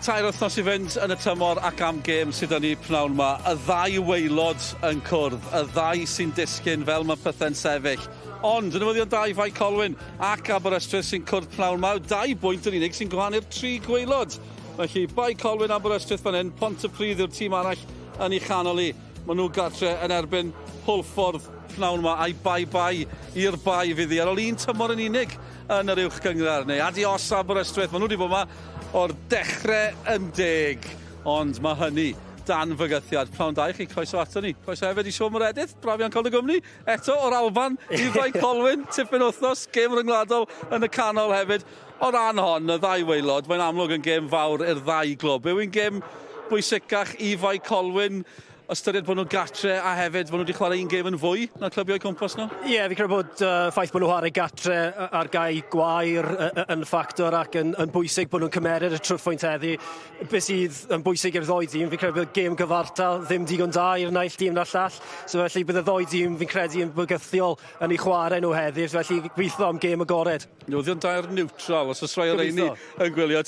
3 wythnos i fynd yn y tymor ac am gêm sydd 'da ni pnawn 'ma. Y ddau waelod yn cwrdd, y ddau sy'n disgyn fel mae pethau'n sefyll. Ond, y newyddion da i Fae Colwyn ac Aberystwyth sy'n cwrdd pnawn 'ma, 2 bwynt yn unig sy'n gwahanu'r tri gwaelod. Felly, Bae Colwyn, Aberystwyth fan hyn, Pontypridd yw'r tîm arall yn ei chanol hi. Maen nhw gartre yn erbyn Hwlffordd pnawn 'ma, a'i bye-bye i'r Bae fydd hi ar ôl un tymor yn unig yn yr uwch gynghrair. Neu adios Aberystwyth, maen nhw wedi bod yma o'r dechrau yn deg. Ond mae hynny dan fygythiad. Pnawn da i chi, croeso ato ni. Croeso hefyd i Siôn Meredith, braf iawn cael dy gwmni. Eto o'r Alban i Fae Colwyn, tipyn wythnos, gêm ryngwladol yn y canol hefyd. O ran hon, y ddau waelod, mae'n amlwg yn gêm fawr i'r ddau glwb. Yw'n gêm bwysicach i Fae Colwyn, ystyried bod nhw'n gatre a hefyd bod nhw wedi chwarae un gêm yn fwy na clybiau cwmpas nhw? Ie, yeah, fi credu bod ffaith bod nhw chwarae gatre ar gae gwair yn ffactor ac yn bwysig bod nhw'n cymeryd y triphwynt heddi. Be sydd yn bwysig i'r ddou dîm, fi'n credu bod gêm gyfartal ddim digon da i'r naill dîm na'r llall. So felly bydd y ddou dîm fi'n credu yn bygythiol yn ei chwarae nhw heddi, felly gweithio am gêm agored. Newyddion da i'r neutral, os oes rhai o'r rheini yn gwylio.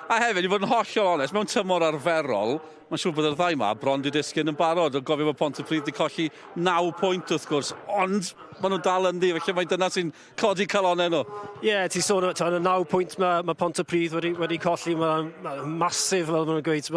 A hefyd, i fod yn hollol onest, mewn tymor arferol, mae'n siŵr bod y ddau yma bron di disgyn yn barod. O gofio bod Pontypridd wedi colli 9 pwynt wrth gwrs, ond maen nhw'n dal ynddi, felly mae dyna sy'n codi calonau nhw. Ie, yeah, ti'n sôn, y 9 pwynt mae Pontypridd wedi colli, mae'n ma massive, fel maen nhw'n gweud.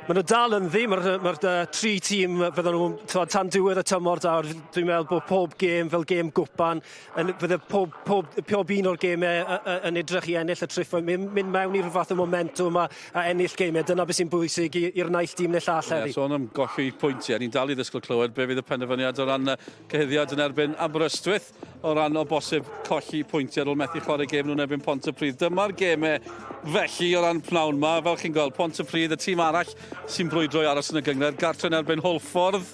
Ma nhw dal ynddi, mae'r ma tri tîm fydden nhw tan diwedd y tymor dawr, dwi'n meddwl bod pob gêm fel gêm gwpan, yn, fydde pob un o'r gemau yn edrych i ennill y triphwynt, mynd mewn i'r fath o momentum a ennill gemau, dyna beth sy'n bwysig i'r naill dîm neu'r llall heddi. Yeah, sôn am golli pwyntiau, ni'n dal i ddisgwyl clywed be fydd y penderfyniad o ran cyhuddiad yn erbyn Aberystwyth o ran o bosib colli pwyntiau ar ôl methu chwarae gêm nhw'n erbyn Pontypridd. Dyma'r gemau felly o ran pnawn ma, fel chi'n gweld, Pontypridd, y tîm arall sy'n brwydro i aros yn y gynghrair, gartre yn erbyn Hwlffordd.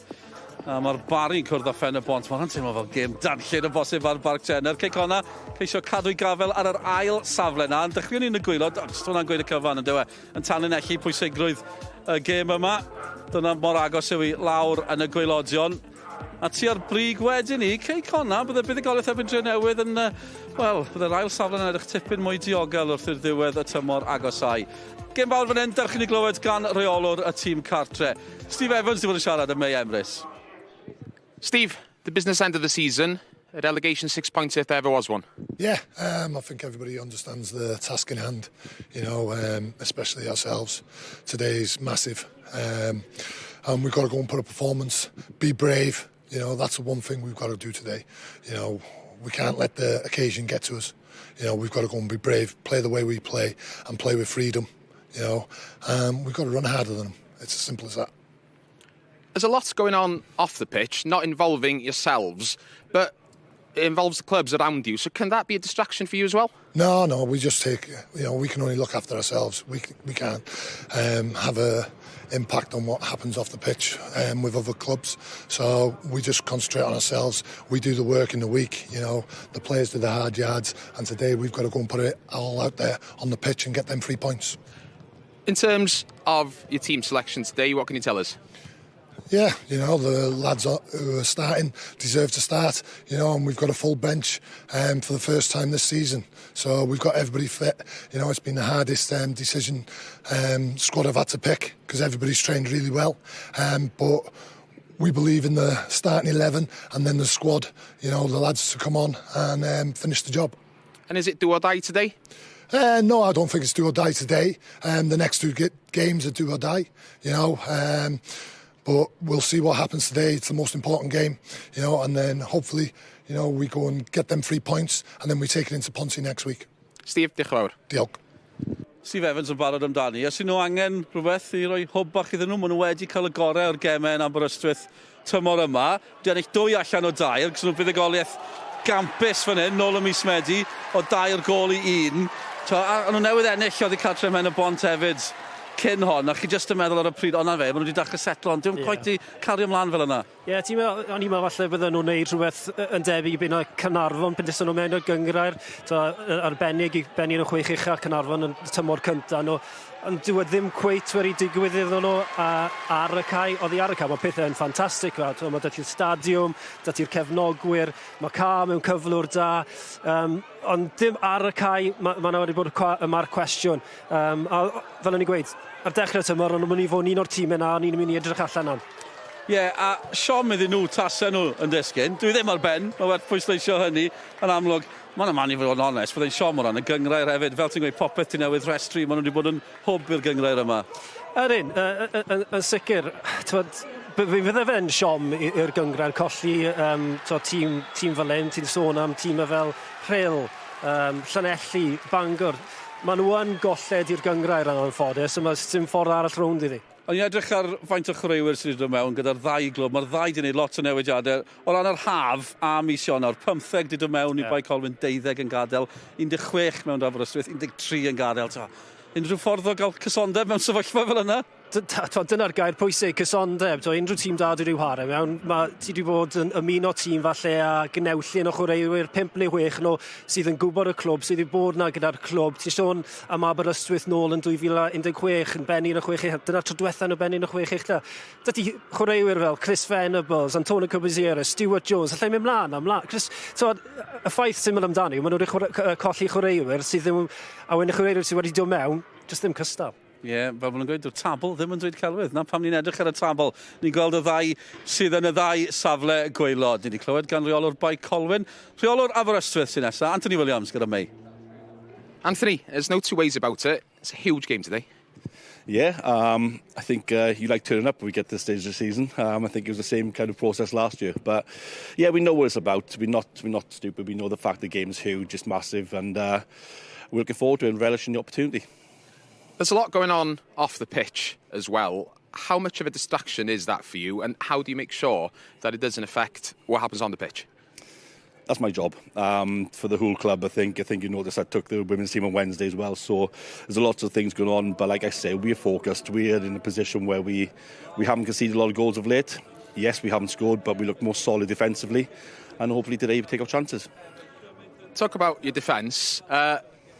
A mae'r Barri'n cwrdd â Phen y Bont. Mae'n teimlo fel gêm danllyd o bosib ar Barc Jenner. Cei Connah, ceisio cadw'i gafel ar yr ail safle na. Yn dechrau ni'n y gwaelod, jyst hwnna'n gweud y cyfan yn dywe, yn tanlinellu pwysigrwydd y gêm yma. Dyna mor agos yw i lawr yn y gwaelodion. A ti ar brig wedyn ni, Cei Connah, bydde buddugoliaeth erbyn Drenewydd yn, wel, bydde'r ail safle yn edrych tipyn mwy diogel wrth i'r ddiwedd y tymor agosau. Gêm fawr fan hyn, dewch i ni glywed gan reolwr y tîm cartre. Steve Evans wedi bod yn siarad â Mei Emrys. Steve, the business end of the season, a relegation 6 points if there ever was one. Yeah, I think everybody understands the task in hand, especially ourselves. Today's massive. And we've got to go and put a performance, be brave. That's the one thing we've got to do today. We can't let the occasion get to us. We've got to go and be brave, play the way we play, and play with freedom. We've got to run harder than them. It's as simple as that. There's a lot going on off the pitch, not involving yourselves, but it involves the clubs around you. So can that be a distraction for you as well? No, we just take, we can only look after ourselves. We can't have a impact on what happens off the pitch with other clubs. So we just concentrate on ourselves. We do the work in the week, the players do the hard yards, and today we've got to go and put it all out there on the pitch and get them 3 points. In terms of your team selection today, what can you tell us? Yeah, the lads who are starting deserve to start, and we've got a full bench for the first time this season. So we've got everybody fit. It's been the hardest decision squad I've had to pick because everybody's trained really well. But we believe in the starting 11 and then the squad, the lads to come on and finish the job. And is it do or die today? No, I don't think it's do or die today. The next two games are do or die. But we'll see what happens today. It's the most important game, and then hopefully, we go and get them 3 points and then we take it into Ponty next week. Steve, diolch yn fawr. Diolch. Steve Evans yn barod amdani. Os nhw angen rhywbeth i roi hwb bach iddyn nhw, maen nhw wedi cael y gorau o'r gemau yn Aberystwyth tymor yma. Di ennill 2 allan o 3, cos nhw'n buddugoliaeth gampus fan hyn, nôl y mis Medi, o 3 gôl i 1. A nhw newydd ennill oddi cartre Mhen y Bont hefyd cyn hon, a chi jyst yn meddwl ar y pryd, o'na fe, maen nhw wedi dechrau setlo, ond dim quite di cario ymlaen fel yna. Ie, yeah, ti'n meddwl, o'n i'n meddwl falle bydden nhw'n neud rhywbeth yn debyg i byn o Caernarfon pan dethon nhw mewn o'r gynghrair, to, arbennig i benni yn y chwech ucha Caernarfon yn tymor cynta nhw. Ond dyw e ddim cweit wedi digwydd iddyn nhw ar y cae. Oddi ar y cae, mae pethau yn ffantastig. Mae 'da ti'r stadiwm, 'da ti'r cefnogwyr, mae ca mewn cyflwr da. Ond dim ar y cae, mae ma wedi bod y mae'r cwestiwn. A fel o'n i'n gweud, ar dechrau tymor, o'n nhw'n mynd i fod yn un o'r tîmau na, o'n i'n mynd i edrych allan am. Ie, yeah, a siom iddyn nhw tasen nhw yn disgyn. Dwi ddim ar ben, mae werth pwysleisio hynny yn amlwg. Mae'n yma i fod yn onest, byddai'n siom o ran y gynghrair hefyd. Fel ti'n gweud, popeth ti'n newydd rhestru, maen nhw wedi bod yn hwb i'r gynghrair yma. Ydyn, yn sicr. T'mod, fi fydde fe'n siom i'r gynghrair colli to, tîm fel hyn. Ti'n sôn am tîmau fel Rhyl, Llanelli, Bangor. Maen nhw yn golled i'r gynghrair yn anffodus, a mae dim ffordd arall rownd iddi. O'n i'n edrych ar faint o chwaraewyr sydd wedi dod mewn gyda'r ddau glwb. Mae'r ddau wedi gwneud lot o newidiadau. O ran yr haf a mis Ionawr, 15 wedi dod mewn i Bae Colwyn, 12 yn gadael, 16 mewn Aberystwyth, 13 yn gadael. Ta, unrhyw ffordd o gael cysondeb mewn sefyllfa fel yna? Dyna'r gair pwysig, cysondeb. To, unrhyw tîm da wedi rhyw hare mewn. Ma, ti wedi bod yn ymuno tîm falle a gnewllun o chwaraewyr, 5 neu 6 nhw sydd yn gwybod y clwb, sydd wedi bod na gyda'r clwb. Ti'n sôn am Aberystwyth nôl yn 2016 yn benni yn y chwech uchaf. Dyna'r tro diwetha nhw benni yn y chwech uchaf. Dydy chwaraewyr fel Chris Venables, Antonio Corbisiero, Stuart Jones, allai mynd mlaen a mlaen. Chris, so, y ffaith syml amdani, maen nhw wedi colli chwaraewyr sydd ddim, a wedyn y chwaraewyr sydd wedi dod mewn, jyst ddim cystal. Ie, yeah, fel maen nhw'n gweud, dyw'r tabl ddim yn dweud celwydd. Na pam ni'n edrych ar y tabl, ni'n gweld y ddau sydd yn y ddau safle gwaelod. Ni wedi clywed gan reolwr Bae Colwyn, rheolwr Aberystwyth sy'n nesaf, Anthony Williams gyda Mei. Anthony, there's no two ways about it. It's a huge game today. Yeah, I think you like turning up when we get to this stage of the season. I think it was the same kind of process last year. But yeah, we know what it's about. We're not stupid. We know the fact the game's huge, it's massive, and we're looking forward to it and relishing the opportunity. There's a lot going on off the pitch as well. How much of a distraction is that for you, and how do you make sure that it doesn't affect what happens on the pitch? That's my job for the whole club. I think you noticed I took the women's team on Wednesday as well. So there's a lot of things going on. But like I say, we're focused. We're in a position where we haven't conceded a lot of goals of late. Yes, we haven't scored, but we look more solid defensively, and hopefully today we take our chances. Talk about your defence.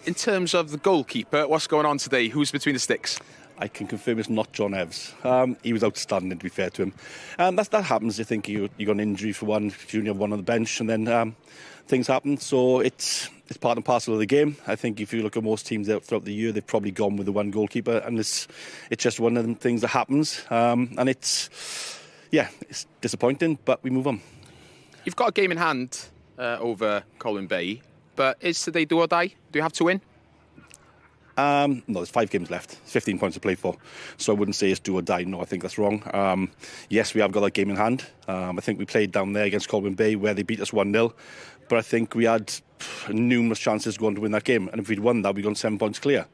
In terms of the goalkeeper, what's going on today? Who's between the sticks? I can confirm it's not John Evans. He was outstanding, to be fair to him. That happens. You think you got an injury for one, you only have one on the bench, and then things happen. So it's part and parcel of the game. I think if you look at most teams out throughout the year, they've probably gone with the one goalkeeper, and it's just one of the things that happens. And it's yeah, it's disappointing, but we move on. You've got a game in hand over Colwyn Bay, but is today do or die? Do you have to win? No, there's five games left. 15 points to play for. So I wouldn't say it's do or die. No, I think that's wrong. Yes, we have got that game in hand. I think we played down there against Colwyn Bay where they beat us 1-0. But I think we had numerous chances going to win that game. And if we'd won that, we'd gone 7 points clear.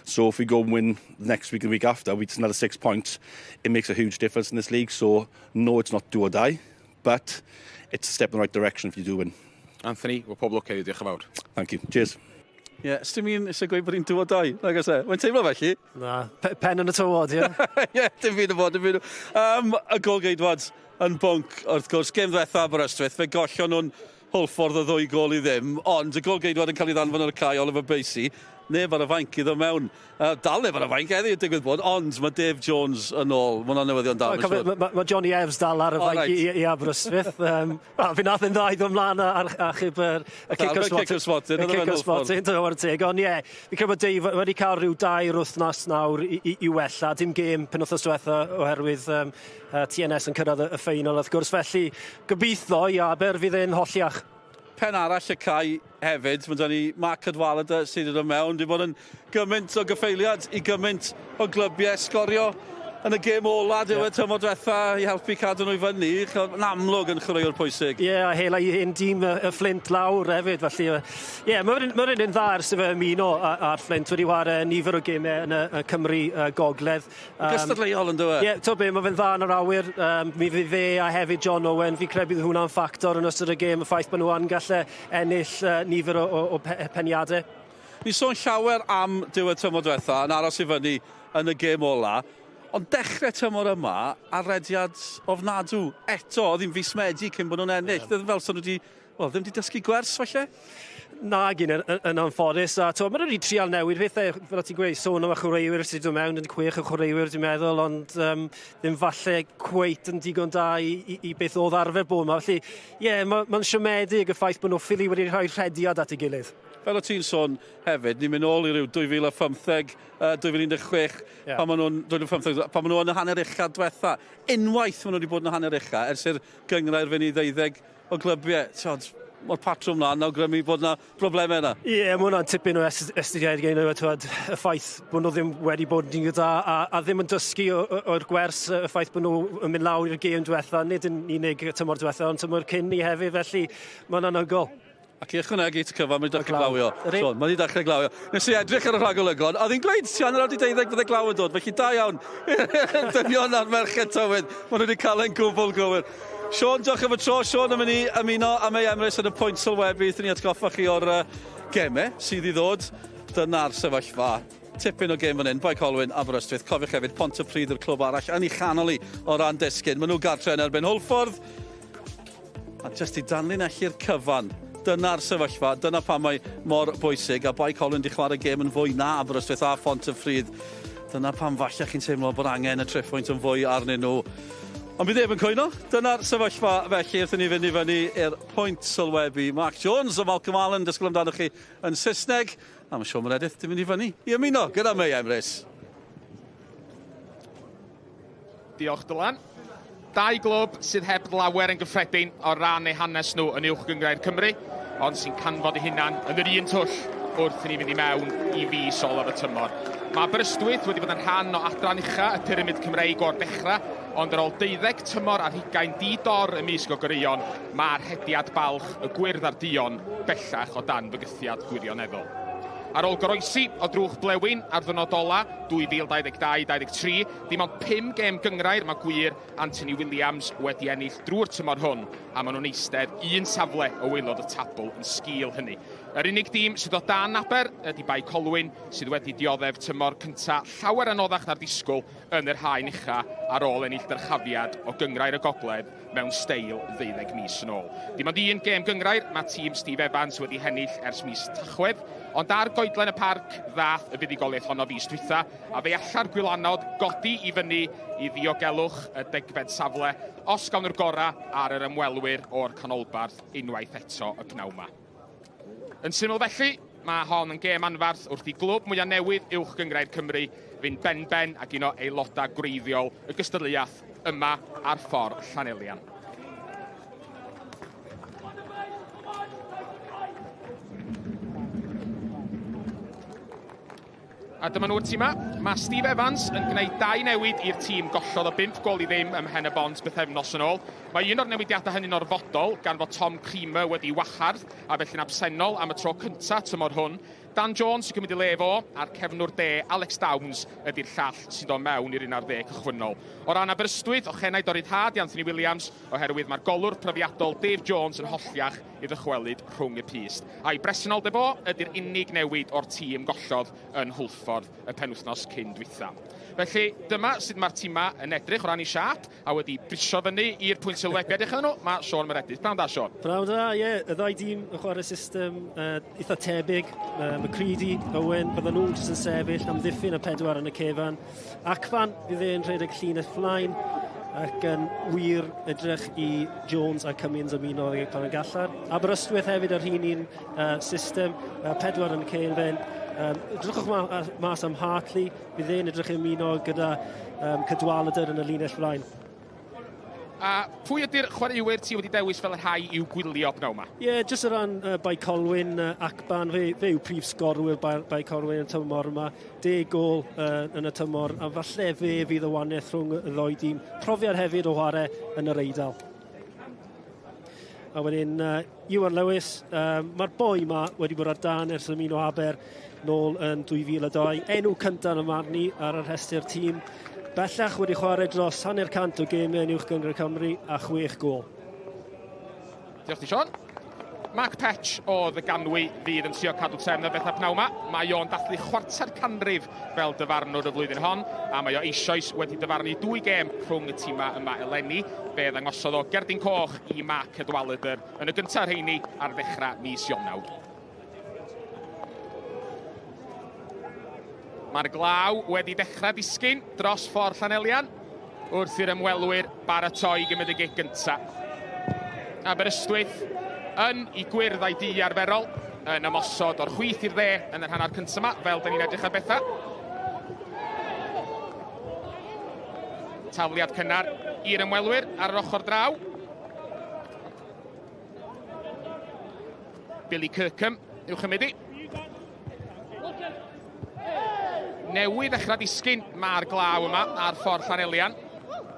So if we go and win next week and the week after, we'd another 6 points. It makes a huge difference in this league. So no, it's not do or die, but it's a step in the right direction if you do win. Anthony, well, pob lwc heddiw, diolch yn fawr. Thank you. Cheers. Ie, yeah, dim un eisiau gweud bod hi'n do or die, nag oes e? Mae'n teimlo felly. Na, pen yn y tywod, ie. Ie, dim byd o fod, dim byd o. Y golgeidwad yn bwnc, wrth gwrs, gêm ddwetha Aberystwyth, fe gollon nhw'n Hwlffordd o 2 gôl i ddim, ond y golgeidwad yn cael ei ddanfon ar y cae, Oliver Basey, neb ar y fainc iddo mewn. Dal neb ar y fainc heddi, digwydd bod, ond mae Dave Jones yn ôl. Mae hwnna'n newyddion da. Mae Johnny Evans dal ar y fainc i Aberystwyth. Wel, fi nath yn dda i ddod ymlaen ar achub y cic o'r smotyn. Cic o'r smotyn. Y cic o'r smotyn, dyna war teg. Ond ie, fi credu bod Dave wedi cael rhyw 2 wythnos nawr i wella. Dim gêm penwthnos diwetha oherwydd TNS yn cyrraedd y ffeinal, wrth gwrs. Felly, gobeithio i Aber fydd e'n holliach. Pen arall y cae hefyd, mae 'da ni Mark Cadwaladr sydd wedi dod mewn, wedi bod yn gymaint o gyffeiliad i gymaint o glybiau, sgorio yn y gêm ola diwedd tymor diwetha i helpu cadw nhw i fyny. Yn amlwg yn chwaraewr pwysig. Ie, yeah, a hela i un dîm y Flint lawr hefyd, felly ie, yeah, mae'n ma un dda ers i fe ymuno ar Flint, wedi chwarae nifer o gemau yn y Cymru Gogledd. Gystadleuol yn dweud? Ie, yeah, to be, mae fe'n dda yn yr awyr. Mi fydd fe a hefyd John Owen, fi credu bydd hwnna'n ffactor yn ystod y gêm, y ffaith bod nhw yn gallu ennill nifer o peniadau. Ni sôn llawer am diwedd tymor diwetha yn aros i fyny yn y gêm ola. Ond dechrau tymor yma, ar rediad ofnadw eto, oedd hi'n fis Medi cyn bod nhw'n ennill. Yeah. Fel so nhw wedi, well, ddim wedi dysgu gwers falle? Na, gyn yn anffodus. A to, maen nhw wedi trial newid pethau, fel ti'n gweud, sôn am y chwaraewyr sydd wedi dod mewn yn 6 o chwaraewyr, dwi'n meddwl, ond ddim falle cweit yn digon da i beth oedd arfer bod yma. Felly, ie, yeah, mae'n ma siomedig y ffaith bod nhw ffili wedi rhoi rhediad at ei gilydd. Fel o ti'n sôn hefyd, ni'n mynd nôl i ryw 2015, 2016, yeah. Pan maen nhw'n 2015, pan maen nhw yn y hanner ucha diwetha. Unwaith maen nhw wedi bod yn y hanner ucha, ers i'r gynghrair fynd i 12 o glybiau. Tiod, mae'r patrwm na yn awgrymu bod yna broblemau yna. Ie, yeah, mae hwnna'n tipyn o estyniad gen i, y ffaith bod nhw ddim wedi bod yn digon da a ddim yn dysgu o'r gwers, y ffaith bod nhw yn mynd lawr i'r gêm diwetha, nid yn unig y tymor diwetha, ond tymor cyn ni hefyd, felly mae'n anhygoel. Ac i ychwanegu at y cyfan, mae'n dechrau glawio. So, mae wedi dechrau glawio. Nes i edrych ar y rhagolygon, a oedd hi'n gweud 11:30 bydde glaw yn dod, felly da iawn. Dynion a'r merched tywydd, maen nhw wedi cael e'n gwbl gywir. Sean, diolch am y tro. Sean yn mynd i ymuno â Mei Emrys yn y pwynt sylwebu. Wrth i ni atgoffa chi o'r gemau sydd i ddod. Dyna'r sefyllfa. Tipyn o gêm fan hyn, Bae Colwyn, Aberystwyth. Cofiwch hefyd, Pontypridd yw'r clwb arall yn ei chanol i o ran disgyn. Maen nhw gartre yn erbyn Hwlffordd. A jyst i danlinellu'r cyfan, dyna'r sefyllfa, dyna pam mae mor bwysig, a Bae Colwyn di chwarae gêm yn fwy na Aberystwyth a Phontypridd. Dyna pam falle chi'n teimlo bod angen y triphwynt yn fwy arnyn nhw. Ond bydd neb yn cwyno. Dyna'r sefyllfa felly wrth i ni fynd i fyny i'r pwynt sylwebu. Mark Jones a Malcolm Allen, dysgwyl amdanoch chi yn Saesneg. A mae Siôn Meredith di mynd i fyny i ymuno gyda Mei Emrys. Diolch, Dylan. Dau glwb sydd heb lawer yn gyffredin o ran eu hanes nhw yn Uwch Gynghrair Cymru, ond sy'n canfod eu hunan yn yr un twll wrth i ni fynd i mewn i fis olaf y tymor. Mae Aberystwyth wedi bod yn rhan o adran ucha y pyramid Cymreig o'r dechrau, ond ar ôl 12 tymor ar hugain di-dor ymysg o goreuon, mae'r rhediad balch y gwyrdd a'r duon bellach o dan fygythiad gwirioneddol. Ar ôl goroesi o drwch blewyn ar ddwrnod ola 2022-23, dim ond 5 gêm gynghrair mae gwŷr Anthony Williams wedi ennill drwy'r tymor hwn, a maen nhw'n eistedd un safle o waelod y tabl yn sgil hynny. Yr unig dîm sydd o dan Aber ydy Bae Colwyn, sydd wedi dioddef tymor cynta llawer anoddach na'r disgwyl yn yr haen ucha ar ôl ennill dyrchafiad o Gynghrair y Gogledd mewn steil 12 mis yn ôl. Dim ond un gêm gynghrair mae tîm Steve Evans wedi hennill ers mis Tachwedd, ond ar goedlen y parc ddath y fuddugoliaeth honno fis dwytha, a fe alla'r gwylanod godi i fyny i ddiogelwch y 10fed safle os gawn nhw'r gorau ar yr ymwelwyr o'r canolbarth unwaith eto y pnawn 'ma. Yn syml felly, mae hon yn gêm anfarth wrth i glwb mwyaf newydd Uwch Gynghrair Cymru fynd ben-ben ag un o aelodau gwreiddiol y gystadleuaeth yma ar ffordd Llanelian. A dyma nhw'r tîma. Mae Steve Evans yn gwneud dau newid i'r tîm gollodd o 5-0 ym Mhen y Bont bythefnos yn ôl. Mae un o'r newidiadau hynny'n orfodol gan fod Tom Creamer wedi wahardd a felly'n absennol am y tro cyntaf tymor hwn. Dan Jones sy'n cymryd ei le fo, a'r cefnwr de Alex Downs ydy'r llall sy'n dod mewn i'r 11 cychwynnol. O ran Aberystwyth, ochenaid o ryddhad i Anthony Williams, oherwydd mae'r golwr profiadol Dave Jones yn holliach i ddychwelyd rhwng y pyst. A'i bresenoldeb o ydy'r unig newid o'r tîm gollodd yn Hwlffordd y penwythnos cyn dwytha. Felly dyma sut mae'r tîma yn edrych o ran ei siâp, a wedi brisio fyny i'r pwynt sylwebu. Edrych arnyn nhw, mae Siôn Meredith. Pnawn da, Siôn. Pnawn da, ie. Yeah. Y ddau dîm yn chwarae system eitha tebyg. McCready, Owen, bydden nhw'n jyst yn sefyll am ddiffyn y pedwar yn y cefan. Acfan fydd e'n rhedeg llinell flaen ac yn wir edrych i Jones a Cummins ymuno pan yn gallar. Aberystwyth hefyd ar hyn un system, pedwar yn y cefn. Edrychwch mas am Hartley, fydd e'n edrych ymuno gyda Cadwaladr yn y linell flaen. A pwy ydy'r chwaraewyr ti wedi dewis fel y rhai i'w gwylio pnawn 'ma? Ie, yeah, jyst o ran Bae Colwyn, Acban, fe yw prif sgorwyr Bae Colwyn yn tymor yma. 10 gôl yn y tymor, a falle fe fydd y wahaniaeth rhwng y ddou dîm. Profiad hefyd o chwarae yn yr Eidal. A wedyn Iwan Lewis, mae'r boi yma wedi bod ar dan ers ymuno Aber nôl yn 2002. Enw cyntaf yn y marn i ar y rhestr tîm. Bellach wedi chwarae dros 50 o gemau yn Uwch Gynghrair Cymru a 6 gôl. Diolch ti, Siôn. Mark Petch o Ddyganwy fydd yn trio cadw trefn ar bethau pnawn 'ma. Mae o'n dathlu chwarter canrif fel dyfarnwr y flwyddyn hon, a mae o eisoes wedi dyfarnu dwy gêm rhwng y timau yma eleni. Fe ddangosodd o gerdyn coch i Mark Cadwaladr yn y gyntaf rheini ar ddechrau mis Ionawr. Mae'r glaw wedi dechrau disgyn dros ffordd Llanelian wrth i'r ymwelwyr baratoi gymryd y gic gyntaf. Aberystwyth yn i gwyrdd a'i du arferol yn ymosod o'r chwith i'r dde yn yr hanner cyntaf yma, fel dyn ni'n edrych ar bethau. Tafliad cynnar i'r ymwelwyr ar yr ochr draw. Billy Kirkham i'w chymryd i. Newydd ddechrau disgyn mae'r glaw yma ar ffordd Llanelian.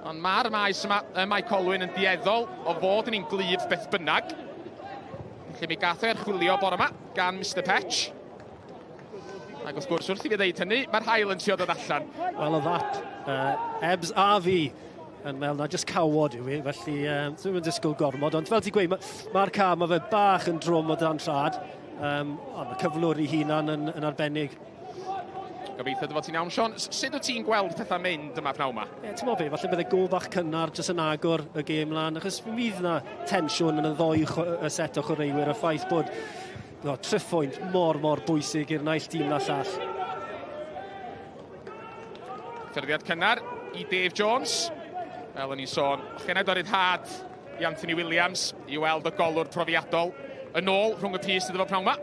Ond mae'r maes yma ym Mae Colwyn yn dueddol o fod yn un glyf beth bynnag. Felly mi gath ei archwilio bore yma gan Mr Petch. Ac wrth gwrs, wrth i fi ddeud hynny, mae'r haul yn trio dod allan. Wel, oedd that, Ebs a fi yn meddwl na jyst cawod yw hi, felly dwi'm yn disgwyl gormod, ond fel ti'n gweud, mae'r ma car, mae fe bach yn drwm o dan trad, ond mae cyflwr i hunan yn arbennig. Gobeithio dy fod ti'n iawn, Sean. Sut wyt ti'n gweld pethau mynd yma pnawn yma? Ie, ti'n meddwl be, falle bydde gol bach cynnar jyst yn agor y gêm lan, achos mi fydd na tensiwn yn y ddoi y set o chwaraewyr, y ffaith bod no, triphwynt mor, mor bwysig i'r naill dîm na llall. Ffyrddiad cynnar i Dave Jones. Fel o'n i'n sôn, chened o ryddhad i Anthony Williams i weld y golwr profiadol yn ôl rhwng y pys iddo fo pnawn yma.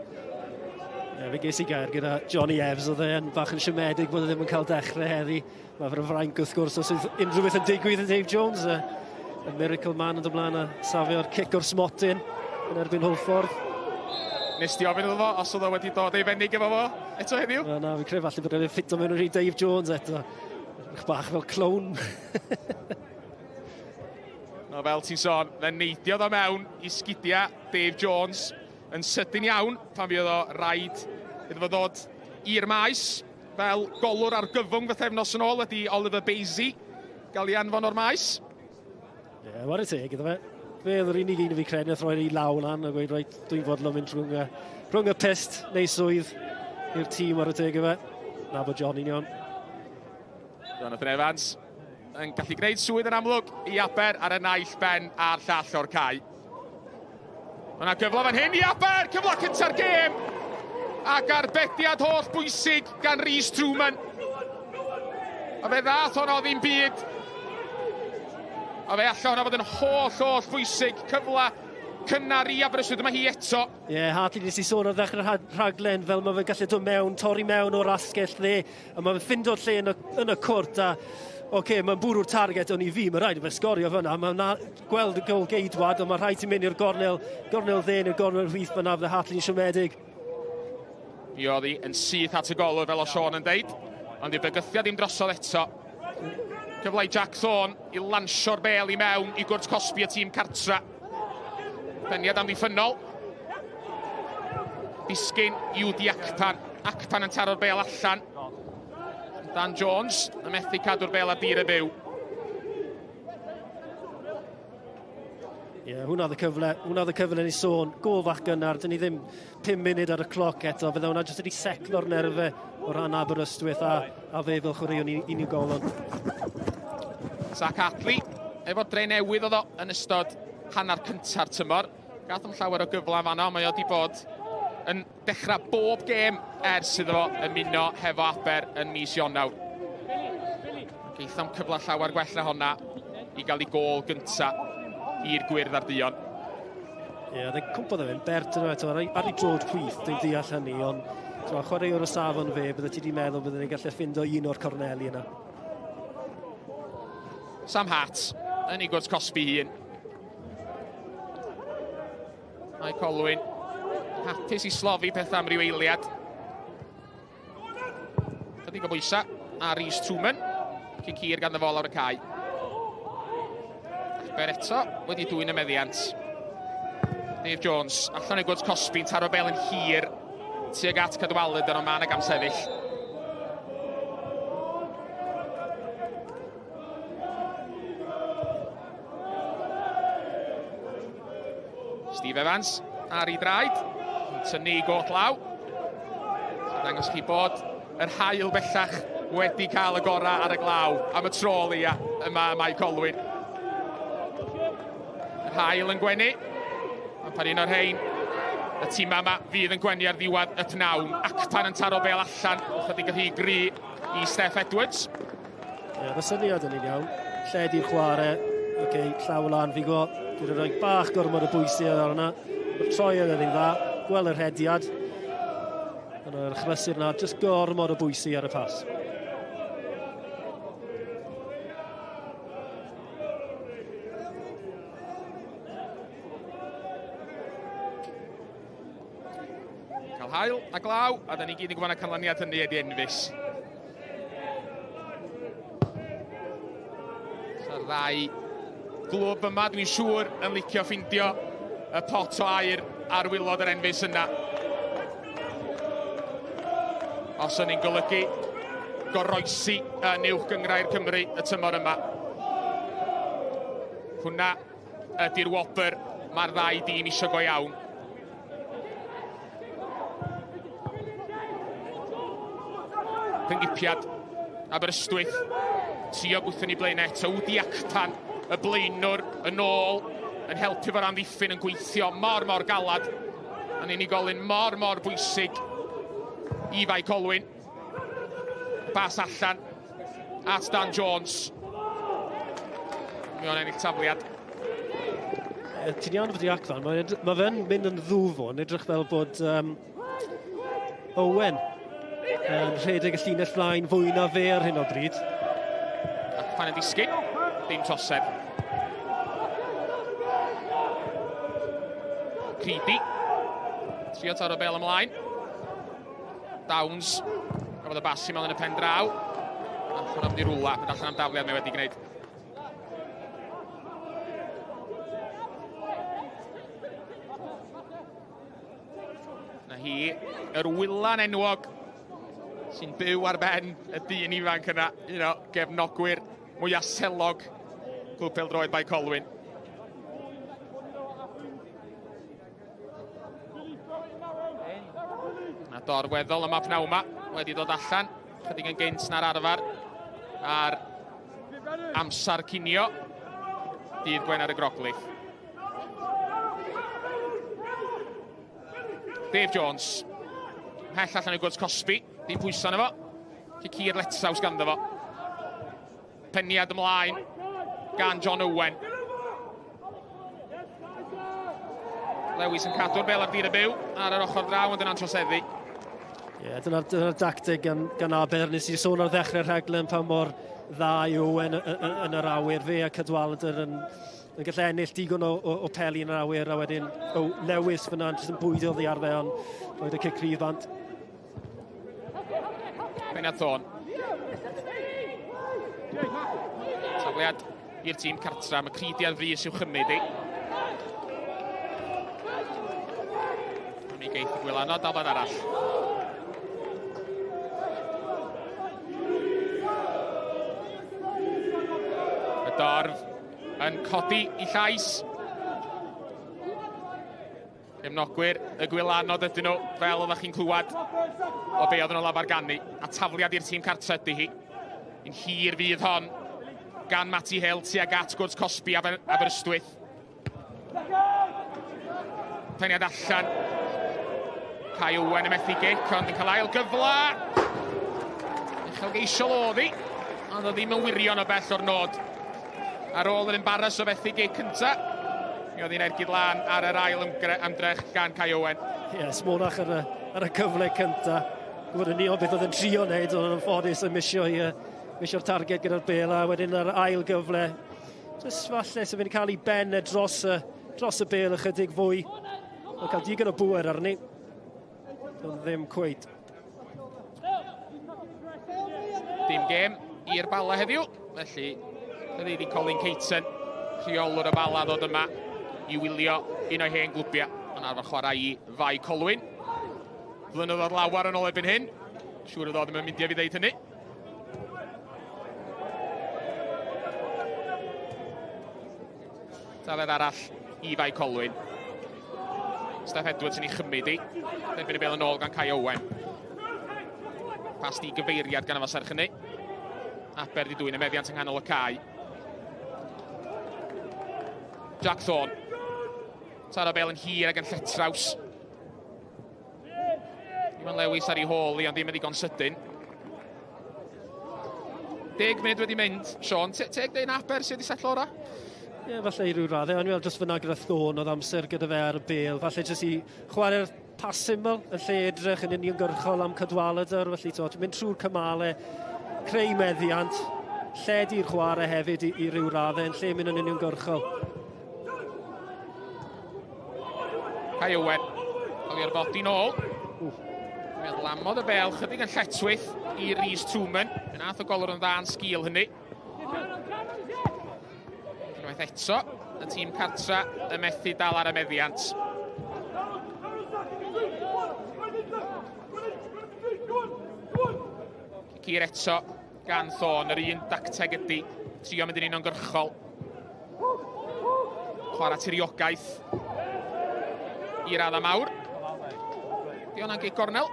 Ie, fe ges i gair gyda Johnny Evans, oedd e'n bach yn siomedig bod e ddim yn cael dechrau heddi. Mae fe'n frainc wrth gwrs os oedd unrhyw beth yn digwydd i Dave Jones, y Miracle Man yn dod mlaen a safio'r cic o'r smotyn yn erbyn Hwlffordd. Nes ti ofyn iddo fo os oedd o wedi dod ei fenig efo fo eto heddiw? Na, na, fi'n credu falle bod e'n ffito mewn i Dave Jones eto. Edrych bach fel clown. No, fel ti'n sôn, fe neidiodd o mewn i sgidiau Dave Jones yn sydyn iawn pan fuodd o raid iddo fo ddod i'r maes fel golwr ar gyfwng fythefnos yn ôl wedi Oliver Basie gael ei anfon o'r maes. Ie, yeah, whare teg iddo fe. Fe oedd yr unig un i fi credu nath roi ei law lan a gweud, reit, dwi'n fodlon mynd rhwng y pyst neu swydd i'r tîm ar y teg iddo fe. Na bod Johnny'n iawn. Jonathan Evans yn gallu gwneud swydd yn amlwg i Aber ar y naill ben a'r llall o'r cae. Mae yna gyfle fan hyn i Aber, cyfle cynta'r gêm! Ac arbediad holl bwysig gan Rhys Truman. A fe ddath honno ddim byd. A fe alla hwnna fod yn holl, holl bwysig. Cyfle cynnar i Aberystwyth, dyma hi eto. Ie, yeah, Hartley, nes i sôn ar ddechrau'r rhaglen fel mae fe'n gallu dod mewn, torri mewn o'r asgell dde, a mae fe'n ffindo'r lle yn y cwrt, a oce, okay, mae'n bwrw'r target, ond i fi, mae rhaid i fe sgorio fyna. Mae'n gweld y gol geidwad, ond mae rhaid i mynd i'r gornel dde neu'r gornel chwith fyna, fydde Hartley'n siomedig. Mi oedd hi yn syth at y golwr, fel o Sean yn deud, ond i'r bygythiad ddim drosodd eto. Cyfle i Jack Thorne i lansio'r bel i mewn i gwrt cosbi y tîm cartra. Peniad amddiffynnol. Disgyn i Wdi Akpan. Akpan yn taro'r bel allan. Dan Jones yn methu cadw'r bel ar dir y byw. Ie, yeah, hwnna oedd y cyfle ni sôn. Gôl fach gynnar, dyn ni ddim 5 munud ar y cloc eto. Fydde hwnna jyst wedi seclo'r nerfau o ran Aberystwyth a fe fel chwaraeon unigolon. Zach Hartley, efo dre newydd oedd o yn ystod hanner cynta'r tymor. Gath am llawer o gyfle am fanno, mae o wedi bod yn dechrau bob gêm ers iddo fo ymuno hefo Aber yn mis Ionawr. Geith am cyfle llawer gwell na honna i gael ei gôl gynta i'r gwyrdd a'r duon. Ie, yeah, cwmpodd e fe'n bert yno eto, ar ei drod chwith, dwi'n deall hynny, ond chwaraewr o safon fe, bydde ti wedi meddwl bydde ni'n gallu ffindo un o'r corneli yna. Sam Hart yn ei gwrt cosbi hun. Mae Colwyn hapus i slofi pethau am ryw eiliad. Chydig o bwysau ar Rhys Truman. Cic hir ganddo fo lawr y cae. Aber eto wedi dwyn y meddiant. Dave Jones allan o'i gwrt cosbi'n taro bel yn hir tuag at Cadwaladr, ond mae 'na gamsefyll. Steve Evans ar ei draed. Yn tynnu i got law. Dangos chi bod yr haul bellach wedi cael y gorau ar y glaw am y tro leia yma ym Mae Colwyn. Yr haul yn gwenu. Ond pan un o'r rhain, y tîm yma fydd yn gwenu ar ddiwedd y pnawn. Acpan yn taro bel allan, chydig yn rhy gry i Steph Edwards. Ie, yeah, y syniad yn un iawn. Lledu'r chwarae, oce, okay, llaw lan fi go. Dwi'n rhoi bach gormod o bwysau ar hwnna. Mae'r troiad yn un dda, gweld y rhediad. Yn yr achlysur yna, jyst gormod o bwysau ar y pas. Cael haul a glaw, a da ni gyd yn gwybod na canlyniad hynny ydy enfys. Sa'r ddau glwb yma, dwi'n siŵr, yn licio ffindio y pot o air ar wylod yr enfys yna. Os o'n i'n golygu goroesi yn uwch gynghrair Cymru y tymor yma. Hwna ydy'r wobr mae'r ddau dîm isio go iawn. Rhyngipiad Aberystwyth. Trio gwthio ni blaen eto. Wdi Acpan, y blaenwr, yn ôl, yn helpu fo'r amddiffyn, yn gweithio mor, mor galad. Yn unigolyn mor, mor bwysig i Fae Colwyn. Bas allan at Dan Jones. Mae o'n ennill tafliad. Ti'n iawn fod i Acfan, mae fe'n mynd yn ddwfwn, edrych fel bod Owen yn rhedeg y llinell flaen fwy na fe ar hyn o bryd. Acfan yn disgyn, dim trosedd. Creedy, trio taro bel ymlaen. Downs, gafodd y bas i mewn yn y pen draw. Allan am di rwla, mynd allan am dafliad mae wedi gwneud. Na hi, yr wylan enwog sy'n byw ar ben y dyn ifanc yna, un o gefnogwyr mwyaf selog Clwb Pêl-droed Bae Colwyn. Na dorweddol yma pnawn yma wedi dod allan, chydig yn gynt na'r arfer ar amser cinio, dydd Gwener y Groglith. Dave Jones, mhell allan o'i gwrs cosbi, dim pwysa arno fo. Cicir Letsaws ganddo fo. Peniad ymlaen gan John Owen. Lewis yn cadw'r bel ar dir y byw ar yr ochr draw, ond yna'n troseddu. Ie, yeah, dyna'r dyna dacteg gan Aber. Nes i sôn ar ddechrau'r rhaglen pa mor dda yw Owen yn yr awyr. Fe a Cadwaladr yn gallu ennill digon o peli yn yr awyr, a wedyn Lewis fyna jyst yn bwydo oddi ar fe, ond roedd y cic rhydd bant. Bennett Thorne. Tafliad i'r tîm cartra, mae Creedy ar frys i'w chymryd i. Mi geith y gwylanod daflad arall. Y dorf yn codi i llais. Cefnogwyr y gwylanod ydyn nhw, fel oeddech chi'n clywed o be oedden nhw'n lafarganu. A tafliad i'r tîm cartra ydy hi. Un hir fydd hon gan Matty Hill tuag at gwrs cosbi Aberystwyth. Peniad allan. Kai Owen yn methu gic, ond yn cael ail gyfle. Uchelgeisiol oedd hi, ond oedd ddim yn wirion o bell o'r nod. Ar ôl yr embaras o fethu gic cynta, mi oedd hi'n ergyd lan ar yr ail ymdrech gan Kai Owen. Ie, yeah, smonach ar y cyfle cynta. Gwybod yn union beth oedd yn trio wneud, ond yn anffodus yn misio'r targed gyda'r bel, a wedyn yr ail gyfle. Jyst falle sy'n mynd i cael ei ben dros y bel ychydig fwy. Mae'n cael digon o bŵer arni. Ond ddim cweit. Dim gêm i'r Bala heddiw, felly rhaid i Colin Caton, rheolwr y Bala, ddod yma i wylio un o'i hen glwbiau yn arfer chwarae i Fae Colwyn. Blynyddoedd lawer yn ôl erbyn hyn. Siŵr o ddod ddim yn mynd i fi ddeud hynny. Tafedd arall i Fae Colwyn. Steff Edwards yn ei chymryd i. Derbyn y bel yn ôl gan Kai Owen. Pas di gyfeiriad gan y serch hynny. Aber di dwy'n y meddiant yng nghanol y cae. Jack Thorne. Taro bel yn hir ac yn lletraws. Iwan Lewis ar ei hôl i, ond ddim yn ddigon sydyn. 10 munud wedi mynd, Sean. Teg dweud Aber sydd wedi setlo ora? Ie, yeah, falle i ryw raddau. O'n i'n meddwl jyst fyna gyda Thorne oedd amser gyda fe ar y bel. Falle jyst i chwarae'r pas syml yn lle edrych yn uniongyrchol am Cadwaladr. Felly, to, mynd trwy'r cymalau, creu meddiant, lledu'r chwarae hefyd i ryw raddau yn lle mynd yn uniongyrchol. Kai Owen, cael ei orfodi nôl. Mi lamodd y bel chydig yn lletchwith i Rhys Truman. Fe nath y golwr yn dda yn sgil hynny. Unwaith eto, y tîm cartra y methu dal ar y meddiant. Cicir eto gan Thorne, yr un dacteg ydy. Trio mynd yn uniongyrchol. Chwarae tiriogaeth i radda mawr. Di hwnna'n gig gornel.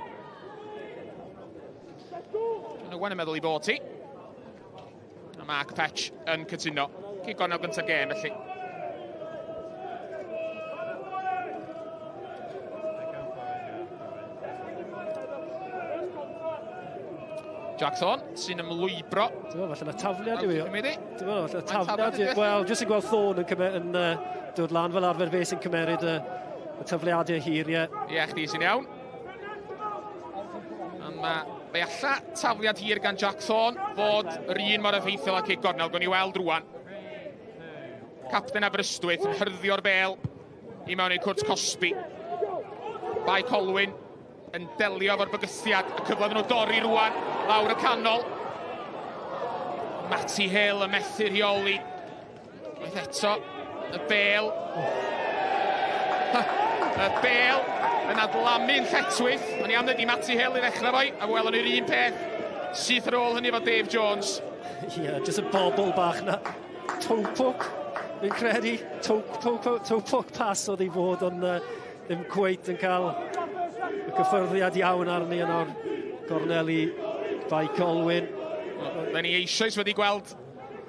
John Owen yn meddwl i fod ti. A Mark Petch yn cytuno. Gig gornel gyntaf gêm felly. Jack Thorne sy'n ymlwybro. Dwi'n meddwl, falle na tafliad yw i. Dwi'n meddwl, falle tafliad yw. Wel, jyst yn gweld Thorne yn dod lan fel arfer fe sy'n cymeryd y tafliadau hir, ie. Ie, chdi sy'n iawn. Ond mae fe alla tafliad hir gan Jack Thorne fod yr un mor effeithiol â cic gornel. Gwn i weld rwan. Capten Aberystwyth yn hyrddio'r bel i mewn i'r cwrt cosbi. Bae Colwyn yn delio efo'r bygythiad. Y cyfle nhw dorri rwan lawr y canol. Matty Hill yn methu rheoli. Waith eto, y bel. Y bel yn adlamu'n lletchwith. O'n i am ddweud i Matty Hill i ddechrau foi, a welon ni'r un peth syth ar ôl hynny efo Dave Jones. Ie, yeah, jyst y bobl bach na. Toe poke, fi'n credu. Toe poke pass oedd ei fod, ond ddim cweit yn cael y cyffyrddiad iawn arni yn o'r gornel i Bae Colwyn. Da ni eisoes wedi gweld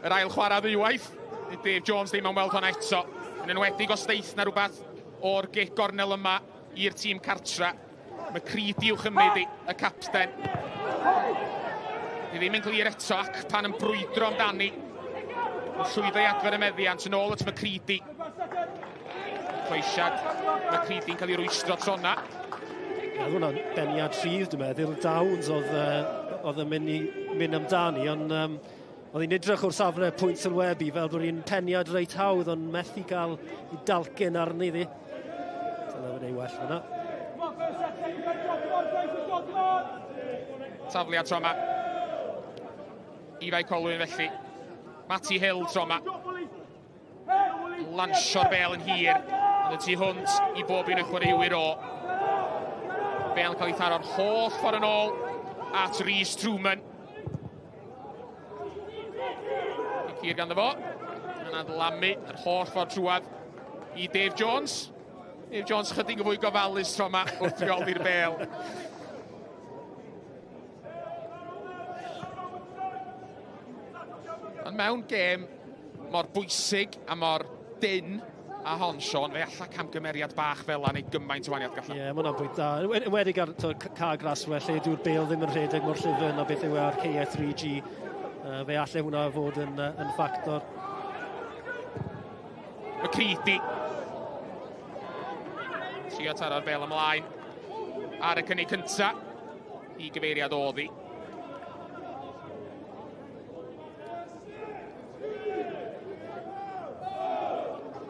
yr ail chwarae ddwywaith. Dave Jones ddim yn weld hwnna eto. Yn enwedig os deith na rhywbeth o'r gic gornel yma i'r tîm cartra. McCready i'w chymryd i, y capten. Di ddim yn glir eto ac pan yn brwydro amdani. Yn llwyddo i adfer y meddiant yn ôl at McCready. Croesiad McCready'n cael ei rwystro tro na. Oedd hwnna'n beniad rhydd, dwi'n meddwl. Downs oedd yn mynd i mynd amdani, ond oedd hi'n edrych o'r safle pwynt sylwebu fel bod hi'n peniad reit hawdd, ond methu cael i dalcyn arni ddi. Dyna fe'n ei well fyna. Tafliad tro yma. I Fae Colwyn felly. Matty Hill tro yma. Lansio'r bel yn hir, ond y tu hwnt i bob un o'i chwaraewyr o. Bel yn cael ei tharo'r holl ffordd yn ôl at Rhys Truman. Cicir ganddo fo. Yn adlamu yr holl ffordd trwad i Dave Jones. Dave Jones chydig yn fwy gofalus tro yma wrth reoli'r bel. Ond mewn gêm mor bwysig a mor dyn a hon, Sean, fe alla camgymeriad bach fel yna neu gymaint o wahaniaeth gallai. Ie, yeah, mae hwnna'n bwynt da. Enwedig ar ca graswe, lle dyw'r bel ddim yn rhedeg mor llyfn a beth yw e ar caeau 3G. Fe allai hwnna fod yn ffactor. McCready. Trio taro'r bel ymlaen ar y cynnig cynta i gyfeiriad oddi.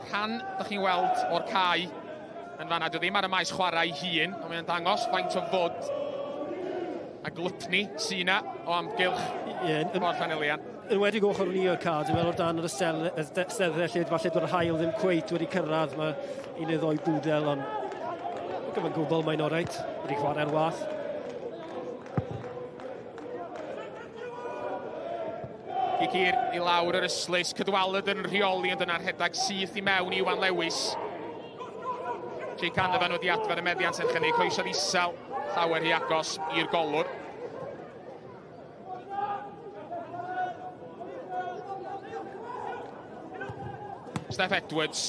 Rhan, da chi'n weld o'r cae yn fanna, dwi ddim ar y maes chwarae ei hun, ond mae'n dangos faint o fod a glypni sy 'na o amgylch Ffordd Llanelian. Enwedig ochr ni o'r cae, dwi'n meddwl o dan yr ysteddau lle falle bod yr haul ddim cweit wedi cyrraedd, mae un neu ddoi bwdel, ond gyfan gwbl mae'n oreit, wedi chwarae'r wath. Cic hir i lawr yr ystlys, Cadwaladr yn rheoli ond yna'r rhedeg syth i mewn i Iwan Lewis. Jake Canavan wedi adfer y meddiant serch hynny, croesodd isel, llawer rhy agos i'r golwr. Steph Edwards.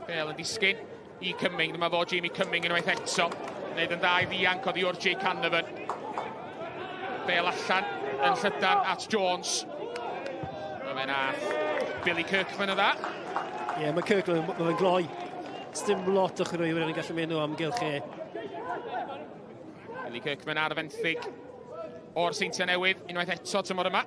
Bale yn disgyn i Cumming, dyma fo Jamie Cumming unwaith eto. Wneud yn dda i ddianc oddi wrth Jake Canavan. Bale allan yn llydan at Jones. Mae fe'n ath Billy Kirkman yn dda. Ie, yeah, mae Kirkman, mae fe'n gloi. Sdim lot o chwaraewyr yn gallu mynd o amgylch e. Billy Kirkman ar y fenthyg o'r Seintiau Newydd unwaith eto tymor yma.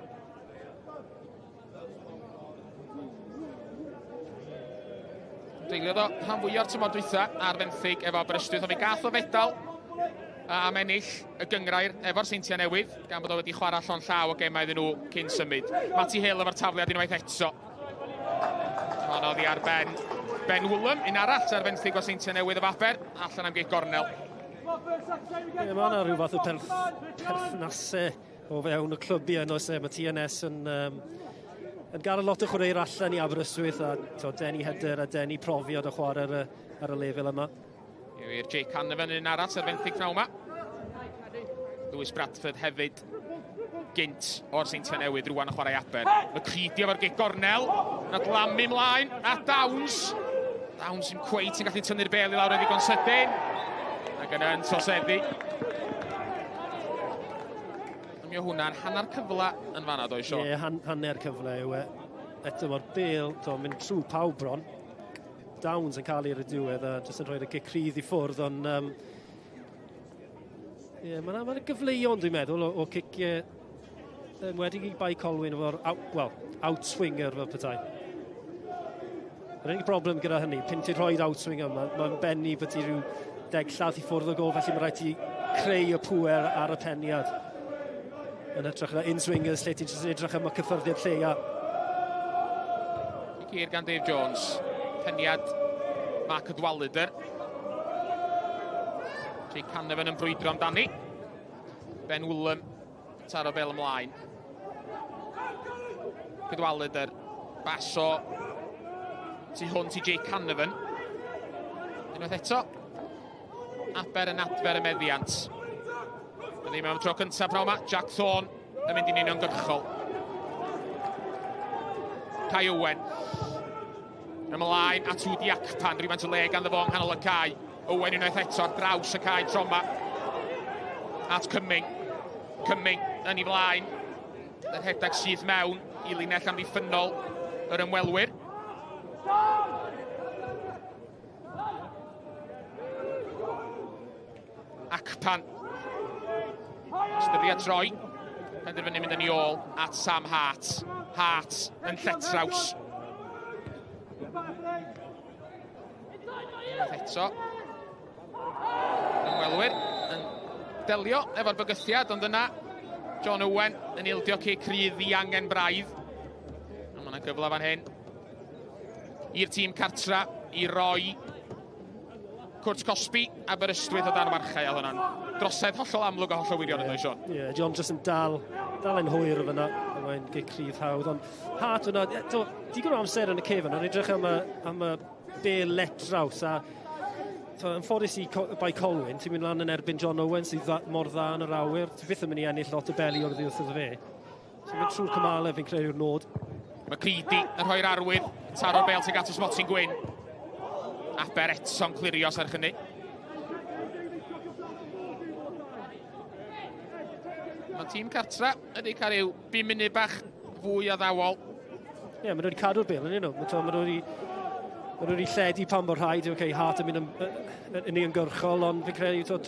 Deiliodd o rhan fwyaf tymor dwytha ar fenthyg efo Aberystwyth, ond fe gath o fedal am ennill y gyngrair efo'r Seintiau Newydd, gan bod o wedi chwarae llon llaw o gemau iddyn nhw cyn symud. Matty Hill efo'r tafliad unwaith eto. Hon oddi ar Ben. Ben Woolham, un arall ar fenthyg o Seintiau Newydd o Aber, allan am gic gornel. Ie, mae yna rhyw fath o perthnasau o fewn y clwbiau yn oes e. Mae TNS yn, yn gael lot o chwaraewyr allan i Aberystwyth a to, denu hyder a denu profiad o chwarae ar y, ar y lefel yma. I'r Jake Canavan yn un arall ar fenthyg pnawn yma. Lewis Bradford hefyd gynt o'r Seintiau Newydd rwan yn chwarae Aber. McCready efo'r gic gornel, na glamu mlaen, a Downs. Downs sy'n cweit yn gallu tynnu'r bel i lawr yn ddigon sydyn. Ac yna yn troseddu. Mi o hwnna'n hanner cyfle yn fanna, doedd, Sean? Ie, yeah, hanner cyfle yw e. Eto mae'r bel, to, mynd trwy pawb bron. Downs yn cael ei ar y diwedd a jyst yn rhoi'r gic rhydd i ffwrdd, ond ie, mae yna gyfleon, dwi'n meddwl, o ciciau wedi i Bae Colwyn efo'r out, well, outswinger fel petai. Yr unig broblem gyda hynny, pyn ti'n rhoi'r outswinger yma, mae'n benni bod ti rhyw 10 llath i ffwrdd o gol, felly mae rhaid ti creu y pŵer ar y peniad. Yn hytrach na in-swingers lle ti'n edrych am y cyffyrddiad lleia. I gyd gan Dave Jones. Peniad Mark Cadwallader. Jake Canavan yn brwydro amdani. Ben Woolham taro bel ymlaen. Cadwallader. Baso tu hwnt i Jake Canavan. Unwaith eto. Aber yn adfer y meddiant. A ddim am y tro cyntaf pnawn yma. Jack Thorne yn mynd i'n uniongyrchol. Kai Owen. Ymlaen at Udi Akpan, rhywfaint o le ganddo fo yng nghanol y cae. Owen unwaith eto ar draws y cae tro yma. At Cumming. Cumming yn ei flaen. Yn rhedeg syth mewn i linell amddiffynnol yr ymwelwyr. Akpan. Ystyried troi. Penderfynu mynd yn ei ôl at Sam Hart. Hart yn lletraws. Eto. Ymwelwyr yn delio efo'r bygythiad, ond yna John Owen yn ildio cic rhydd ddiangen braidd. A mae yna gyfle fan hyn i'r tîm cartra i roi cwrt cosbi Aberystwyth o dan warchau, a hwnna'n drosedd hollol amlwg a hollol wirion yn dweud, Sean. Ie, yeah, John jyst yn dal yn hwyr fyna, a mae'n gic rhydd hawdd, ond Hart hwnna, to, digon o amser yn y cefn, ond edrych am y bel letraws, a to, yn ffodus i Bae Colwyn, ti'n mynd lan yn erbyn John Owen sydd mor dda yn yr awyr, ti byth yn mynd i ennill lot o beli o'r ddiwrth iddo fe. So mynd trwy'r cymalau fi'n credu'r nod. McCready yn rhoi'r arwydd, taro'r bel tuag at y smotyn gwyn. Aber eto'n clirio serch hynny. Mae tîm cartra ydy cael rhyw 5 munud bach fwy addawol. Ie, yeah, maen nhw wedi cadw'r bel yn nhw. Maen nhw wedi lledu pan bod rhaid. Okay, Hart yn mynd yn uniongyrchol, ond fi'n credu,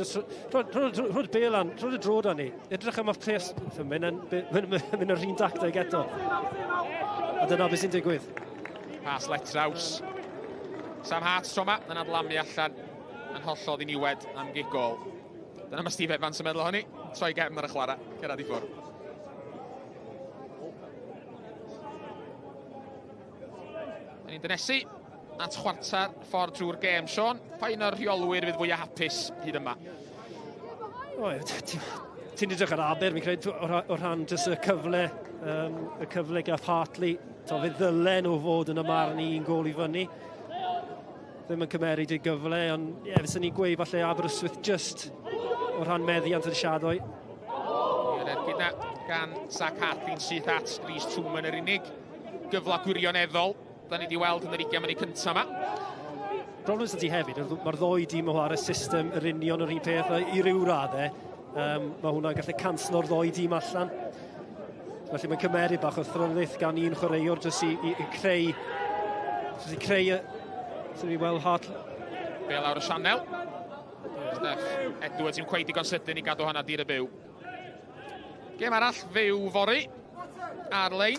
rhoi'r bel an, rhoi'r drod arni. Edrych am y pres, mynd yr un dacteg eto. A dyna beth sy'n digwydd. Pas letraws. Sam Hart tro yma, yn adlamu allan yn hollol ddiniwed am gic gôl. Dyna mae Steve Evans yn meddwl ohoni. Troi gefn ar y chwarae, cyrraedd i ffwrdd. Da ni'n dynesu at chwarter ffordd drwy'r gêm, Sean. Pa un o'r rheolwyr fydd fwyaf hapus hyd yma? Ti'n edrych ar Aber, fi'n credu, o rhan jyst y cyfle, y cyfle gath Hartley. To, fe ddylen nhw fod yn y marn i un gôl i fyny. ddim yn cymeryd ei gyfle, ond ie, fyswn ni'n gweud falle Aberystwyth just o rhan meddiant yn siadoi. Yr ergyd na gan Zach Hartley'n syth at Rhys Truman, yr unig gyfle gwirioneddol da ni wedi weld yn yr 20 munud cyntaf yma. Broblem sydd ti hefyd, mae'r ddoi dîm o ar y system yr union yr un peth i ryw raddau. Mae hwnna'n gallu canslo'r ddoi dîm allan. Felly mae'n cymeryd bach o athrylith gan un chwaraewr jyst i creu, jyst i creu, sy'n ni weld Hart. Bel lawr y sianel. Steff Edwards yn cweith digon sydyn i gadw hwnna dir y byw. Gêm arall fyw fory ar-lein.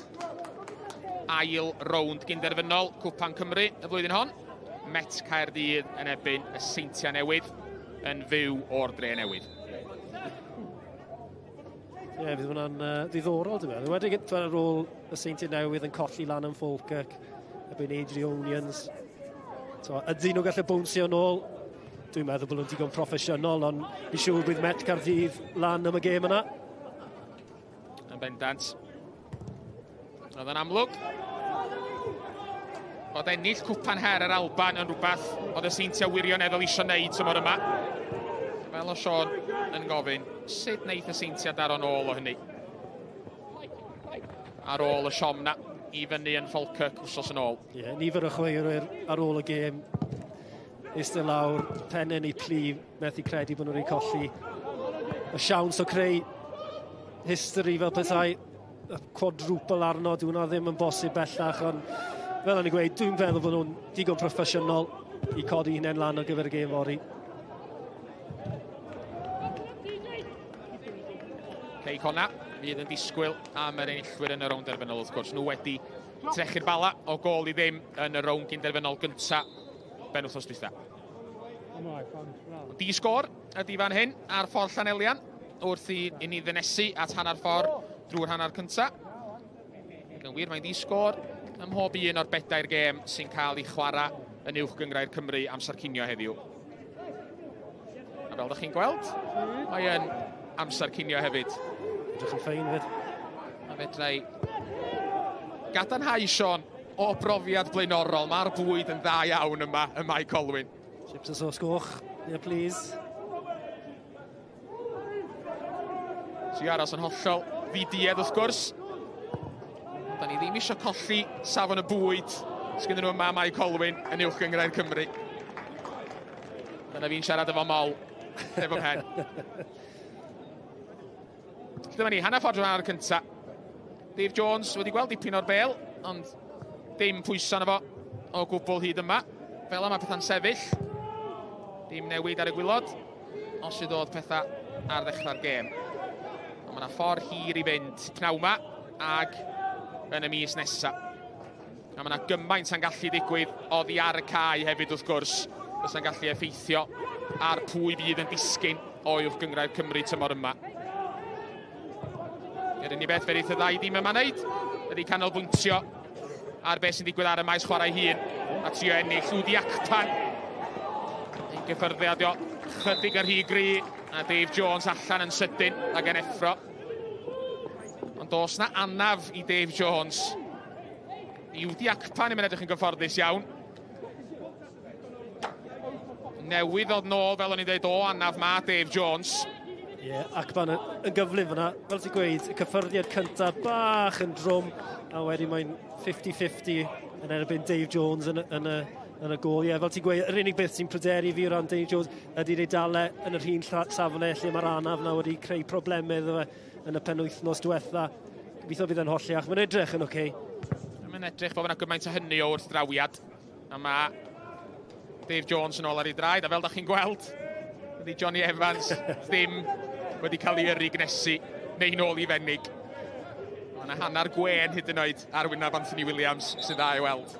Ail rownd gynderfynol Cwpan Cymru y flwyddyn hon. Met Caerdydd yn erbyn y Seintiau Newydd yn fyw o'r Dre Newydd. Ie, yeah, fydd hwnna'n ddiddorol, dwi'n meddwl. Wedi ar ôl y Seintiau Newydd yn colli lan yn Falkirk erbyn Adrianians. So, ydyn nhw'n gallu bownsio nôl? Dwi'n meddwl bod nhw'n digon proffesiynol, ond fi siŵr bydd Met Caerdydd lan am y gêm yna. Yn bendant. Oedd yn amlwg bod ennill Cwpan Her yr Alban yn rhywbeth oedd y Seintiau wirioneddol eisiau wneud tymor yma. Fel o Sean yn gofyn, sut wneith y Seintiau daro nôl o hynny? Ar ôl y siom na i fyny yn Falkirk wsos yn ôl. Ie, yeah, nifer o chwaraewyr ar ôl y gêm eistedd lawr, pennau neu plu, methu credu bod nhw wedi colli. Y siawns o creu history fel petai, y quadruple arno, dyw hwnna ddim yn bosib bellach, ond fel o'n i'n gweud, dwi'n feddwl bod nhw'n digon proffesiynol i codi hunain lan ar gyfer y gêm fory. Cei Connah fydd yn disgwyl am yr enillwyr yn y rownd derfynol wrth gwrs. Nhw wedi trechu'r Bala o gôl i ddim yn y rownd gynderfynol gynta benwythnos dwytha. Di sgôr ydy fan hyn ar ffordd Llanelian wrth i ni ddynesu at hanner ffordd drwy'r hanner cynta. Ac yn wir, mae'n di sgôr ym mhob un o'r bedair gêm sy'n cael ei chwarae yn Uwch Gynghrair Cymru amser cinio heddiw. A fel ydych chi'n gweld, mae yn amser cinio hefyd. Edrych yn ffein fyd. A fedra i gadarnhau, Sean, o brofiad blaenorol, mae'r bwyd yn dda iawn yma ym Mae Colwyn. Chips a sauce goch, yeah please. Ti aros yn hollol ddiduedd wrth gwrs. Da ni ddim eisiau colli safon y bwyd sgynnyn nhw yma Mae Colwyn yn Uwch Gynghrair Cymru. Dyna fi'n siarad efo mol, efo pen. Dyma ni, hanner ffordd drwy'r cynta. Dave Jones wedi gweld dipyn o'r bel, ond dim pwysa na fo o gwbl hyd yma. Fel yma pethau'n sefyll. Dim newid ar y gwylod, os sydd oedd pethau ar ddechrau'r gêm. Ond mae yna ffordd hir i fynd pnawn ma ag yn y mis nesaf. A mae yna gymaint sy'n gallu digwydd oddi ar y cae hefyd wrth gwrs. Fysa'n gallu effeithio ar pwy fydd yn disgyn o Uwch Gynghrair Cymru tymor yma. Yr unig beth fedraith y ddau dîm yma wneud ydy canolbwyntio ar beth sy'n digwydd ar y maes chwarae hun a trio ennill. Udi Akpan yn gyffyrddiad o chydig ar rhy gry a Dave Jones allan yn sydyn ac yn effro. Ond does na anaf i Dave Jones. Udi Akpan ddim yn edrych yn gyfforddus iawn. Newydd ddod nôl, fel o'n i'n dweud, o anaf ma Dave Jones. Ie, yeah, Akpan yn gyflym fyna. Fel ti'n gweud, y cyffyrddiad cyntaf bach yn drwm, a wedyn mae'n 50-50 yn erbyn Dave Jones yn y gôl. Ie, yeah, fel ti'n gweud, yr unig beth sy'n pryderu fi o ran Dave Jones ydy'r ei dale yn yr un safle lle mae'r anaf na wedi creu problemau iddo fe yn y penwythnos diwetha. Gobeithio bydd yn holliach. Mae'n edrych yn oce. Okay. Mae'n edrych bod yna gymaint o hynny o wrthdrawiad. A mae Dave Jones yn ôl ar ei draed, a fel da chi'n gweld, ydy Johnny Evans ddim wedi cael ei yrru gnesu neu nôl i fenig. Mae yna hanner gwên hyd yn oed ar wyneb Anthony Williams sydd dda i weld.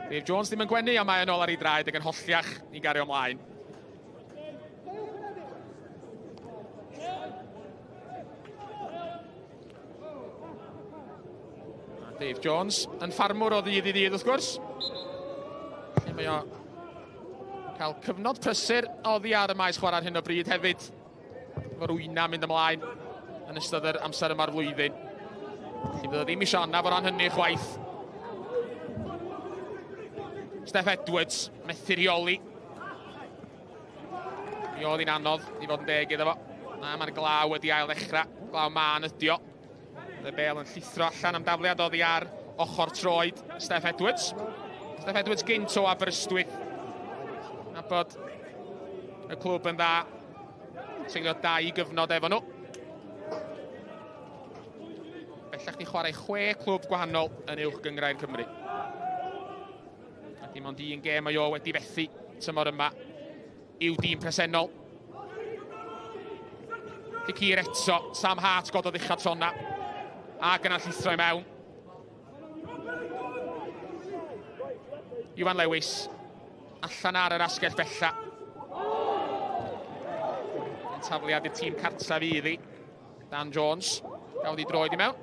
Dave Jones ddim yn gwenu, a mae yn ôl ar ei draed ac yn holliach i gario ymlaen. A Dave Jones yn ffarmwr o ddydd i ddydd wrth gwrs. Lle mae o cael cyfnod prysur oddi ar y maes chwarae ar hyn o bryd hefyd. Efo'r wyna mynd ymlaen yn ystod yr amser yma'r flwyddyn. Felly fydd o ddim eisiau anaf o ran hynny chwaith. Steff Edwards, methu rheoli. Mi oedd hi'n anodd i fod yn deg iddo fo. Na, mae'r glaw wedi ail ddechrau. Glaw mân ydi o. Y bel yn llithro allan am dafliad oddi ar ochr troed Steff Edwards. Steff Edwards gynt o Aberystwyth. Nabod y clwb yn dda. Treulio 2 gyfnod efo nhw. Bellach di chwarae 6 clwb gwahanol yn Uwch Gynghrair Cymru. A dim ond un gêm mae o wedi fethu tymor yma i'w dîm presennol. Cic hir eto, Sam Hart gododd ucha tro 'na. Ac yna llithro i mewn. Iwan Lewis allan ar yr asgell bella. Yn tafliad i'r tîm cartref iddi. Dan Jones, gafodd ei droed i mewn.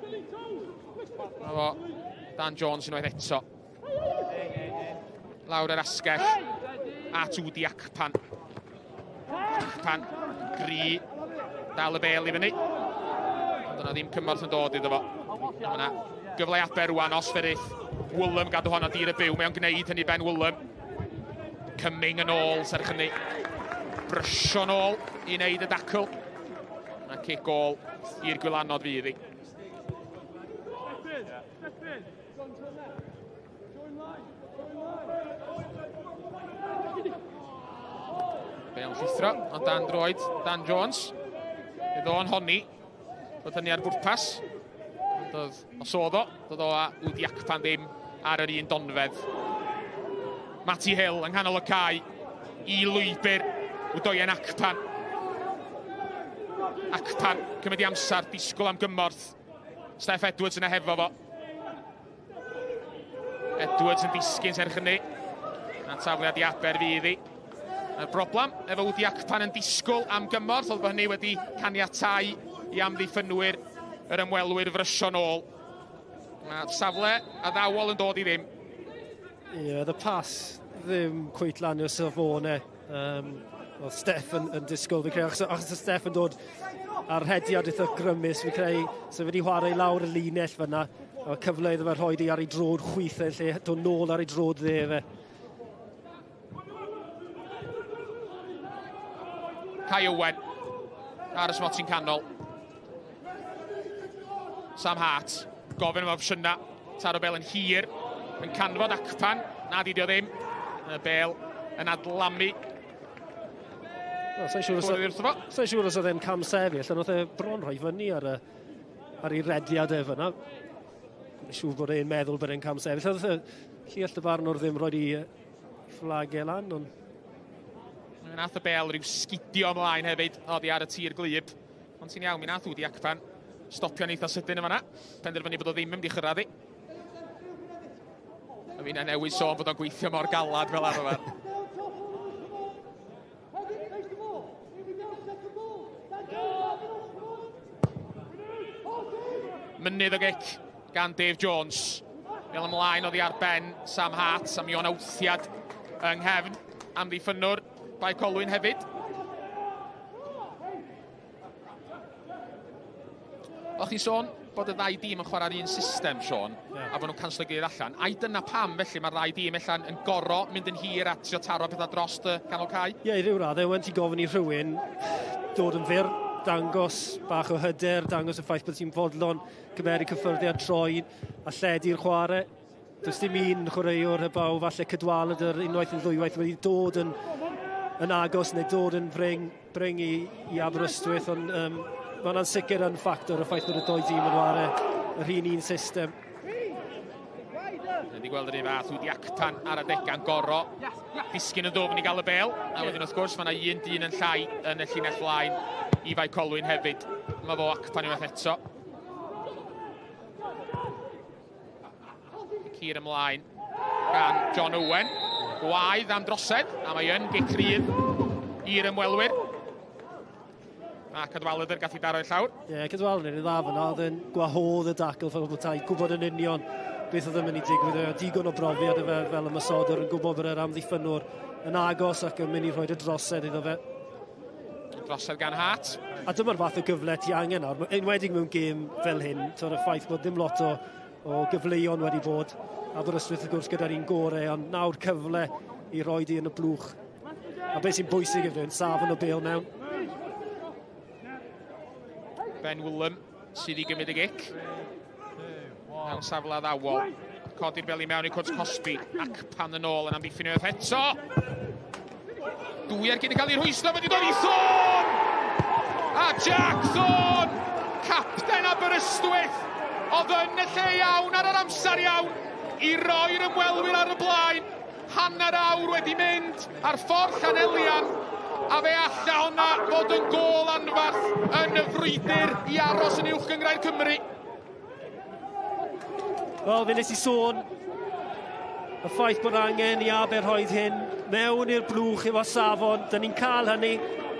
Dyna fo, Dan Jones unwaith eto. Lawr yr asgell at Udi Akpan. Akpan, gry, dal y bel i fyny. Ond yna ddim cymorth yn dod iddo fo. Mae yna gyfle Aber rwan os ferith Woolam gadw hon o dir y byw. Mae o'n gwneud hynny Ben Woolam. Cumming yn ôl, serch hynny. Brysio nôl i wneud y dacl. A cic gôl i'r gwylanod fydd hi. Bel llithro o dan droed Dan Jones. Iddo o'n honni bod hynny ar bwrpas. Ond oedd, os oedd o, doedd o a Udi Akpan ddim ar yr un donfedd. Matty Hill yng nghanol y cae i lwybr Udoyen Akpan. Akpan cymryd i amser, disgwyl am gymorth. Steff Edwards yna hefo fo. Edwards yn disgyn serch hynny. A tafliad i Aber fydd hi. A'r broblem efo Udi Akpan yn disgwyl am gymorth, oedd bod hynny wedi caniatáu i amddiffynwyr yr ymwelwyr frysio nôl. Mae safle addawol yn dod i ddim. Ie, yeah, y pas ddim cweit lan i'r safonau. Oedd Steff yn disgwyl, fi'n credu, achos Steff yn dod ar rhediad eitha grymus, fi'n credu, so wedi chwarae lawr y linell fyna. A cyfle iddo fe rhoi di ar ei drod chwith e, lle dod nôl ar ei drod dde fe. Kai Owen ar y smotyn canol. Sam Hart gofyn am opsiynau. Taro bel yn hir, yn canfod Akpan. Na, di o ddim. Y bel yn adlamu. No, sa'n siŵr os oedd e'n cam sefyll, ond oedd e bron rhoi fyny ar ei rediad e fyna. Siŵr bod e'n meddwl bod e'n cam sefyll. Oedd e lluall dyfarnwr ddim rhoi i fflagau lan, ond... Mi nath y bel rhyw sgidio ymlaen hefyd, oddi ar y tir glyb. Ond ti'n iawn, mi nath Udi Akpan stopio'n eitha sydyn yn fanna. Penderfynu bod o ddim yn mynd i chyrraedd hi. A fi'n newydd sôn bod o'n gweithio mor galad fel arfer. Mynydd o gic gan Dave Jones. Fel ymlaen oddi ar ben Sam Hart am Ion Awthiad yng nghefn amddiffynnwr Bae Colwyn hefyd. O'ch chi'n sôn bod y ddau dîm yn chwarae'r un system, Sean, yeah, a bod nhw'n canslo gilydd allan. Ai dyna pam felly mae'r ddau dîm allan yn goro mynd yn hir a trio taro pethau dros y canol cae? Ie, yeah, i ryw raddau, wen ti'n gofyn i rhywun dod yn fyr, dangos bach o hyder, dangos y ffaith bod ti'n fodlon cymeru cyffyrddiad troi a lledu'r chwarae. Does dim un chwaraewr heblaw, falle Cadwaladr unwaith yn ddwywaith wedi dod yn agos neu dod yn bring i Aberystwyth, ond mae hwnna'n sicr yn ffactor y ffaith bod y doi dîm yn ware yr un system. Wedi gweld yr un fath Udi Akpan ar adegau'n goro disgyn yn ddwfn i gael y bel. A wedyn wrth gwrs mae yna un dyn yn llai yn y llinell flaen i Fae Colwyn hefyd. Mae fo Akpan unwaith eto. Cur ymlaen gan John Owen. Gwaedd am drosedd, a mae yn gic rydd i'r ymwelwyr. A Cadwaladr gath i daro i'r llawr. Ie, yeah, Cadwaladr yn dda fyna, oedd yn gwahodd y dacl fel bod tai, gwybod yn union beth oedd yn mynd i digwydd. Digon o brofiad fe fel ymosodwr yn gwybod bod yr amddiffynnwr yn agos ac yn mynd i rhoi y drosedd iddo fe. Drosedd gan Hart. A dyma'r fath o gyfle ti angen nawr, enwedig mewn gêm fel hyn, to'r y ffaith bod ddim lot o gyfleon wedi bod. Aberystwyth wrth gwrs gyda'r un gorau, ond nawr cyfle i roi di yn y blwch. A beth sy'n bwysig yw'r safon o bêl mewn. Ben Willem sydd i gymryd y gic. Mewn safle addawol. Codi'r bel i mewn i cwrt cosbi. Ac pan yn ôl yn amddiffyn unwaith eto. Dwy ergyd yn cael ei rhwystro, wedi dod i Thorne! A Jack Thorne, capten Aberystwyth, oedd yn y lle iawn ar yr amser iawn i roi'r ymwelwyr ar y blaen. Hanner awr wedi mynd ar ffordd Llanelian, a fe alla honna fod yn gôl anfarth yn y frwydr i aros yn Uwch Gynghrair Cymru. Wel, fe nes i sôn y ffaith bod angen i Aber rhoi hyn mewn i'r blwch efo safon. Dyn ni'n cael hynny.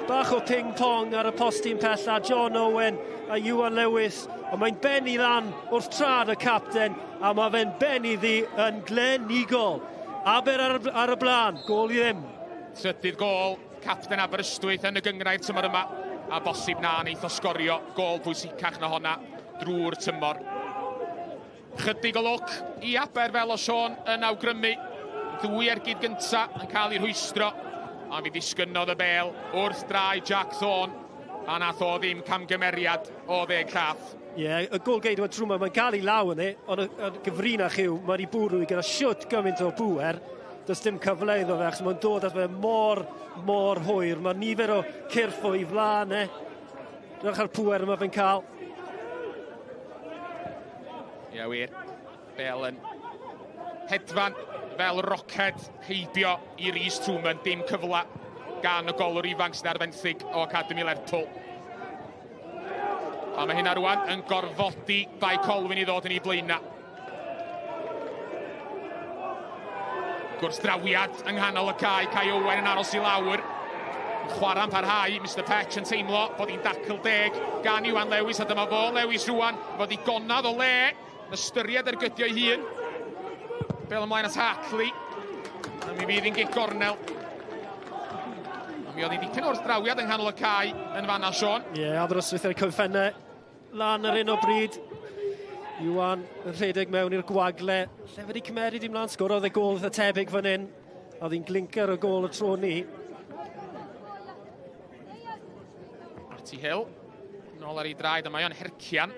Bach o ping-pong ar y postyn pella. John Owen a Iwan Lewis. Ond mae'n benni lan wrth trad y capten a mae fe'n benni ddi yn glenigol. Aber ar, ar y blaen, gôl i ddim. Trydydd gôl, capten Aberystwyth yn y gynghrair tymor yma. A bosib na neith o sgorio gôl pwysicach na honna drwy'r tymor. Chydig o lwc i Aber fel o Siôn yn awgrymu. Ddwy ergyd gynta yn cael ei rhwystro. Ond mi ddisgynnodd y bel wrth draed Jack Thorne. A nath o ddim camgymeriad o ddeg llath. Ie, yeah, y gôl geidwad trwy yma, mae'n cael ei law yn e, ond y, y gyfrinach yw, mae'n ei bwrw i gyda siwt gymaint o bŵer. Does dim cyfle iddo fe, achos mae'n dod at fe mor, mor hwyr. Mae nifer o cyrff o'i flaen e. Dewch ar pŵer yma fe'n cael. Ie, wir. Bel yn hedfan fel roced heibio i Rhys Truman. Dim cyfle gan y golwr ifanc sydd ar fenthyg o Academy Lerpwl. A mae hynna rwan yn gorfodi Bae Colwyn i ddod yn ei blaenau. Gwrthdrawiad yng nghanol y cae, Kai Owen yn aros i lawr. Yn chwarae'n parhau, Mr Petch yn teimlo bod hi'n dacl deg gan Iwan Lewis, a dyma fo Lewis rwan, fod i gonad o le, yn ystyried ergydio ei hun. Bel ymlaen at Hartley. A mi fydd hi'n gic gornel. A mi oedd hi dipyn o'r drawiad yng nghanol y cae yn fanna, Siôn. Ie, yeah, Aberystwyth ar cyffennau lan ar un o bryd. Iwan yn rhedeg mewn i'r gwagle. Lle wedi cymeryd i mlaen, sgorodd e gôl eitha tebyg fan hyn. Oedd hi'n glinker o gôl y tro ni. Artie Hill, nôl ar ei draed, a mae o'n hercian.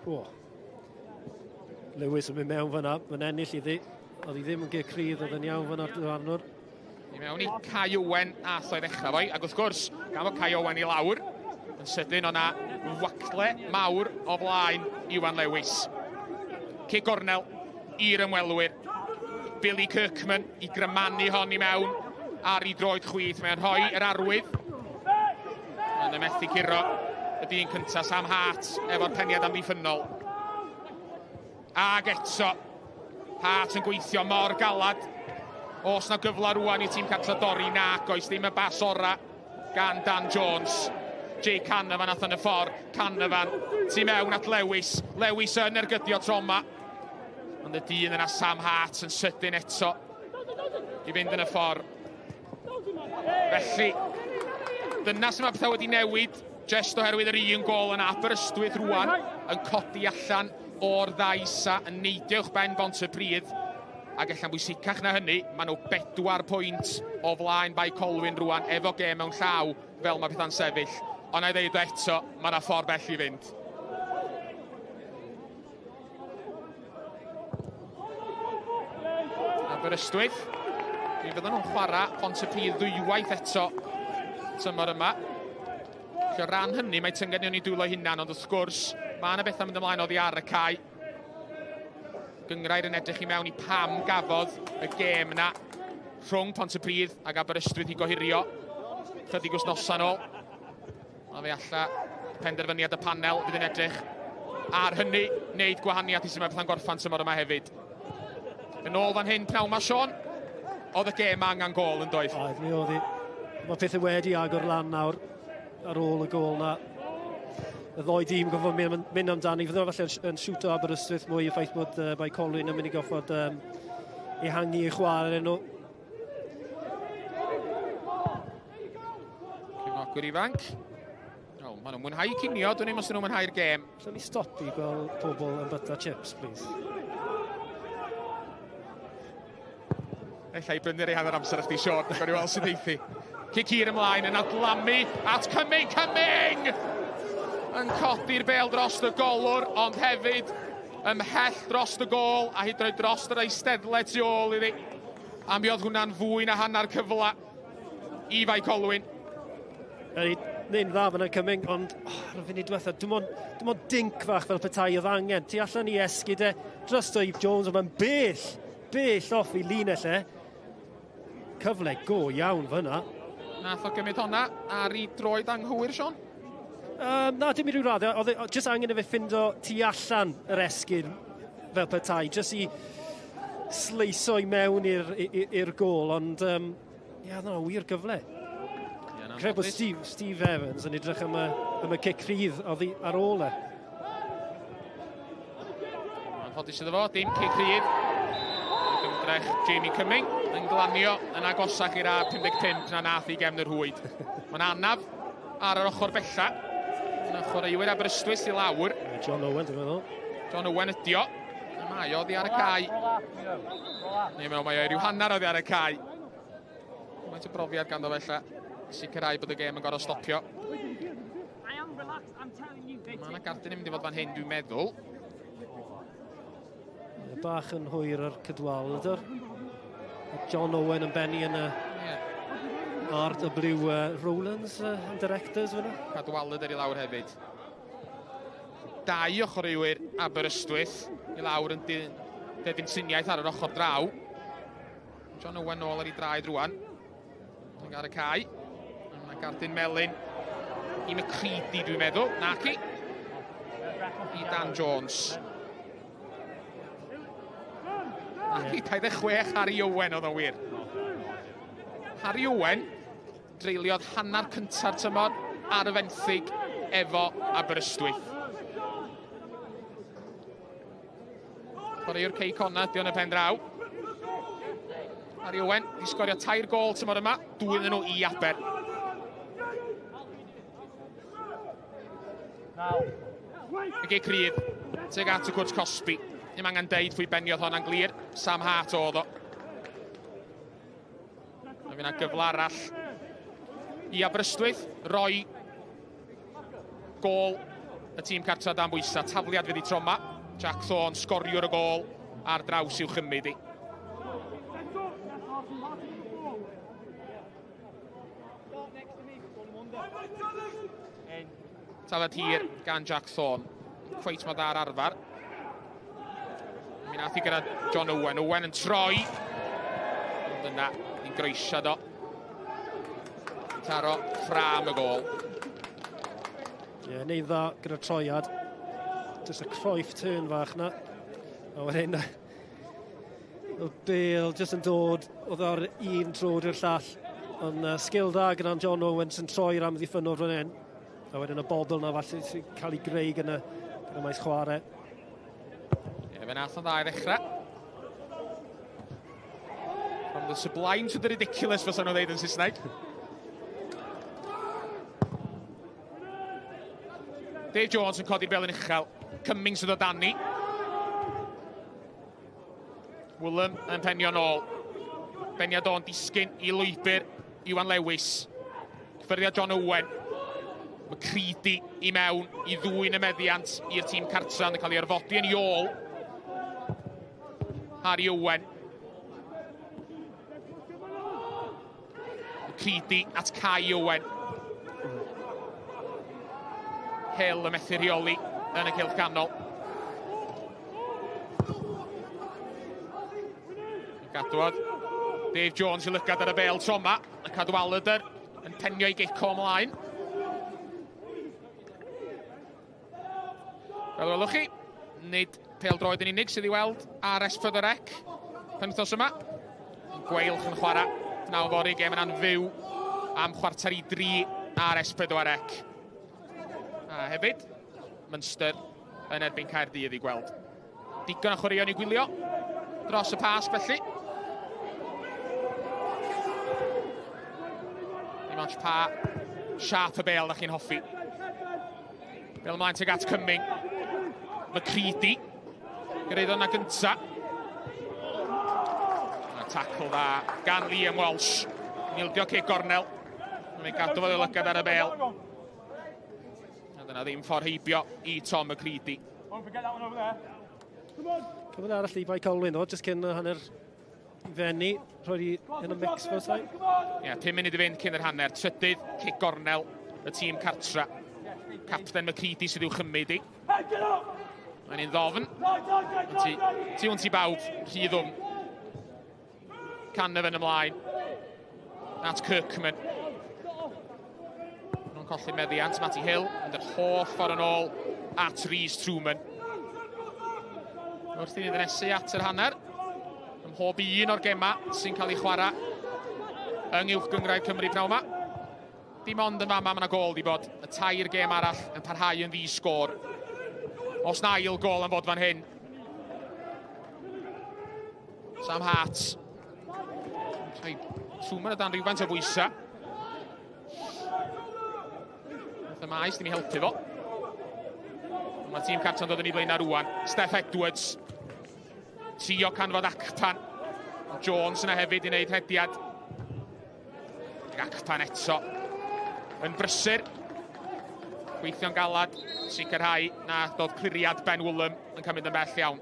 O. Lewis yn mynd mewn fyna, mae'n ennill iddi. Oedd hi ddim yn gic cryf, oedd yn iawn fyna'r dyfarnwr. I mewn i Kai Owen ath o'i ddechrau foi, ac wrth gwrs, gan fod Kai Owen i lawr, yn sydyn o'na wacle mawr o flaen Iwan Lewis. Cic gornel i'r ymwelwyr. Billy Kirkman i grymanu hon i mewn ar ei droed chwith. Mae'n rhoi yr arwydd. Yn y methu curo y dyn cyntaf, Sam Hart, efo'r peniad amddiffynnol. Ag eto, Hart yn gweithio mor galad. Os na gyfle rwan i tîm cartra dorri, nac oes, ddim y bas ora gan Dan Jones. Jay Canavan ath yn y ffordd, Canavan tu mewn at Lewis. Lewis yn ergydio tro yma. Ond y dyn yna, Sam Hart, yn sydyn eto i fynd yn y ffordd. Felly, dyna sy'n mae pethau wedi newid, jyst oherwydd yr un gôl yna. Aberystwyth rwan yn codi allan o'r ddau isa, yn neidio uwch ben Bontypridd. Ac ella'n bwysicach na hynny, maen nhw 4 pwynt o flaen Bae Colwyn rwan, efo gêm mewn llaw, fel mae pethau'n sefyll. Ond na i ddeud eto, mae yna ffordd bell i fynd. Aberystwyth, mi fydden nhw'n chwarae Pontypridd ddwywaith eto tymor yma. Felly o ran hynny, mae tynged yn ei dwylo hunan, ond wrth gwrs, mae yna bethau mynd ymlaen oddi ar y cae. Gynghrair yn edrych i mewn i pam gafodd y gêm yna rhwng Pontypridd ac Aberystwyth i gohirio chydig wythnosau nôl. A fe alla penderfyniad y panel fydd yn edrych ar hynny, wneud gwahaniaeth i sut mae pethau'n gorffan tymor yma hefyd. Yn ôl fan hyn, pnawn ma, Siôn, oedd y gêm angen gôl yn doedd? Oedd, mi oedd hi. Mae pethau wedi agor lan nawr ar ôl y gôl na. Y ddoi dîm gofod mynd, mynd amdani. Fydde falle yn siwto Aberystwyth mwy y ffaith bod Bae Colwyn yn mynd i goffod ehangu ei chwarae nhw. Cefnogwyr ifanc. Oh, maen nhw'n mwynhau cinio, dwi'n os nhw'n mwynhau'r gêm. Lle ni stopi gweld pobl yn byta chips, please? Ella i brynu rei hanner amser i chdi, Siôn. Gawn ni weld sut eithi. Cic hir ymlaen yn adlamu at Cumming. Cumming! Yn codi'r bêl dros y golwr, ond hefyd ymhell dros y gôl a hyd yn oed dros yr eisteddle tu ôl iddi. A mi oedd hwnna'n fwy na hanner cyfle i Fae Colwyn. Neu'n dda fyna Cumming, ond ar y funud diwetha, dim ond dink fach fel petai oedd angen. Tu allan i esgid e dros Dave Jones, ond mae'n bell, bell off i linell e. Cyfle go iawn fyna. Nath o gymryd honna ar ei droed anghywir, Siôn? Na, dim i ryw raddau. Oedd e jyst angen i fe ffindo tu allan yr esgid fel petai, jyst i sleiso i mewn i'r gôl, ond ie, oedd yna wir gyfle. Credu bod Steve Evans yn edrych am y cic rhydd oddi ar ôl e. Anffodus iddo fo, dim cic rhydd. Ymdrech Jamie Cumming yn glanio yn agosach i'r A55 na nath i gefn yr rhwyd. Mae'n anaf ar yr ochr bella. Yna chwaraewyr Aberystwyth i lawr. John Owen, dwi'n meddwl. John Owen ydi o. Mae o oddi ar y cae. Neu meddwl mae o ryw hanner oddi ar y cae. Faint o brofiad ganddo fe sicrhau bod y gêm yn gorfod stopio. Mae yna gardyn yn mynd i fod fan hyn, dwi'n meddwl. Bach yn hwyr ar Cadwaladr. John Owen yn benni yn y RW Rowlands and Directors fyna. Cadwaladr i lawr hefyd. Dau o chwaraewyr Aberystwyth i lawr yn derbyn triniaeth ar yr ochr draw. John Owen nôl ar ei draed rwan. Ac ar y cae. Mae gardyn melyn i McCready, dwi'n meddwl. Naci. I Dan Jones. Naci, 26 Harry Owen oedd o'n wir. Harry Owen dreuliodd hanner cynta'r tymor ar y fenthyg efo Aberystwyth. Chwaraewr Cei Connah, di o'n y pen draw. Harry Owen di sgorio 3 gôl tymor yma, 2 yn nhw i Aber. Y gic rydd, tuag at y cwrt cosbi. Ddim angen deud pwy beniodd honna'n glir. Sam Hart oedd o. A fyna gyfle arall i Aberystwyth roi gôl y tîm cartra dan bwysa. Tafliad fydd i tro yma. Jack Thorne sgoriwr y gôl ar draws i'w chymryd i. Tafliad hir gan Jack Thorne. Cweit mae dda'r arfer. Mi nath i gyda John Owen. Owen yn troi. Ond yna, ni'n groesiad o. Taro ffrâm y gôl. Ie, yeah, neu dda gyda troiad. Just a croif turn fach na. A wedyn, y bêl jyst yn dod, oedd ar un tro i'r llall. Ond sgil dda gyda John Owen sy'n troi'r amddiffynnwr fan hyn. A wedyn y bobl na falle sy'n cael ei greu gyda maes chwarae. Ie, fe nath o'n dda i ddechrau. From the sublime to the ridiculous, fysa nhw'n dweud yn Saesneg. Dave Jones yn codi'r bel yn uchel. Cummings yn dod dani. Willem yn penio nôl. Beniad o'n disgyn i lwybr Iwan Lewis. Cyffyrddiad John Owen. McCready i mewn i ddwyn y meddiant i'r tîm cartra yn cael ei orfodi yn ei ôl. Harry Owen. McCready at Kai Owen. Hill y methu rheoli yn y cylch canol. Gadwodd Dave Jones i lygad ar y bêl tro yma. Y Cadwaladr yn penio i gic o ymlaen. Fel welwch chi, nid pêl-droed yn unig sydd i weld ar S4C penwythnos yma. Gweilch yn chwarae pnawn fory, gêm yna'n fyw am 2:45 ar S4C. A hefyd, Munster yn erbyn Caerdydd i gweld. Digon o chwaraeon i gwylio dros y Pasg felly. Dim ots pa siâp y bêl da chi'n hoffi. Bêl ymlaen tuag at Cumming. McCready. Gyrraedd yna gynta. A Tackle dda gan Liam Walsh. Nildio cic gornel. Mae'n gadw fo lygad ar y bel. A dyna ddim ffordd heibio i Tom McCready. Cyfle arall i Bae Colwyn, o, jyst cyn hanner i fenni, rhoi i yn y mix fel sai. Ie, 5 munud i fynd cyn yr hanner. Trydydd cic gornel y tîm cartra. Capten McCready sydd i'w chymryd i. Mae'n un ddofn. Tu hwnt i bawb, rhy ddwfn. Canavan ymlaen. At Kirkman. Nhw'n colli meddiant, Matty Hill, mynd yr holl ffordd yn ôl at Rhys Truman. Wrth i ni ddynesu at yr hanner, ym mhob un o'r gema sy'n cael ei chwarae yng Uwch Gynghrair Cymru pnawn yma. Dim ond yn fama mae yna gol di bod. Y tair gêm arall yn parhau yn ddi sgôr. Os na ail gol am fod fan hyn. Sam Hart. Rhoi Truman o dan rhywfaint o bwysau. Nath y maes ddim i helpu fo. Mae tîm cartra'n dod yn ei flaen ar rwan. Steph Edwards. Trio canfod Acpan. Jones yna hefyd i wneud rhediad. Acpan eto. Yn brysur. Gweithio'n galad. Sicrhau na dod cliriad Ben Woolham yn cymryd yn bell iawn.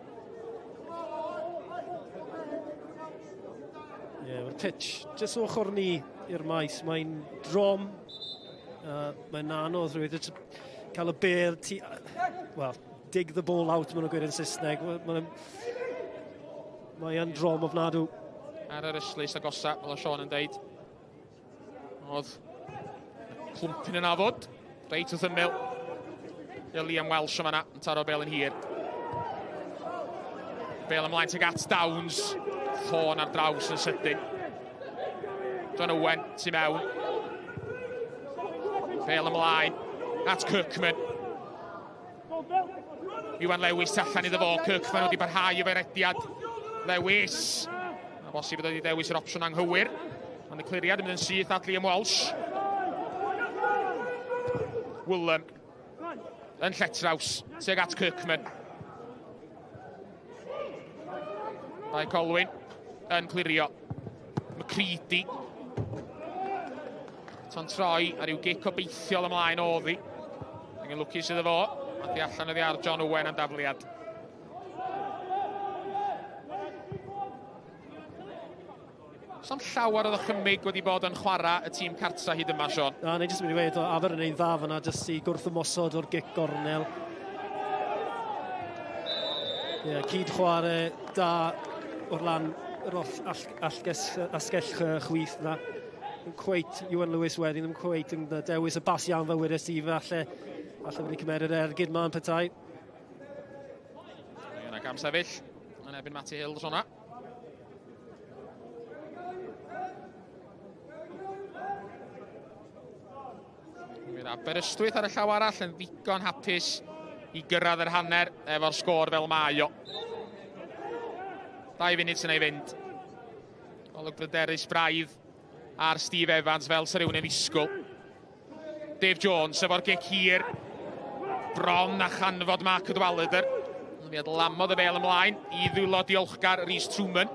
Ie, yeah, mae'r pitch jyst ochr ni i'r maes. Mae'n drom. Mae'n anodd rhywbeth. Cael y bêl, well, dig the ball out, maen nhw'n gweud yn Saesneg. Mae'n mae drom ofnadw. Ar yr ystlys agosa, fel o Sean yn deud. Oedd clwmpyn yna fod. Reit wrth ymyl. Liam Welsh yma yn taro bel yn hir. Bel ymlaen tuag at Downs. Thorne ar draws yn sydyn. John Owen tu mewn. Bel ymlaen at Kirkman. Iwan Lewis allan iddo fo. Kirkman wedi barhau efo'i rediad. Lewis. A bosib wedi dewis yr opsiwn anghywir. Ond y cliriad yn mynd yn syth at Liam Walsh. Woolham yn lletraws tuag at Kirkman. Bae Colwyn yn clirio. McCready. To'n troi ar ryw gic obeithiol ymlaen oddi. Angen lwcus iddo fo. A di allan oddi ar John Owen am dafliad. So'n llawer o ddychymyg wedi bod yn chwarae y tîm cartra hyd yma, Sean. Na, ni jyst mynd i weud, o Aber yn ein dda fyna, jyst i gwrth ymosod o'r gic gornel. Ie, yeah, cyd chwarae da o'r lan yr asgell chwith na. Ddim cweit Iwan Lewis wedyn, ddim cweit yn dewis y bas iawn fel wedes i, falle wedi cymeryd yr ergyd ma yn petai. Yna gam sefyll yn erbyn Matty Hill hwnna. Fydd Aberystwyth ar y llaw arall yn ddigon hapus i gyrraedd yr hanner efo'r sgôr fel mae o. 2 funud sy'n ei fynd. Golwg bryderus braidd ar Steve Evans fel sy'n rhywun yn ddisgwyl. Dave Jones efo'r gic hir. Bron a chanfod Mark Cadwaladr. Mi adlamodd y bel ymlaen i ddwylo diolchgar Rhys Truman.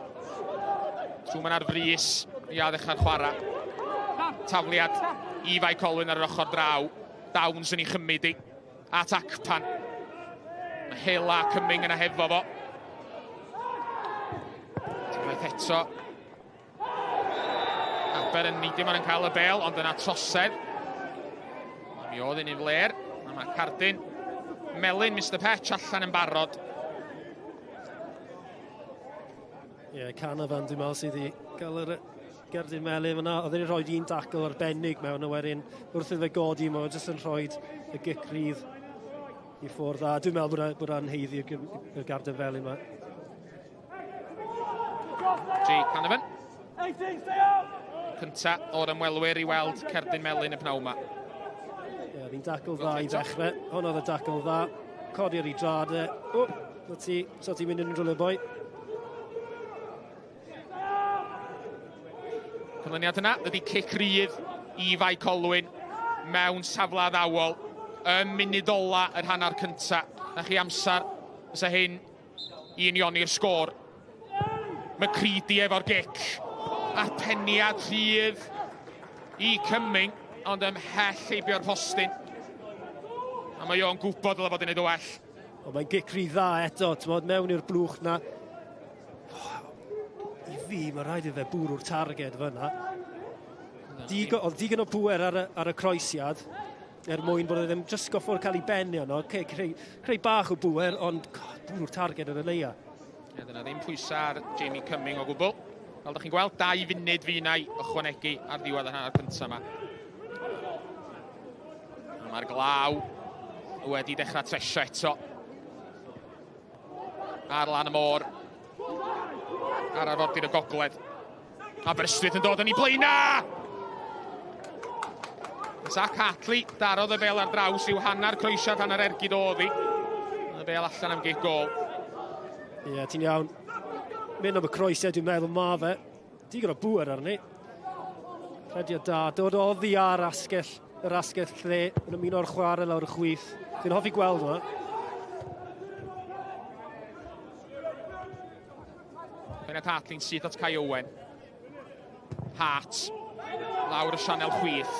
Truman ar frys i ddechrau'r chwarae. Tafliad i Fae Colwyn ar yr ochr draw. Downs yn ei chymryd i at Acpan. Mae Hela Cumming yna hefo fo. Unwaith eto. Aber yn neidio ma'n cael y bel, ond yna trosedd. A mi oedd un i fler. A mae cardyn melyn Mr Petch allan yn barod. Ie, yeah, Canavan dwi'n meddwl sydd wedi gael yr gerdyn melyn fyna. Oedd e'n rhoi un dacl arbennig mewn, a wedyn wrth iddo fe godi, mae jyst yn rhoi y gic rydd i ffwrdd. A dwi'n meddwl bod e'n haeddu y gerdyn felyn yma. Jake Canavan. Cynta o'r ymwelwyr i weld cerdyn melyn y pnawn yma. Ie, yeah, fi'n dacl dda i ddechrau. Hwn oedd y dacl dda. Codi ar ei drad e. O, na ti, so ti'n mynd yn rhywle boi. Canlyniad yna ydy cic rydd i Fae Colwyn mewn safle addawol ym munud ola yr hanner cynta. Na chi amser fysa hyn i unioni'r sgôr. McCready efo'r gic. A'r peniad rhydd i Cumming, ond ymhell heibio'r postyn. A mae o'n gwybod dyle fod yn neud o well. O, mae'n gic rhy dda eto, t'mod, mewn i'r blwch na. I fi, mae rhaid i fe bwrw'r targed fyna. Oedd digon o pŵer ar y croesiad, er mwyn bod e ddim jyst goffod cael ei benni yno. Okay, creu bach o bŵer, ond god, bwrw'r targed yn y leia. Ie, dyna ddim pwysau ar Jamie Cumming o gwbl. Fel ydych chi'n gweld, 2 funud fi na i ychwanegu ar ddiwedd yr hanner cyntaf yma. A mae'r glaw wedi dechrau tresio eto. Ar lan y môr. Ar arfordir y gogledd. Aberystwyth yn dod yn ei blaena! Zach Hartley darodd y bel ar draws i'w hanner croesiad, hanner ergyd oedd hi. Y bel allan am gic gôl. Ie, yeah, ti'n iawn. Mynd am y croesiad, dwi'n meddwl ma fe. Digon o bŵer arni. Rhediad da, dod oddi ar asgell, yr asgell lle, yn ymuno'r chwarae lawr y chwith. Dwi'n hoffi gweld hwnna. Bennett Hartley'n syth at Kai Owen. Hart, lawr y sianel chwith.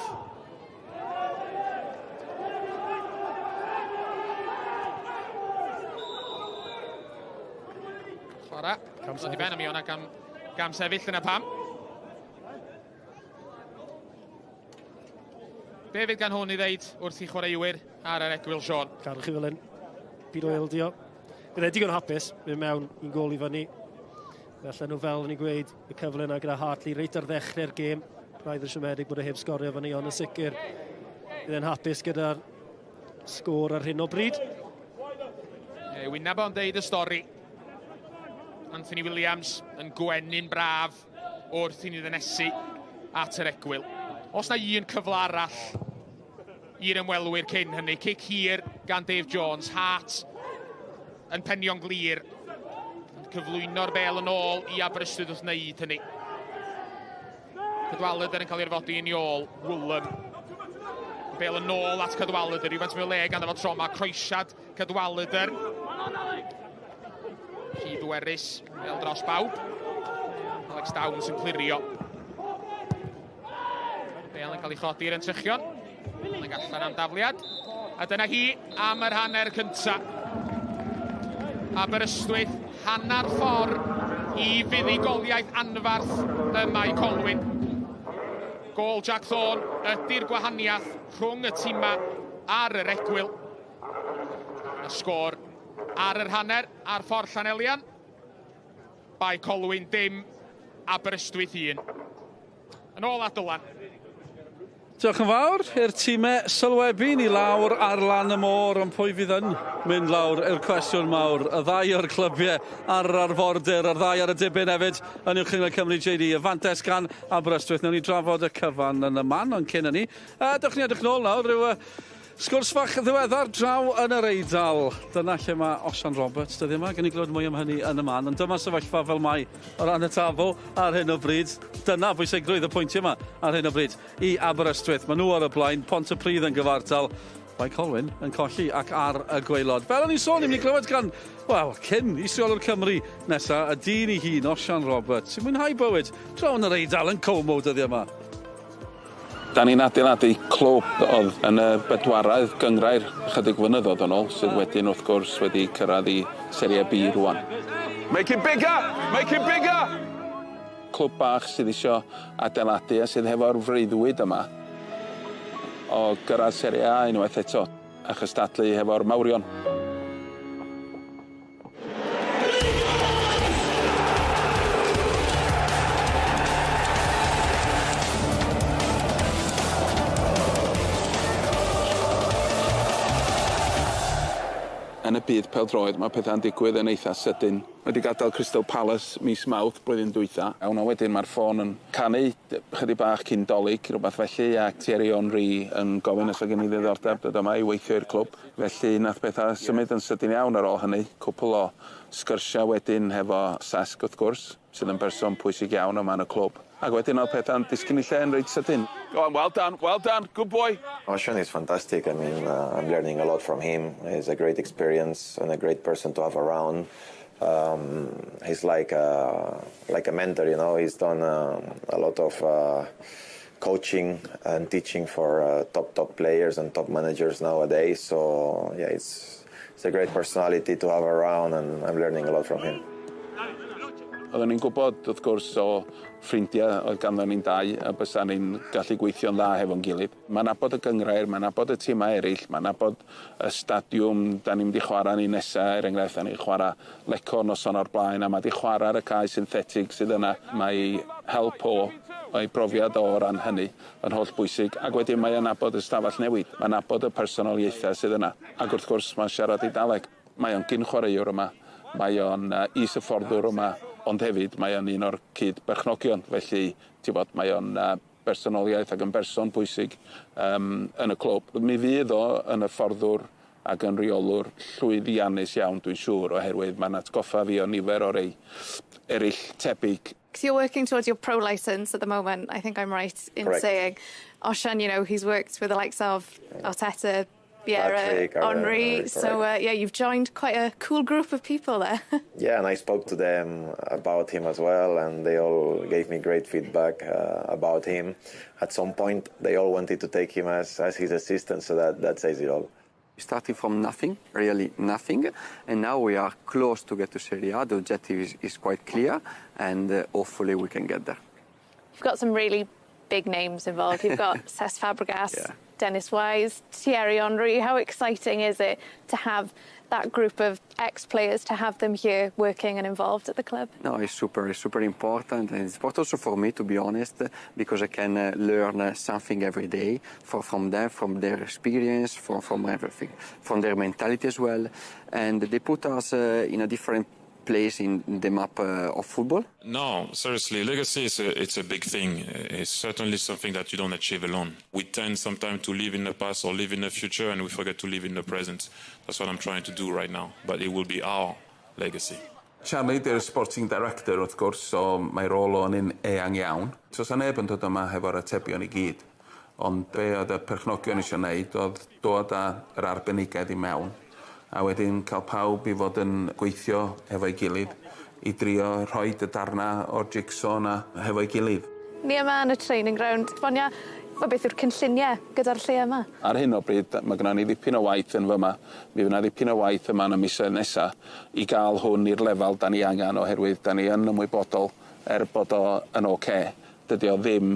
Chwarae. Dod i ben am Iona gam sefyll yna pam. Be fydd gan hwn i ddeud wrth i chwaraewyr ar yr egwyl, Sean? Cadw chi fel hyn. Byd o ildio. Bydd e digon hapus, mynd mewn un gôl i fyny. Felly nhw, fel o'n i'n gweud, y cyfle yna gyda Hartley reit ar ddechrau'r gêm. Rhaid yn siomedig bod e heb sgorio fyny, ond yn sicr bydd e'n hapus gyda'r sgôr ar hyn o bryd. E, wyneb o'n deud y stori. Anthony Williams yn gwenu'n braf wrth i ni ddynesu at yr egwyl. Os na un cyfle arall i'r ymwelwyr cyn hynny, cic hir gan Dave Jones, Hart yn penio'n glir, yn cyflwyno'r bel yn ôl i Aberystwyth wrth wneud hynny. Cadwaladr yn cael ei orfodi yn ôl, Woolam. Bel yn ôl at Cadwaladr, rhywfaint mwy o le ganddo fo tro 'ma, croesiad Cadwaladr. Rhy bwerus, bel dros bawb. Alex Downs yn clirio. Bel yn cael ei chodi i'r entrychion. Yn allan am dafliad. A dyna hi am yr hanner cynta. Aberystwyth hanner ffordd i fuddugoliaeth anfarth ym Mae Colwyn. Gôl Jack Thorne ydy'r gwahaniaeth rhwng y tîma ar yr egwyl. Y sgôr ar yr hanner ar ffordd Llanelian. Bae Colwyn dim, Aberystwyth 1. Yn ôl at Dylan. Diolch yn fawr i'r tîmau sylwebu ni lawr ar lan y môr, ond pwy fydd yn mynd lawr i'r cwestiwn mawr? Y ddau o'r clybiau ar yr arfordir, a'r ddau ar y dibyn hefyd yn Uwch Gynghrair Cymru, JD. Y fantes gan Aberystwyth. Nawn ni drafod y cyfan yn y man, ond cyn hynny, dewch ni edrych nôl nawr, rhyw sgwrs fach ddiweddar draw yn yr Eidal. Dyna lle mae Osian Roberts dyddiau yma. Gen i glywed mwy am hynny yn y man. Ond dyma sefyllfa fel mae o ran y tabl ar hyn o bryd. Dyna bwysigrwydd y pwyntiau yma ar hyn o bryd i Aberystwyth. Maen nhw ar y blaen, Pontypridd yn gyfartal. Bae Colwyn yn colli ac ar y gwaelod. Fel o'n i'n sôn, ni'n mynd i glywed gan, wel, cyn is-reolwr Cymru nesa, y dyn ei hun, Osian Roberts, sy'n mwynhau bywyd draw yn yr Eidal yn Como dyddiau yma. Da ni'n adeiladu clwb oedd yn y bedwaredd gynghrair chydig flynyddoedd yn ôl, sydd wedyn wrth gwrs wedi cyrraedd i Serie B rwan. Make it bigger! Make it bigger! Clwb bach sydd isio adeiladu a sydd hefo'r freuddwyd yma o gyrraedd Serie A unwaith eto a chystadlu hefo'r mawrion. Yn y byd pêl-droed mae pethau'n digwydd yn eitha sydyn. Mae wedi gadael Crystal Palace mis Mawrth blwyddyn dwytha. A hwnna wedyn mae'r ffôn yn canu chydig bach cyn Dolig, rhywbeth felly, a Thierry Henry yn gofyn os oedd gen i ddiddordeb dod yma i weithio i'r clwb. Felly nath pethau symud yn sydyn iawn ar ôl hynny. Cwpl o sgyrsiau wedyn hefo Cesc wrth gwrs, sydd yn berson pwysig iawn yma yn y clwb. Ac wedyn oedd pethau'n disgyn i lle yn reit sydyn. Go on, well done, good boy. Osian is fantastic. I mean, I'm learning a lot from him. He's a great experience and a great person to have around. He's like a mentor. He's done a lot of coaching and teaching for top players and top managers nowadays. So yeah, it's a great personality to have around, and I'm learning a lot from him. Oedden ni'n gwybod, wrth gwrs, o ffrindiau oedd ganddo ni'n dau a bysa ni'n gallu gweithio'n dda hefo'n gilydd. Mae'n nabod y gynghrair, mae'n nabod y tîmau eraill, mae'n nabod y stadiwm da ni'n mynd i chwarae ni nesaf, er enghraifft, da ni'n chwarae Lecco noson o'r blaen, a mae di chwarae ar y cae synthetig sydd yna. Mae help o, o'i brofiad o ran hynny yn holl bwysig, ac wedyn mae'n nabod y stafell newid, mae'n nabod y personoliaethau sydd yna. Ac wrth gwrs mae'n siarad Eidaleg. Mae o'n gyn chwaraewr yma, mae o'n is-hyfforddwr yma, ond hefyd mae o'n un o'r cyd-berchnogion, felly ti'n bod, mae o'n bersonoliaeth ac yn berson bwysig yn y clwb. Mi fydd o yn hyfforddwr ac yn reolwr llwyddiannus iawn, dwi'n siŵr, oherwydd mae'n atgoffa fi o nifer o rei eraill tebyg. You're working towards your pro license at the moment, I think I'm right in Correct. Saying. Osian, he's worked with the likes of Arteta, Vieira, Patrick, Henry. So, yeah, you've joined quite a cool group of people there. Yeah, and I spoke to them about him as well, and they all gave me great feedback about him. At some point, they all wanted to take him as his assistant, so that says it all. Starting from nothing, really nothing, and now we are close to get to Serie A. The objective is quite clear, and hopefully we can get there. You've got some really big names involved. You've got Cesc Fabregas, yeah. Dennis Wise, Thierry Henry. How exciting is it to have that group of ex-players, to have them here working and involved at the club? No, it's super important, and it's important also for me, to be honest, because I can learn something every day from them, from their experience, from everything, from their mentality as well, and they put us in a different place in the map of football. No, seriously, legacy is it's a big thing. It's certainly something that you don't achieve alone. We tend sometimes to live in the past or live in the future, and we forget to live in the present. That's what I'm trying to do right now, but it will be our legacy. Charlie, di'r sporting director, wrth gwrs, so mae rôl o'n un eang iawn. So, sa neb yn dod yma hefo'r atebion i gyd, ond be oedd y perchnogion eisiau gwneud oedd dod â'r arbenigedd i mewn, a wedyn cael pawb i fod yn gweithio hefo'i gilydd i drio rhoi y darna o'r jigsaw yna hefo'i gilydd. Ni yma yn y training ground. Bonia, beth yw'r cynlluniau gyda'r lle yma? Ar hyn o bryd, mae gennym ni ddipyn o waith yn fyma. Mi fydd yna ddipyn o waith yma yn y misoedd nesaf i gael hwn i'r lefel da ni angen, oherwydd da ni yn ymwybodol er bod o yn ocê. Dydy o ddim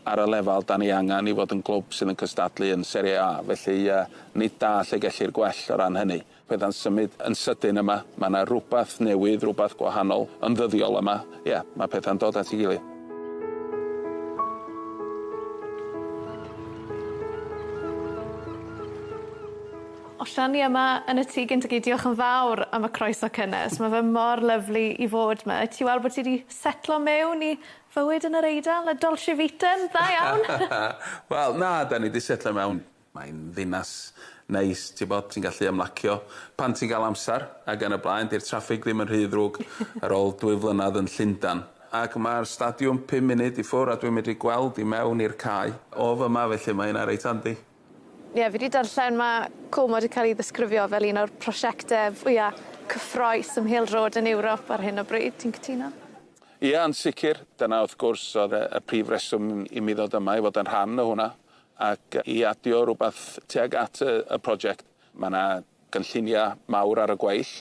ar y lefel da ni angen i fod yn glwb sydd yn cystadlu yn Serie A, felly nid da lle gellir gwell o ran hynny. Pethau'n symud yn sydyn yma, mae yna rhywbeth newydd, rhywbeth gwahanol yn ddyddiol yma. Ie, mae pethau'n dod at ei gilydd. Osian, ni yma yn y tŷ gynt ag i, diolch yn fawr am y croeso cynnes. Mae fe mor lyfli i fod yma. Ti weld bod ti wedi setlo mewn i fywyd yn yr Eidal, y Dolce Vita yn dda iawn? Wel, na, da ni wedi setlo mewn. Mae'n ddinas neis, ti'n bod, ti'n gallu ymlacio pan ti'n cael amser, ac yn y blaen, di'r traffig ddim yn rhy ddrwg ar ôl 2 flynedd yn Llundain. Ac mae'r stadiwm 5 munud i ffwrdd, a dwi'n medru gweld i mewn i'r cae o fyma, felly mae hynna reit handi. Ie, fi wedi darllen mae Como wedi cael ei ddisgrifio fel un o'r prosiectau fwyaf cyffrous ym mhêl-droed yn Ewrop ar hyn o bryd. Ti'n cytuno? Ie, yn sicr. Dyna wrth gwrs oedd y prif reswm i mi ddod yma, i fod yn rhan o hwnna, ac i adio rhywbeth tuag at y prosiect. Mae yna gynlluniau mawr ar y gweill,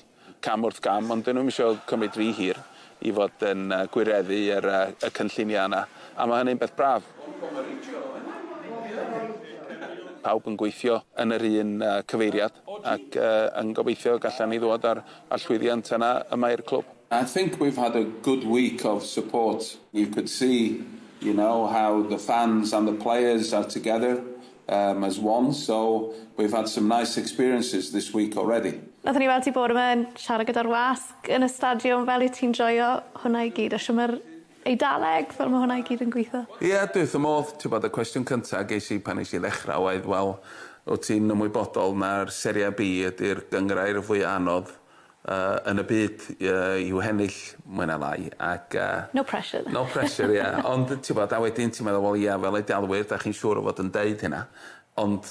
cam wrth gam, ond dyn nhw'm eisiau cymryd rhy hir i fod yn gwireddu y cynlluniau yna. A mae hynny'n beth braf. Pawb yn gweithio yn yr un cyfeiriad ac yn gobeithio gallan ni ddod ar llwyddiant yna yma i'r clwb. I think we've had a good week of support. You could see, you know, how the fans and the players are together as one, so we've had some nice experiences this week already. Nathon ni weld ti bore yma yn siarad gyda'r wasg yn y stadiwm, fel i ti'n joio hwnna i gyd, a shwd mae'r Eidaleg, fel mae hwnna i gyd yn gweithio? Ie, dwi wrth y modd, ti'n bod, y cwestiwn cyntaf ges i pan nes i ddechrau oedd, wel, wyt ti'n ymwybodol na'r Serie B ydy'r gynghrair fwy anodd yn y byd i'w hennill mwy na lai. Ac, no pressure. No pressure, ie. Yeah. Ond ti'n bod, a wedyn ti'n meddwl, wel, ia, fel Eidalwyr, da chi'n siŵr o fod yn deud hynna. Ond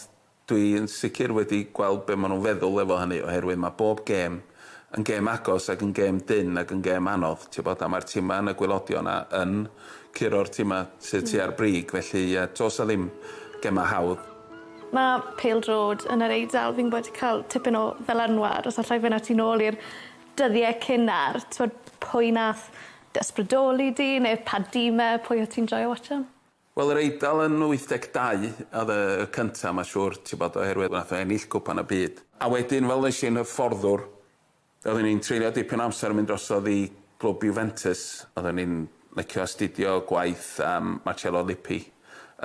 dwi'n sicr wedi gweld be maen nhw'n feddwl efo hynny, oherwydd mae bob gêm yn gêm agos ac yn gêm dynn ac yn gêm anodd, ti'n bod, a mae'r timau yn y gwaelodion yna yn curo'r timau sydd tua'r brig, felly does 'na ddim gemau hawdd. Mae pêl-droed yn yr Eidal, fi'n gwybod, 'di cael tipyn o ddylanwad, os allai fynd â ti nôl i'r dyddiau cynnar, t'mod, pwy nath dy ysbrydoli di, neu pa dimau, pwy o ti'n joio watcho? Wel, yr Eidal yn 82 oedd y cynta, mae'n siŵr, ti'n bod, oherwydd nath o ennill Cwpan y Byd. A wedyn, fel nes i'n hyfforddwr, oeddwn ni'n treulio dipyn o amser yn mynd drosodd i glwb Juventus. Oeddwn ni'n licio astudio gwaith Marcello Lippi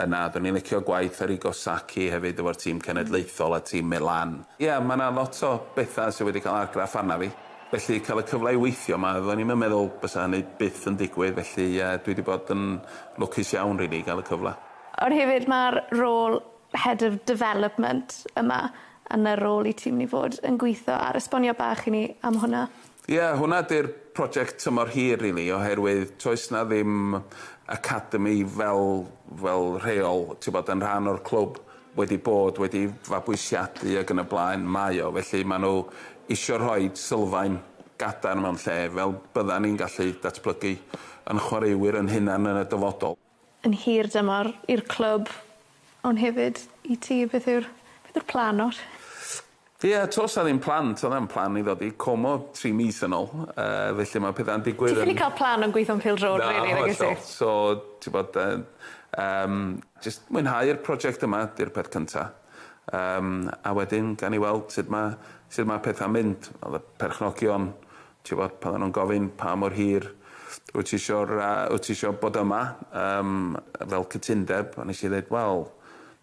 yna. Oeddwn ni'n licio gwaith Arrigo Sacchi hefyd efo'r tîm cenedlaethol a tîm Milan. Ie, yeah, mae yna lot o bethau sydd wedi cael argraff arna fi. Felly cael y cyfle i weithio yma, oeddwn i'n meddwl bysa hynny byth yn digwydd, felly dwi wedi bod yn lwcus iawn, really, i gael y cyfle. Ond hefyd mae'r rôl Head of Development yma yn y rôl i ti'n mynd i fod yn gweithio ar. Esbonio bach i ni am hwnna. Ie, yeah, hwnna di'r prosiect tymor hir, really, oherwydd toes na ddim academy fel rheol, ti'n bod, yn rhan o'r clwb wedi bod, wedi fabwysiadu ac yn y blaen mae o. Felly maen nhw isio rhoi sylfaen gadarn mewn lle fel byddan ni'n gallu datblygu yn chwaraewyr yn hunan yn y dyfodol. Yn hir dymor i'r clwb, ond hefyd i ti, beth yw'r plan o'r? Ie, yeah, tos na ddim plan, toedd ddim plan i ddod i Como 3 mis yn ôl, felly mae pethau'n digwydd. Ti'n ffili cael plan yn gweithio'n pêl-droed, really, nag wyt ti? So, ti'n bod, just mwynhau'r prosiect yma, di'r peth cynta. A wedyn, gan i weld sut ma pethau'n mynd. Oedd y perchnogion, ti'n bod, pan nhw'n gofyn pa mor hir wyt ti isio bod yma fel cytundeb, a nes i ddweud, wel,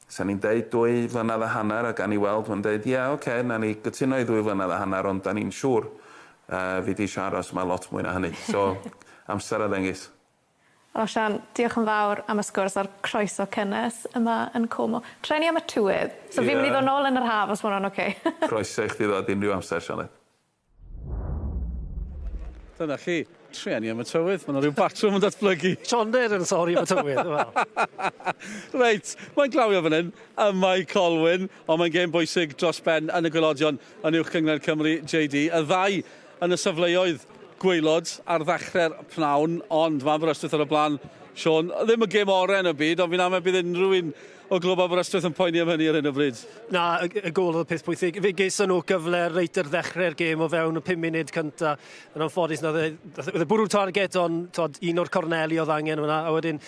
sa'n ni'n deud 2 flynedd a hanner, a gan i weld, mae'n deud, ie, yeah, oce, okay, na ni gytuno i 2 flynedd a hanner, ond da ni'n siŵr fi di eisiau aros yma lot mwy na hynny. So, amser a ddengys. O, Sian, diolch yn fawr am y sgwrs a'r croeso cynnes yma yn Como. Trueni am y tywydd. So fi'n mynd i ddod nôl yn yr haf os ma' hwnna'n oce. Croeso i chdi ddod unrhyw amser, Sioned. Dyna chi, trueni am y tywydd. Mae yna rhyw batrwm yn datblygu. Sioned yn sori am y tywydd. Wel. Reit, mae'n glawio fan hyn ym Mae Colwyn, ond mae'n gêm bwysig dros ben yn y gwaelodion yn Uwch Gynghrair Cymru, JD. Y ddau yn y safleoedd gwaelod ar ddechrau'r pnawn, ond mae Aberystwyth ar y blaen. Sean, ddim y gêm orau yn y byd, ond fi'n amau bydd unrhyw un o glwb Aberystwyth yn poeni am hynny ar hyn o bryd. Na, y gôl oedd y peth pwysig. Fe geson nhw gyfle reit ar ddechrau'r gêm o fewn y 5 munud cynta. Yn anffodus, nath e bwrw target, ond tod, un o'r corneli oedd angen hwnna. A wedyn,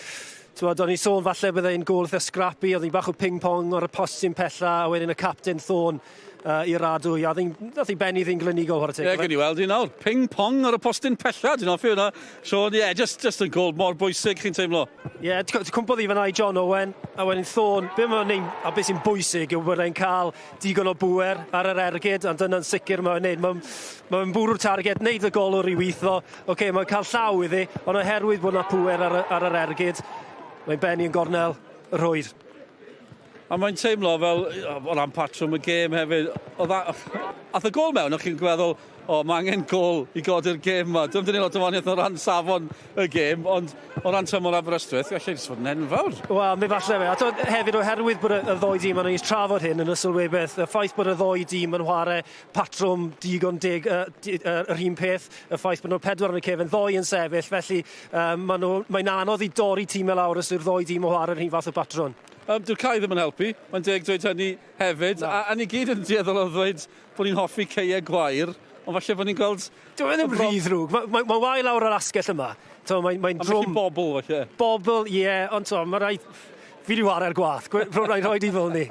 t'mod, o'n i sôn falle bydde un gôl eitha scrappy, oedd hi'n bach o ping-pong o'r postyn pella, a wedyn y captain Thorne i'r adwy, a nath hi benni ddyn glinigol, chwarae teg. Ie, yeah, gwn i weld i nawr. Ping-pong ar y postyn pella, dwi'n hoffi hwnna. Sean, ie, yeah, just yn gôl mor bwysig, chi'n teimlo? Ie, yeah, cwmpodd i fyna i John Owen, a wedyn Thorne, be mae'n neud, a beth sy'n bwysig yw bod e'n cael digon o bwer ar yr ergyd, ond dyna'n sicr mae'n neud. Mae'n bwrw'r target, neud y golwr i weithio. Oce, okay, mae'n cael llaw iddi, ond oherwydd bod yna pwer ar yr ergyd, mae'n benni yn gornel y rhwyd. A mae'n teimlo fel, o ran patrwm y gêm hefyd, oedd ath y gôl mewn, o'ch chi'n gweddol, o, mae angen gôl i godi'r gêm yma. Dwi'n dynnu lot o wahaniaeth o ran safon y gêm, ond o ran tymor Aberystwyth, gallai jyst fod yn enfawr. Wel, mi falle fe. A t'od, hefyd oherwydd bod y ddou dîm, o'n i'n trafod hyn yn y sylwebaeth, y ffaith bod y ddou dîm yn chwarae patrwm digon deg, yr un peth, y ffaith bod nhw'n pedwar yn y cefn, ddou yn sefyll, felly mae'n anodd i dorri tîmau lawr os yw'r ddou dîm o chwarae'r un fath o batrwm. Dyw'r cae ddim yn helpu, mae'n deg dweud hynny hefyd. A ni gyd yn dueddol o ddweud bod ni'n hoffi caeau gwair, ond falle bod ni'n gweld. Dyw e ddim rhy ddrwg. Mae wael lawr yr asgell yma. Mae'n A felly drwm. Bobl, falle. Bobl, ie, yeah, ond to, mae rhaid. Fi wedi chwarae'r gwaith. Rhaid rhoi di fel ni.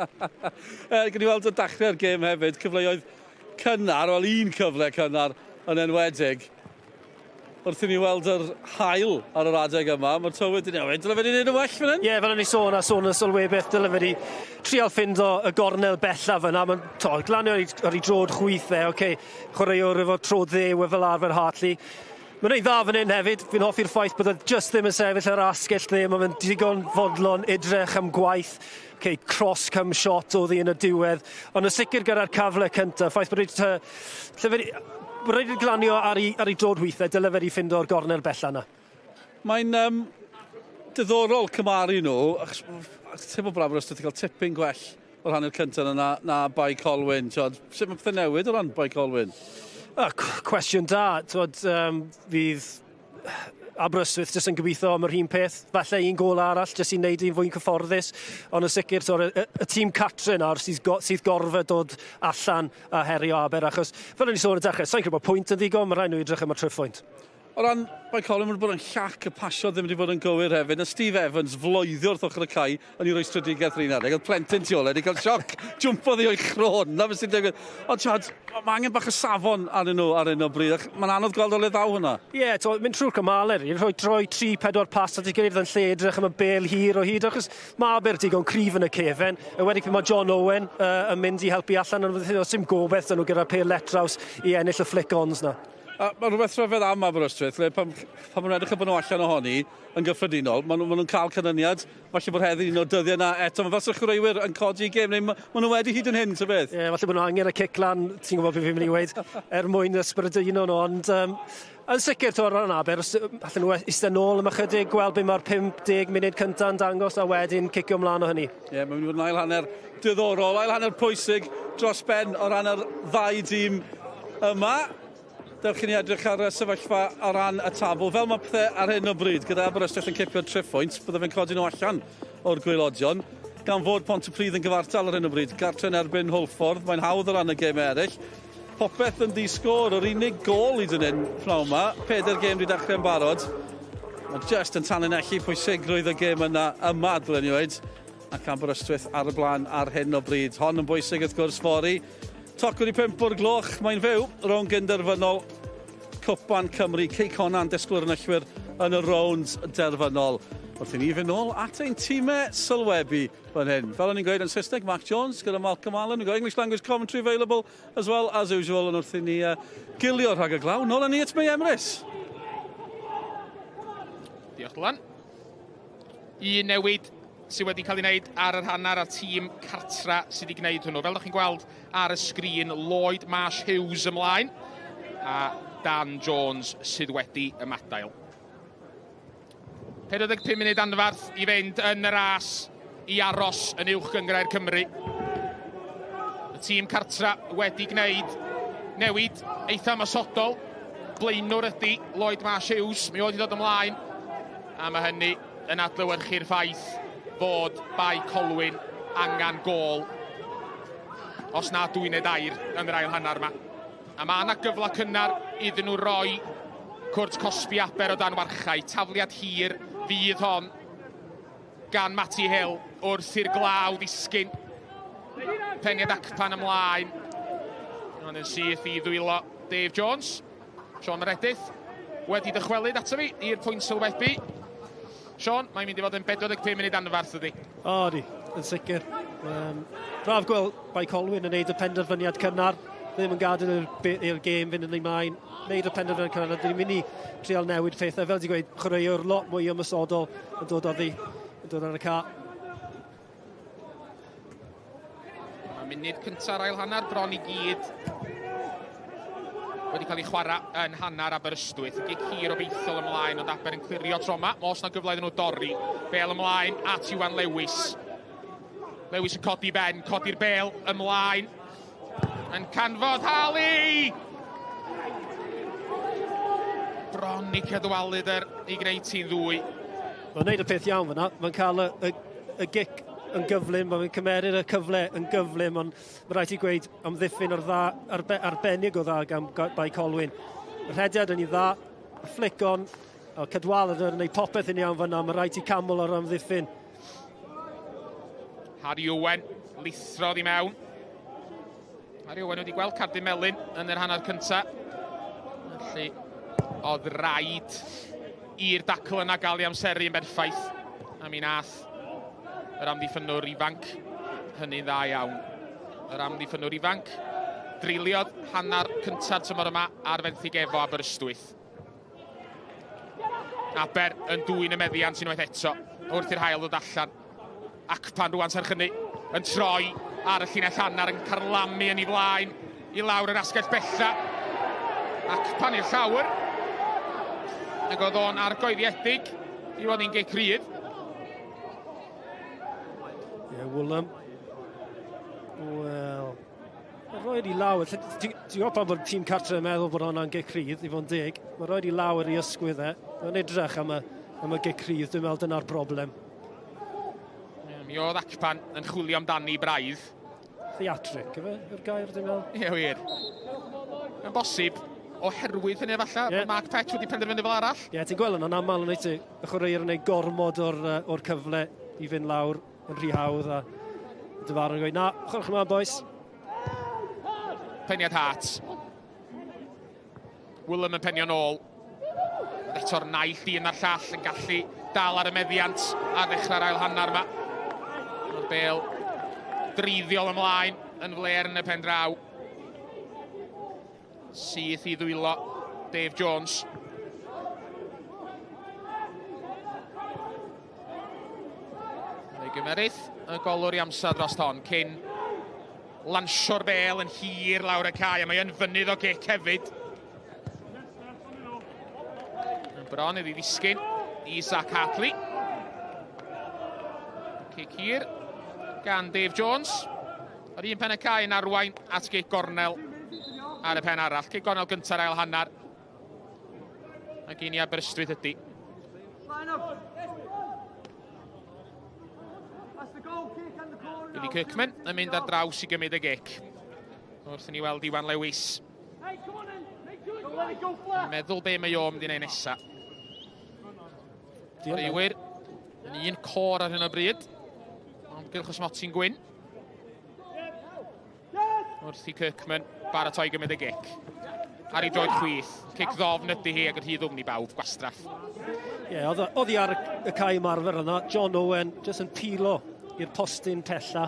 Gwni weld y dechrau'r gêm hefyd, cyfleoedd cynnar, wel un cyfle cynnar yn enwedig. Wrth i ni weld yr haul ar yr adeg yma, mae'r tywydd wedi newid. Dyle fe wedi gwneud yn well fan hyn? Ie, yeah, fel o'n i sôn a sôn y sylwebaeth, dyle fe wedi trial ffindo y gornel bellaf yna. Mae'n to, glanio ar ei droed chwith e, oce, okay, chwaraewr efo troed dde fel arfer Hartley. Mae'n neud dda fan hyn hefyd. Fi'n hoffi'r ffaith bod e just ddim yn sefyll ar asgell dde. Mae'n digon fodlon edrych am gwaith. Okay, cross come shot oedd hi yn y diwedd. Ond yn sicr gyda'r cyfle cyntaf, ffaith bod wedi glanio ar ei droed chwith e, dyle fe wedi ffindo'r gornel bella yna. Mae'n diddorol cymharu nhw, achos teimlo bod Aberystwyth wedi cael tipyn gwell o'r hanner cyntaf yna na Bae Colwyn. Ti'od, sut mae pethau newid o ran Bae Colwyn? Cwestiwn da. Twod, fydd Aberystwyth jyst yn gobeithio am yr un peth. Falle un gôl arall jyst i wneud un fwy'n cyfforddus. Ond yn sicr, y tîm cartre nawr sydd gorfod dod allan a herio Aber. Achos, fel o'n i sôn y dechrau, sa'n credu bod pwynt yn ddigon, mae rhaid nhw edrych am y triphwynt. O ran Bae Colwyn, mae'n bod yn llac y pasio ddim wedi bod yn gywir hefyd. Na Steve Evans floeddio wrth ochr y cae yn ei rwystredigaeth yr un adeg. Oedd plentyn tu ôl e wedi cael sioc. Jwmpodd i o'i chrôn. Na beth sy'n digwydd. Ond ti'mod, mae angen bach o safon arnyn nhw ar hyn o bryd. Mae'n anodd gweld o le ddaw hwnna. Ie, yeah, mynd trwy'r cymalau, rhoi troi 3-4 pas at ei gilydd yn lle edrych am y bel hir o hyd, achos mae Aber digon cryf yn y cefen. Enwedig pryd mae John Owen yn mynd i helpu allan, ond does dim gobeith 'da nhw gyda'r pêl letraws i ennill y flick-ons na. A mae rhywbeth rhyfedd am Aberystwyth, le pan maen nhw'n edrych bod nhw allan ohoni yn gyffredinol, maen nhw'n cael canlyniad, falle bod heddi un o'r dyddiau yna eto. Mae fel sy'n chwaraewyr yn codi gêm, neu maen nhw wedi hyd yn hyn, ta beth? Ie, yeah, falle bod nhw angen y cic lan, ti'n gwybod beth fi'n mynd i weud, er mwyn ysbrydyno nhw, ond yn sicr, o ran Aber, allan nhw eistedd nôl am ychydig, gweld be mae'r 50 munud cynta'n dangos, a wedyn cicio ymlaen o hynny. Ie, yeah, mae'n mynd i fod yn ail hanner diddorol, ail hanner pwysig dros ben o ran yr ddau dîm yma. Dewch i ni edrych ar y sefyllfa o ran y tabl. Fel mae pethau ar hyn o bryd, gyda Aberystwyth yn cipio triphwynt, bydde fe'n codi nhw allan o'r gwaelodion. Gan fod Pontypridd yn gyfartal ar hyn o bryd, gartre yn erbyn Hwlffordd, mae'n hawdd o ran y gemau eraill. Popeth yn di-sgôr, yr unig gôl hyd yn hyn pnawn yma. 4 gêm wedi dechrau yn barod. Mae just yn tanlinellu pwysigrwydd y gêm yna yma, dylen ni weud. Ac Aberystwyth ar y blaen ar hyn o bryd. Hon yn bwysig wrth gwrs fory. Toc wedi 5 o'r gloch, mae'n fyw rownd gynderfynol Cwpan Cymru. Cei Connah'n disgwyl yr enillwyr yn y rownd derfynol. Wrth i ni fynd nôl at ein tîmau sylwebu fan hyn. Fel o'n i'n gweud yn Saesneg, Mark Jones gyda Malcolm Allen. We've got English language commentary available as well as usual. Ond wrth i ni gilio rhag y glaw, nôl â ni at Mei Emrys. Diolch, Dylan. Un newid sydd wedi cael ei wneud ar yr hanner a'r tîm cartra sydd wedi gwneud hwnnw. Fel ydych chi'n gweld ar y sgrin, Lloyd Marsh Hughes ymlaen a Dan Jones sydd wedi ymadael. 45 munud anfarth i fynd yn y ras i aros yn uwch gynghrair Cymru. Y tîm cartra wedi gwneud newid eitha ymosodol. Blaenwr ydy Lloyd Marsh Hughes, mi oedd i ddod ymlaen, a mae hynny yn adlewyrchu'r ffaith fod Bae Colwyn angen gôl os na 2 neu 3 yn yr ail hanner yma. A mae yna gyfle cynnar iddyn nhw roi cwrt cosbi Aber o dan warchau. Tafliad hir fydd hon gan Matty Hill wrth i'r glaw ddisgyn. Peniad Acpan ymlaen. Ond yn syth i ddwylo Dave Jones. Sean Meredith wedi dychwelyd ato fi i'r pwynt sylwebu. Sean, mae'n mynd i fod yn 45 munud anfarth ydi. O, di, yn sicr. Braf gweld Bae Colwyn yn neud y penderfyniad cynnar. Ddim yn gadael i'r gêm fynd yn ei mlaen. Neud y penderfyniad cynnar. Dyn ni'n mynd i trial newid pethau. Fel ti'n gweud, chwaraewr lot mwy ymosodol yn dod oddi, yn dod ar y ca. Mae munud cynta'r ail hanner bron i gyd wedi cael ei chwarae yn hanner Aberystwyth. Gic hir obeithiol ymlaen, ond Aber yn clirio tro yma. Oes na gyfle iddyn nhw dorri. Bel ymlaen at Iwan Lewis. Lewis yn codi ben, codi'r bel ymlaen. Yn canfod Harley! Bron i Cadwaladr i gwneud ti'n ddwy. Mae'n neud y peth iawn fyna. Mae'n cael y gic yn gyflym, mae'n cymeryd y cyfle yn gyflym, ond mae rhaid i gweud amddiffyn o'r dda, arbennig o dda gan Bae Colwyn. Y rhediad yn ei dda, y flick on, o Cadwaladr yn gwneud popeth yn iawn fyna, mae rhaid i camol o'r amddiffyn. Harry Owen lithrodd i mewn. Harry Owen wedi gweld cardyn melyn yn yr hanner cynta. Felly, oedd rhaid i'r dacl yna gael ei amseru yn berffaith. A mi nath yr amddiffynnwr ifanc hynny'n dda iawn. Yr amddiffynnwr ifanc dreuliodd hanner cynta'r tymor yma ar fenthyg efo Aberystwyth. Aber yn dwyn y meddiant unwaith eto wrth i'r haul ddod allan. Acpan rwan serch hynny yn troi ar y llinell hanner, yn carlamu yn ei flaen i lawr yr asgell bella. Acpan i'r llawr. Ac oedd o'n argoeddiedig i fod hi'n gic rydd. Ie, yeah, Woolam. Wel, roi Rhaid i law, ti'n gwybod pan bod tîm cartre yn meddwl bod hwnna'n gic rhydd, i fod yn deg, mae rhaid i law ar ei ysgwydd e. Mae'n edrych am y, am y gic rhydd, dwi'n meddwl dyna'r broblem. Mi oedd Acpan yn chwilio amdani braidd. Theatric, efe, yw'r gair, dwi'n meddwl? Ie, wir. Mae'n bosib, oherwydd hynny efallai, yeah. Bod Mark Petch wedi penderfynu fel arall. Ie, yeah, ti'n gweld yna'n aml yn ti, y chwaraewr yn ei gormod o'r, or cyfle i fynd lawr yn rhy hawdd a dyfarn yn gweud, na, chwaraewch ymlaen, boys. Peniad Hart. Willem yn penio nôl. Eto'r naill dyn a'r llall yn gallu dal ar y meddiant ar ddechrau'r ail hanner yma. Mae'r bel dreiddiol ymlaen yn fler yn y pen draw. Syth i ddwylo Dave Jones. Mae gymerith y golwr i amser dros hon cyn lansio'r bel yn hir lawr y cae, a mae yn fynydd o gic hefyd. Yn bron iddi ddisgyn i Zach Hartley. Cic hir gan Dave Jones. Yr un pen y cae yn arwain at gic gornel ar y pen arall. Cic gornel gyntaf ail hanner. Ac un i Aberystwyth ydy. Billy Kirkman yn mynd ar draws i gymryd y gic. Wrth i ni weld Iwan Lewis. Yn meddwl be mae o'n mynd i wneud nesa. Chwaraewyr yn un cor ar hyn o bryd. Ond gylch o smotyn gwyn. Wrth i Kirkman baratoi gymryd y gic. Ar ei droed chwith. Cic ddofn ydy hi ac yn rhy ddwfn i bawb. Gwastraff. Ie, yeah, oedd hi ar y cae ymarfer yna. John Owen jyst yn pilo i'r postyn pella.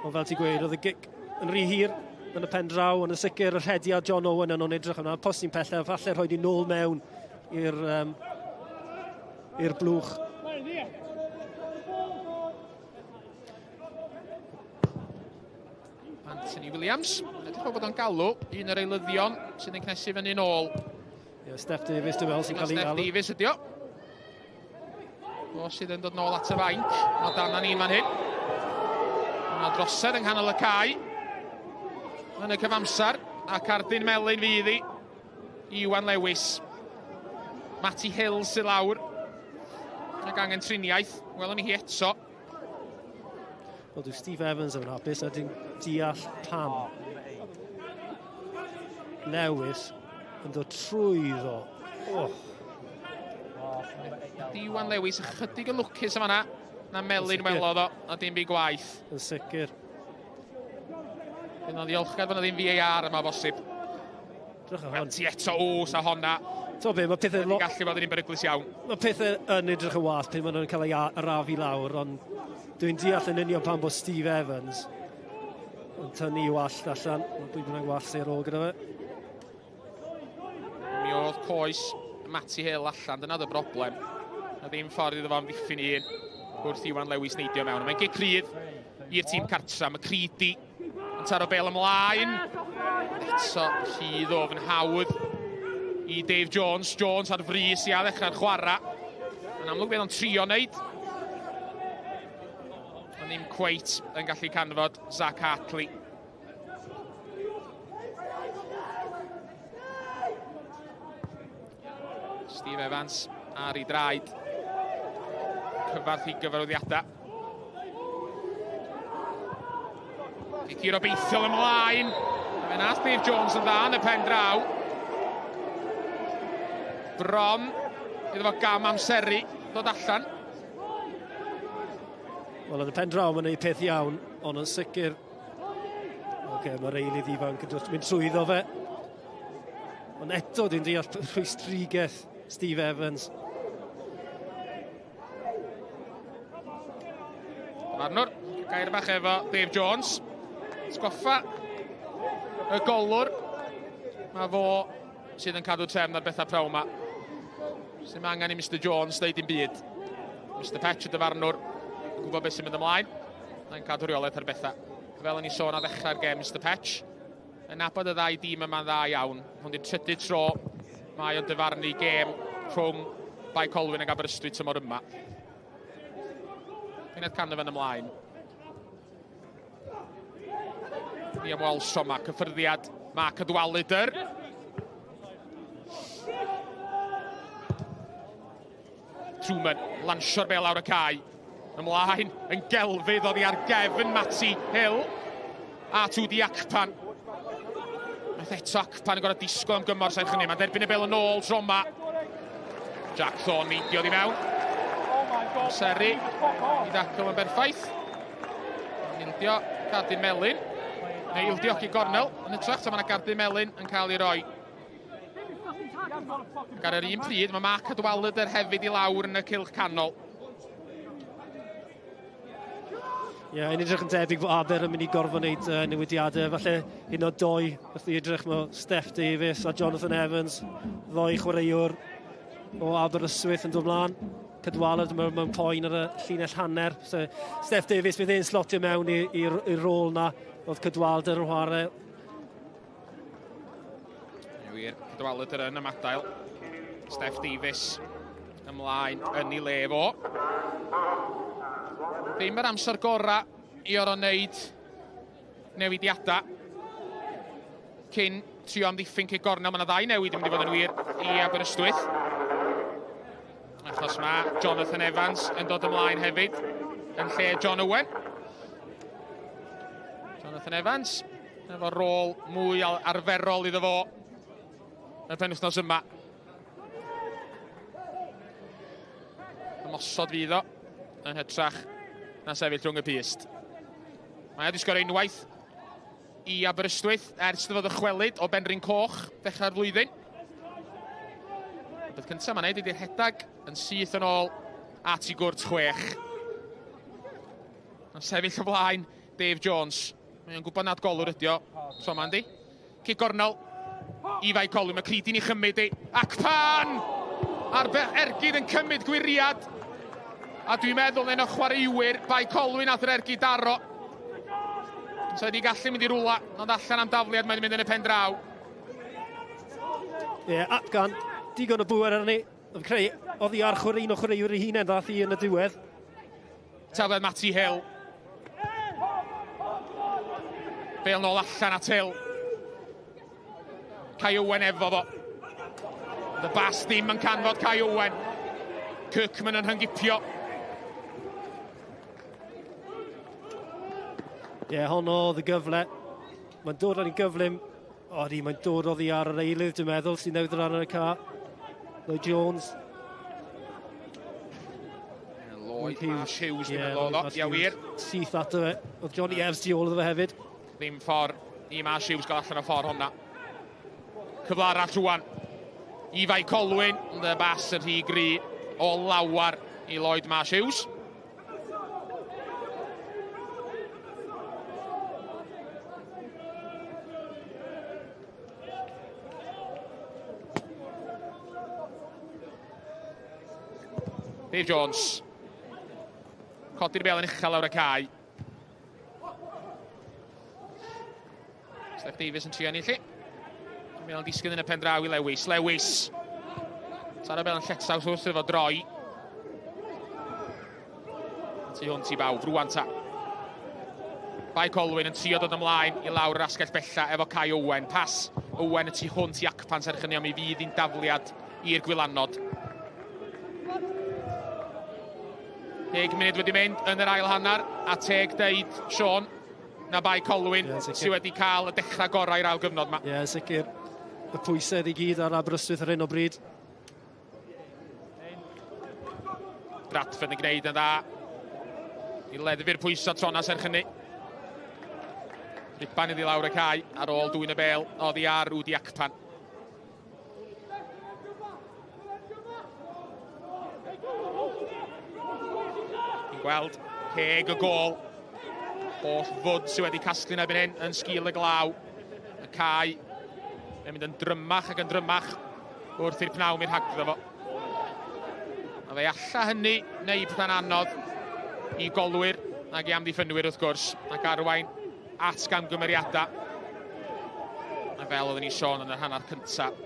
Ond fel ti'n gweud, oedd y gic yn rhy hir yn y pen draw, ond yn sicr y rhediad John Owen yn o'n edrych yna. Postyn pella, falle rhoi di nôl mewn i'r i'r blwch. Anthony Williams, edrych fel bod o'n galw un o'r eilyddion sydd yn cnesu fyny nôl. Ie, yeah, Steph Davies, dwi'n meddwl, sy'n cael ei galw. Steph Davies ydi o. O sydd yn dod nôl at y fainc. Mae dan ni'n fan hyn. Mae drosedd yng nghanol y cae. Yn y cyfamser, a cardyn melyn fydd i Iwan Lewis. Matty Hill sydd lawr. Ac angen triniaeth. Welwn ni hi eto. Wel, dyw Steve Evans yn hapus, a dwi'n deall pam. Lewis yn dod trwyddo. Oh. Iwan Lewis ychydig yn lwcus yma na. Na melyn welodd o, a dim byd gwaith. Yn sicr. Bydd o'n ddiolchgar bod yna ddim VAR yma bosib. Drych ar hon. Ti eto, o, sa honna. To be, mae pethau... Wedi gallu fod yn un beryglus iawn. Mae pethau yn edrych yn wath pan maen nhw'n cael ei arafu lawr, ond dwi'n deall yn union pan bod Steve Evans yn tynnu i wallt allan. Mae bwy bynnag wallt sy'n ar ôl gyda fe. Mi oedd coes Matty Hill allan, dyna oedd y broblem. Na ddim ffordd iddo fo amddiffyn i un wrth Iwan Lewis neidio mewn. Mae'n gic rhydd i'r tîm cartra. Mae Creedy yn taro bel ymlaen. Eto rhydd ofn hawdd i Dave Jones. Jones ar frys i addechrau'r chwarae. Yn amlwg bydd o'n trio wneud. Ond ddim cweit yn gallu canfod Zach Hartley. Steve Evans ar ei draed. Cyfarth i gyfarwyddiadau. Gic hir obeithiol ymlaen. A fe nath Dave Jones yn dda yn y pen draw. Bron iddo fo gam amseru dod allan. Wel, yn y pen draw mae'n gwneud peth iawn, ond yn sicr... Oce, mae'r eilydd ifanc yn mynd trwyddo fe. Ond eto, dwi'n deall rhwystrigeth Steve Evans. Farnwr, gair bach efo Dave Jones. Sgoffa y golwr. Mae fo sydd yn cadw trefn ar bethau prawn yma. Sy'n angen i Mr Jones ddeud dim byd. Mr Petch y dyfarnwr yn gwybod beth sy'n mynd ymlaen. Mae'n cadw rheolaeth ar bethau. Fel o'n i sôn ar ddechrau'r gem, Mr Petch yn nabod y ddau dîm yma'n dda iawn. Hwn di'r trydydd tro mae o'n dyfarnu gêm rhwng Bae Colwyn ac Aberystwyth tymor yma. Pinedd Canavan ymlaen. Liam Walsh tro 'ma. Cyffyrddiad Mark Cadwaladr. Truman lansio'r bel lawr y cae. Ymlaen yn gelfydd oddi ar gefn Matty Hill. A Tudi Akpan. Nath eto Akpan yn gorfod disgwyl am gymorth serch hynny. Mae'n derbyn y bel yn ôl tro 'ma. Jack Thorne neidio oddi mewn. Amseru i dacl yn berffaith. Ildio cardyn melyn. Neu ildio i gornel yn hytrach. So mae yna gardyn melyn yn cael ei roi. Ac ar yr un pryd, mae Mark Cadwaladr hefyd i lawr yn y cylch canol. Ie, yeah, yn edrych yn debyg bod Aber yn mynd i gorfod wneud newidiadau. Falle un o doi, wrth i edrych, mae Steph Davies a Jonathan Evans, ddoi chwaraewr o Aberystwyth yn dod mlaen. Cadwaladr mewn, mewn poen ar y llinell hanner. So, Steph Davies fydd e'n slotio mewn i'r rôl na oedd Cadwaladr yn chwarae. Wir, Cadwaladr yn ymadael. Steph Davies ymlaen yn ei le fo. Ddim yr amser gorau i orfod wneud newidiadau cyn trio amddiffyn cic gornel. Mae yna ddau newid yn mynd i fod yn wir i Aberystwyth. Achos mae Jonathan Evans yn dod ymlaen hefyd yn lle John Owen. Jonathan Evans efo rôl mwy arferol iddo fo y penwythnos yma. Ymosod fydd o yn hytrach na sefyll rhwng y pyst. Mae wedi sgorio unwaith i Aberystwyth ers iddo fo ddychwelyd o Benrhyn Coch dechrau'r flwyddyn. Y peth cyntaf mae'n neud ydy'r rhedag yn syth yn ôl at i gwrt 6. Mae'n sefyll o flaen Dave Jones. Mae'n gwybod nad golwr ydi o. So ma'n di. Cic gornel i Fae Colwyn. Mae Creedy ni chymryd i. Akpan! A'r ergyd yn cymryd gwiriad. A dwi'n meddwl un o chwaraewyr Bae Colwyn nath yr ergyd daro. So wedi gallu mynd i rwla, ond allan am dafliad mae'n mynd yn y pen draw. Ie, yeah, Akpan, digon o bŵer arni. Oedd creu, oddi ar chwarae un o chwaraewyr ei hunain ddath i yn y diwedd. Tafliad Matty Hill. Bale nôl allan at Hill. Kai Owen efo fo. Y bas ddim yn canfod Kai Owen. Kirkman yn rhyngipio. Ie, yeah, hon oedd y gyfle. Mae'n dod ar ei gyflym. Odi, mae'n dod oddi ar yr eilydd, dwi'n meddwl, sy'n newydd ar y ca. Lloyd Jones. Lloyd Marsh Hughes, dwi'n meddwl oedd o. Ia, wir. Syth ato fe. Oedd Johnny Evans tu ôl iddo fe hefyd. Ddim ffordd i Marsh Hughes gael allan o ffordd honna. Cyfle arall rwan i Fae Colwyn, ond y bas yn rhy gry o lawar i Lloyd Marsh Hughes. Dave Jones. Codi'r bel yn uchel lawr y cae. Steph Davies yn trio ennill i. Bel yn disgyn yn y pen draw i Lewis. Lewis. Taro bel yn lletaws wrth iddo fo droi. Tu hwnt i bawb, rwan ta. Bae Colwyn yn trio dod ymlaen i lawr yr asgell bella efo Kai Owen. Pas Owen y tu hwnt i Akpan serch hynny, ond mi fydd hi'n dafliad i'r gwylanod. 10 munud wedi mynd yn yr ail hanner, a teg deud, Sean, na Bae Colwyn Ie, sicr. sydd wedi cael y dechrau gorau i'r ail gyfnod yma. Ie, yeah, sicr. Y pwysedd i gyd ar Aberystwyth ar hyn o bryd. Bradford yn gwneud yn dda i leddfu'r pwysau trona serch hynny. Rhuban iddi lawr y cae ar ôl dwyn y bel oddi ar Rwdi Akpan. Ni'n gweld ceg y gôl. Holl fwd sydd wedi casglu yn erbyn hyn yn sgil y glaw. Y cae yn mynd yn drymach ac yn drymach wrth i'r pnawn i'r rhagddo fo. A fe alla hynny neu pethau'n anodd i golwyr ac i amddiffynwyr wrth gwrs, ac arwain at gamgymeriadau. A fel oedden ni sôn yn yr hanner cyntaf,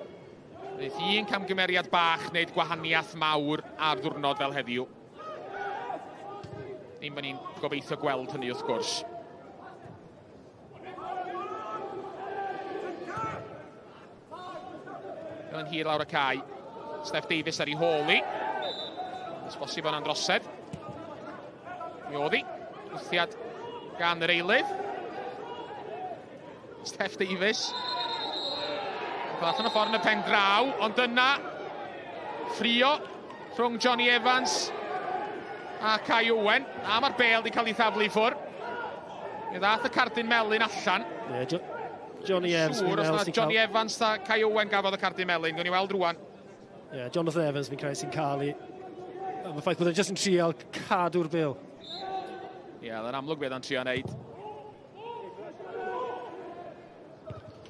wnaeth un camgymeriad bach wneud gwahaniaeth mawr ar ddiwrnod fel heddiw. Ddim bod ni'n gobeithio gweld hynny wrth gwrs. Fel yn hir lawr y cae. Steph Davies ar ei hôl hi. Ys bosib o'n drosedd. Mi oedd hi. Wthiad gan yr eilydd. Steph Davies. Cael allan o ffordd yn y pen draw, ond dyna ffrio rhwng Johnny Evans a Kai Owen. A mae'r bêl wedi cael ei thaflu i ffwrdd. Mi ddath y cardyn melyn allan. Yeah, Johnny Evans. Siŵr os na Johnny Evans a Kai Owen gafodd y cardyn melyn. Gwni weld rwan. Yeah, Jonathan Evans fi'n credu sy'n cael ei. Mae'r ffaith bod e'n jyst yn trial cadw'r bêl. Ie, yeah, yn amlwg beth o'n trio wneud.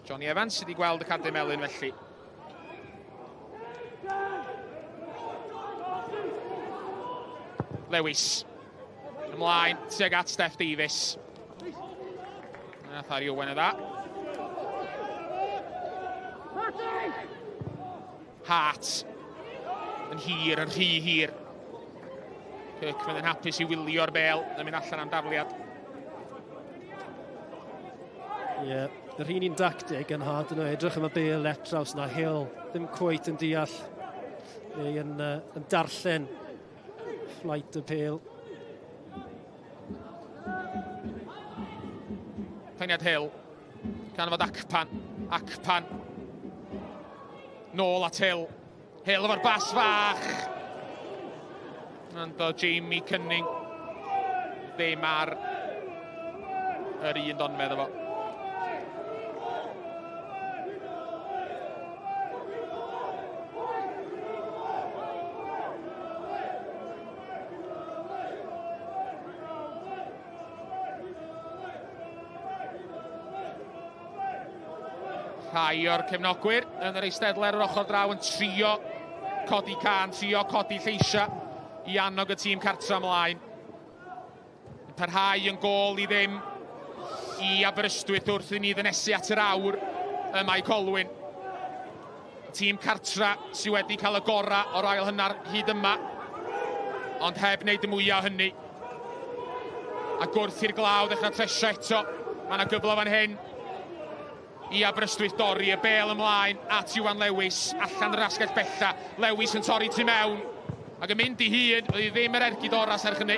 Johnny Evans sydd wedi gweld y cardyn melyn felly. Lewis. Ymlaen, tuag at Steph Davies. Nath Harry Owen y dda. Hart. Yn hir, yn rhy hir. Kirkman yn hapus i wylio'r bêl yn mynd allan am dafliad. Ie, yeah, yr un un dactig yn Hart yno, edrych am y bêl letraws na Hill, ddim cweit yn deall neu yn darllen flight y pêl. Peniad Hill, gan fod Akpan, Akpan, nôl at Hill, Hill efo'r bas fach. Ond o Jamie Cunning ddim ar yr un donfedd efo. Rhai o'r cefnogwyr yn yr eisteddle ar yr ochr draw yn trio codi can, trio codi lleisiau i annog y tîm cartra ymlaen. Parhau yn gôl i ddim i Aberystwyth wrth i ni ddynesu at yr awr ym Mae Colwyn. Tîm cartra sydd wedi cael y gorau o'r ail hanner hyd yma, ond heb wneud y mwyaf o hynny. Ac wrth i'r glaw ddechrau tresio eto, mae yna gyfle fan hyn i Aberystwyth dorri y bêl ymlaen at Iwan Lewis, allan yr asgell bella. Lewis yn torri tu mewn ac yn mynd i hun, oedd hi ddim yr ergyd ora serch hynny.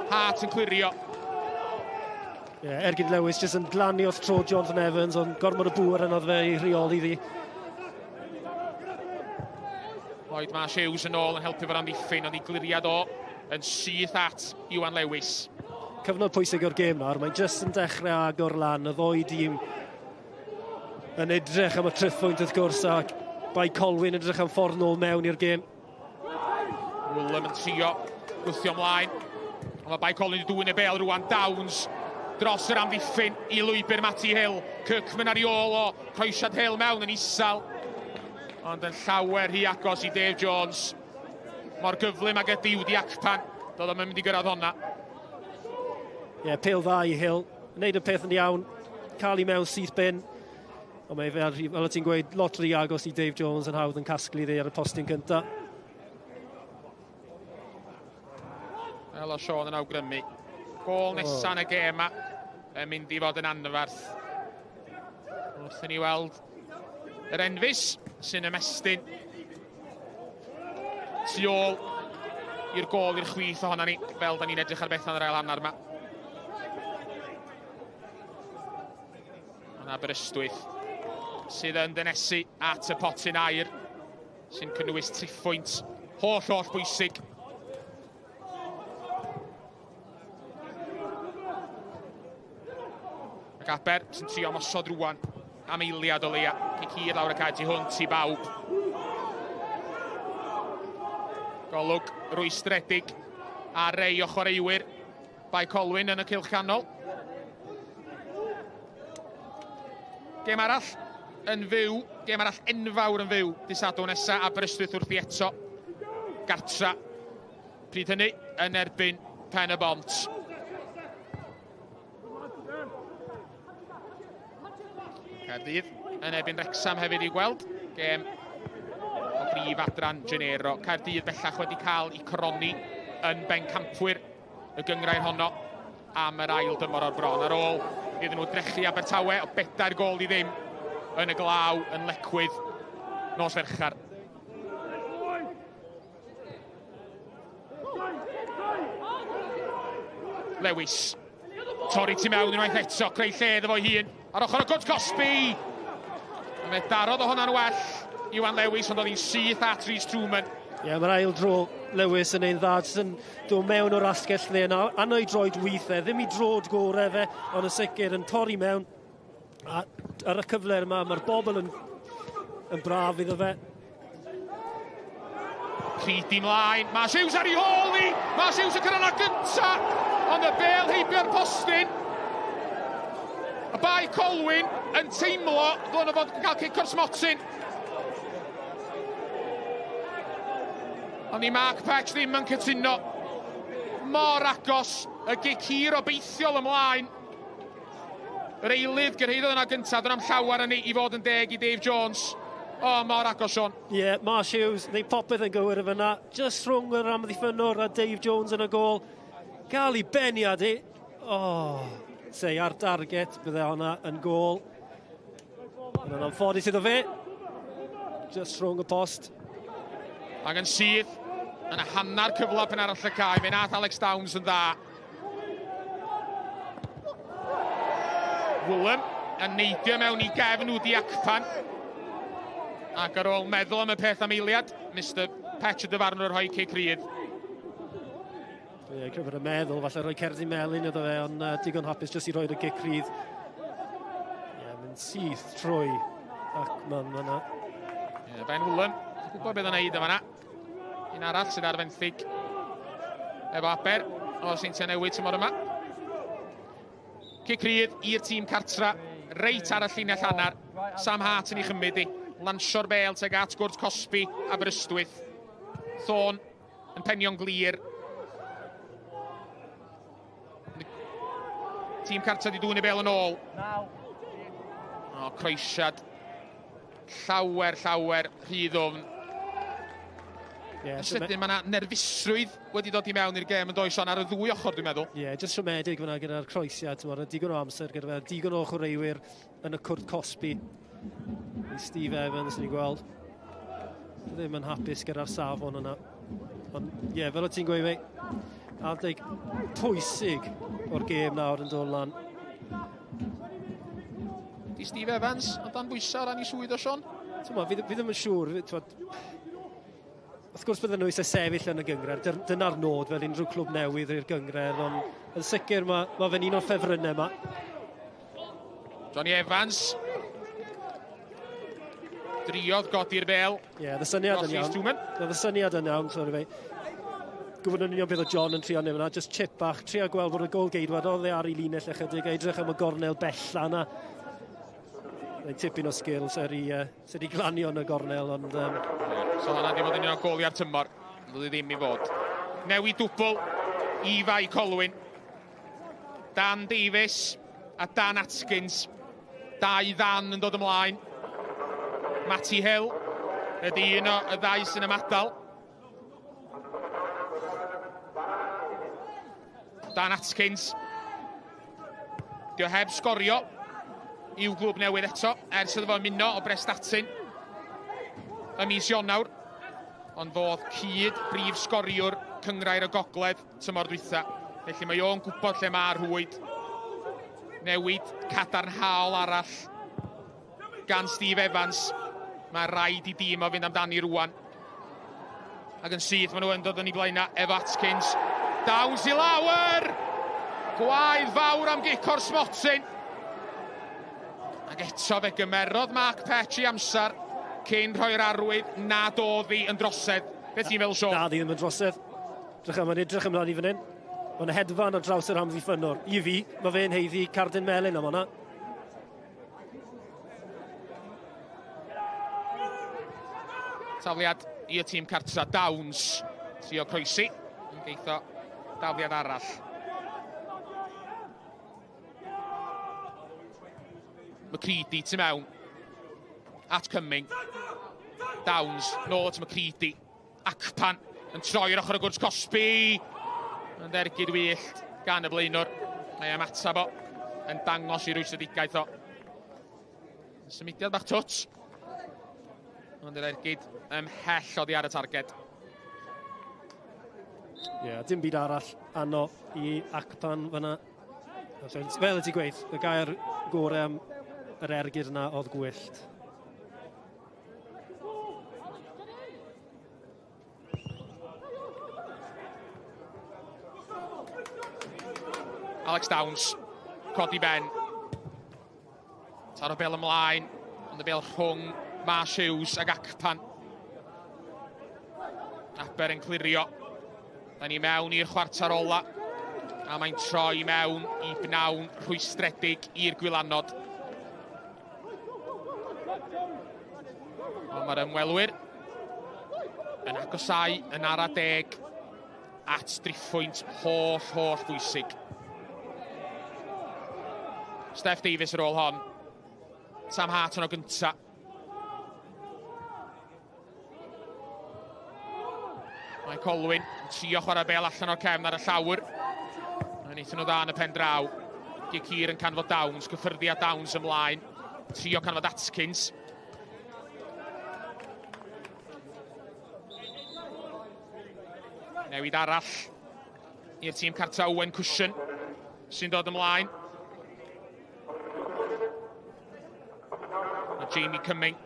Hart yn clirio. Ie, yeah, ergyd Lewis jyst yn glanio wrth tro Jonathan Evans, ond gormod o bŵer yno fe i rheoli ddi. Lloyd Marsh Hughes yn ôl yn helpu fo'r amddiffyn, ond i gliriad o yn syth at Iwan Lewis. Cyfnod pwysig o'r gêm nawr, mae'n jyst yn dechrau agor lan, y ddoi dîm yn edrych am y triphwynt wrth gwrs, ac Bae Colwyn yn edrych am ffordd nôl mewn i'r gêm. Willem yn trio gwthio ymlaen. Ond mae Bae Colwyn wedi dwyn y bêl rwan. Downs dros yr amddiffyn i lwybr Matty Hill. Kirkman ar ei ôl o, croesiad Hill mewn yn isel. Ond yn llawer rhy agos i Dave Jones. Mor gyflym ag ydi Udi Akpan. Doedd o'm yn mynd i gyrraedd honna. Ie, yeah, pêl dda i Hill. Wneud y peth yn iawn. Cael ei mewn syth bin. Ond mae fel o ti'n gweud, lot rhy agos i Dave Jones yn hawdd yn casglu ddi ar y postyn cyntaf. Fel o Sean yn awgrymu. Gôl nesaf yn y gêm yma yn mynd i fod yn anferth. Wrth i ni weld yr enfys sy'n ymestyn tu ôl i'r gôl i'r chwith ohono ni, fel da ni'n edrych ar bethau yn yr ail hanner yma. Ond Aberystwyth sydd yn dynesu at y potyn aur sy'n cynnwys triphwynt holl holl bwysig. Ac Aber sy'n trio ymosod rwan am eiliad o leia. Cic hir lawr y cae tu hwnt i bawb. Golwg rwystredig ar rei o chwaraewyr Bae Colwyn yn y cylch canol. Gêm arall yn fyw, gêm arall enfawr yn fyw dydd Sadwrn nesa, Aberystwyth wrthi eto. Gartra, pryd hynny, yn erbyn Pen y Bont. Caerdydd yn erbyn Wrexham hefyd i'w gweld. Gêm o brif adran Genero. Caerdydd bellach wedi cael eu coroni yn bencampwyr y gynghrair honno am yr ail dymor o'r bron. Ar ôl iddyn nhw drechu Abertawe o 4-0 yn y glaw yn Lecwydd Nos Ferchar. Lewis. Torri tu mewn unwaith eto, creu lle iddo fo'i hun. Ar ochr y cwrt cosbi! A fe darodd o hwnna'n well Iwan Lewis, ond oedd hi'n syth at Rhys Truman. Ie, yeah, mae'r ail dro Lewis yn ein dda, jyst yn dod mewn o'r asgell dde yna, anno i droed wyth e, ddim i drod gore fe, ond yn sicr yn torri mewn. A ar y cyfle yma, mae'r bobl yn, yn braf iddo fe. Pryd i mlaen, mae Hughes ar ei hôl i! Mae Hughes yn cyrraedd gynta, ond y bel heibio'r postyn. Y Bae Colwyn yn teimlo ddylen nhw fod yn cael cic o'r smotyn. Ond i Mark Petch ddim yn cytuno. Mor agos, y gic hir obeithiol ymlaen. Yr eilydd gyrhaeddodd yna gyntaf, dyna am llawer yn i fod yn deg i Dave Jones. O, mor agos, Sean. Ie, yeah, Marsh Hughes, neu popeth yn gywir yn fyna. Just rhwng yr amddiffynnwr a Dave Jones yn y gôl. Gael ei beniad i. O, oh, sei ar target, bydde hwnna yn gôl. Yn anffodus iddo fe. Just rhwng y post. Ac yn syth, yn y hanner cyfle pen arall y cae, fe nath Alex Downs yn dda. Willem yn neidio mewn i gefn Wdi Akpan. Ac ar ôl meddwl am y peth am eiliad, Mr Petch y dyfarnwr rhoi cic rydd. Ie, yeah, cyfer y meddwl, falle rhoi cerdyn melyn iddo fe, ond digon hapus jyst i roi'r gic rydd. Ie, yeah, mynd syth trwy Akman fyna. Ie, yeah, Ben Willem, gwybod beth o'n neud yma. Un arall sydd ar fenthyg efo Aber o Seintiau Newydd tymor yma. Cic rydd i'r tîm cartra, reit ar y llinell hanner. Sam Hart yn ei chymryd i. Lansio'r bel tuag at gwrt cosbi Aberystwyth. Thorne yn penio'n glir. Tîm cartra di dwyn y bel yn ôl. O, croesiad. Llawer, llawer rhy ddwfn. Yeah, sydyn, mae yna nerfusrwydd wedi dod i mewn i'r gêm yn does, ond ar y ddwy ochr dwi'n meddwl. Ie, yeah, jyst siomedig fyna gyda'r croesiad, ti'n meddwl, digon o amser gyda fe, digon o chwaraewyr yn y cwrt cosbi. I Steve Evans, ni'n gweld, ddim yn hapus gyda'r safon yna. Ond ie, yeah, fel o ti'n gweud fe, adeg pwysig o'r gêm nawr yn dod lan. Di Steve Evans o dan bwysau o ran ei swydd o, Sean? Ti'n meddwl, fi ddim yn siŵr, wrth gwrs bydden nhw eisiau sefyll yn y gynghrair, dyna'r nod fel unrhyw clwb newydd i'r gynghrair, ond yn sicr mae ma fe'n un o'r ffefrynnau yma. Johnny Evans driodd godi'r bel. Ie, yeah, y syniad yn iawn. Y syniad yn iawn, sorry fi. Gwybod yn union beth o John yn trio neud fyna, just chip bach, trio gweld bod y gol geidwad oedd e ar ei linell ychydig, a edrych am y gornel bella yna. Mae'n tipyn o skills er i, sydd i glanio yn y gornel, ond... So hwnna di fod yn un o goliau'r tymor, ond oedd ddim i fod. Newid dwbl i Fae Colwyn. Dan Davies a Dan Atkins. Dau ddan yn dod ymlaen. Matty Hill ydy un o y ddau sy'n ymadael. Dan Atkins. Dio heb sgorio i'w glwb newydd eto, ers iddo fo ymuno o Brestatyn ym mis Ionawr. Ond fodd cyd brif sgoriwr Cynghrair y Gogledd tymor dwytha. Felly mae o'n gwybod lle mae'r rhwyd. Newid cadarnhaol arall gan Steve Evans. Mae rhaid i dîm o fynd amdani rwan. Ac yn syth maen nhw yn dod yn ei blaenau efo Atkins. Downs i lawr! Gwaedd fawr am gic o'r smotyn. Ac eto fe gymerodd Mark Petch i amser cyn rhoi'r arwydd nad oedd hi yn drosedd. Beth ti'n feddwl, Sean? Na, di ddim yn drosedd. Drych, mae'n edrych ymlaen i fan hyn. Mae'n hedfan ar draws yr amddiffynnwr. I fi, mae fe'n haeddu cardyn melyn am hwnna. Tafliad i'r tîm cartra, Downs. Trio croesi. Yn geitho dafliad arall. McCready tu mewn. At Cumming. Downs, nôl at McCready. Akpan yn troi i'r ochr o gwrs cosbi. Yn ddergyd wyllt gan y blaenwr. Mae am atab o yn dangos i rwystredigaeth o. Symudiad bach twt. Ond yr ergyd ymhell oddi ar y targed. Ie, yeah, dim byd arall ano i Akpan fyna. Fel y ti'n gweud, y gair gorau am yr ergyd yna oedd gwyllt. Alex Downs, codi ben. Taro bel ymlaen, ond y bel rhwng Marsh Hughes ag Akpan. Aber yn clirio. Da ni mewn i'r chwarter ola, a mae'n troi mewn i bnawn rhwystredig i'r gwylanod. Ond mae'r ymwelwyr yn agosau yn ara deg at driffwynt holl, holl bwysig. Steff Davies ar ôl hon. Sam Hart yn o gynta. Mae Colwyn yn trio chwarae bel allan o'r cefn ar y llawr. Mae'n eithaf nhw dda yn y pen draw. Gic hir yn canfod Downs, gyffyrddiad Downs ymlaen. Trio canfod Atkins. Newid arall i'r tîm cartra, Owen Cushion sy'n dod ymlaen. Mae Jamie Cumming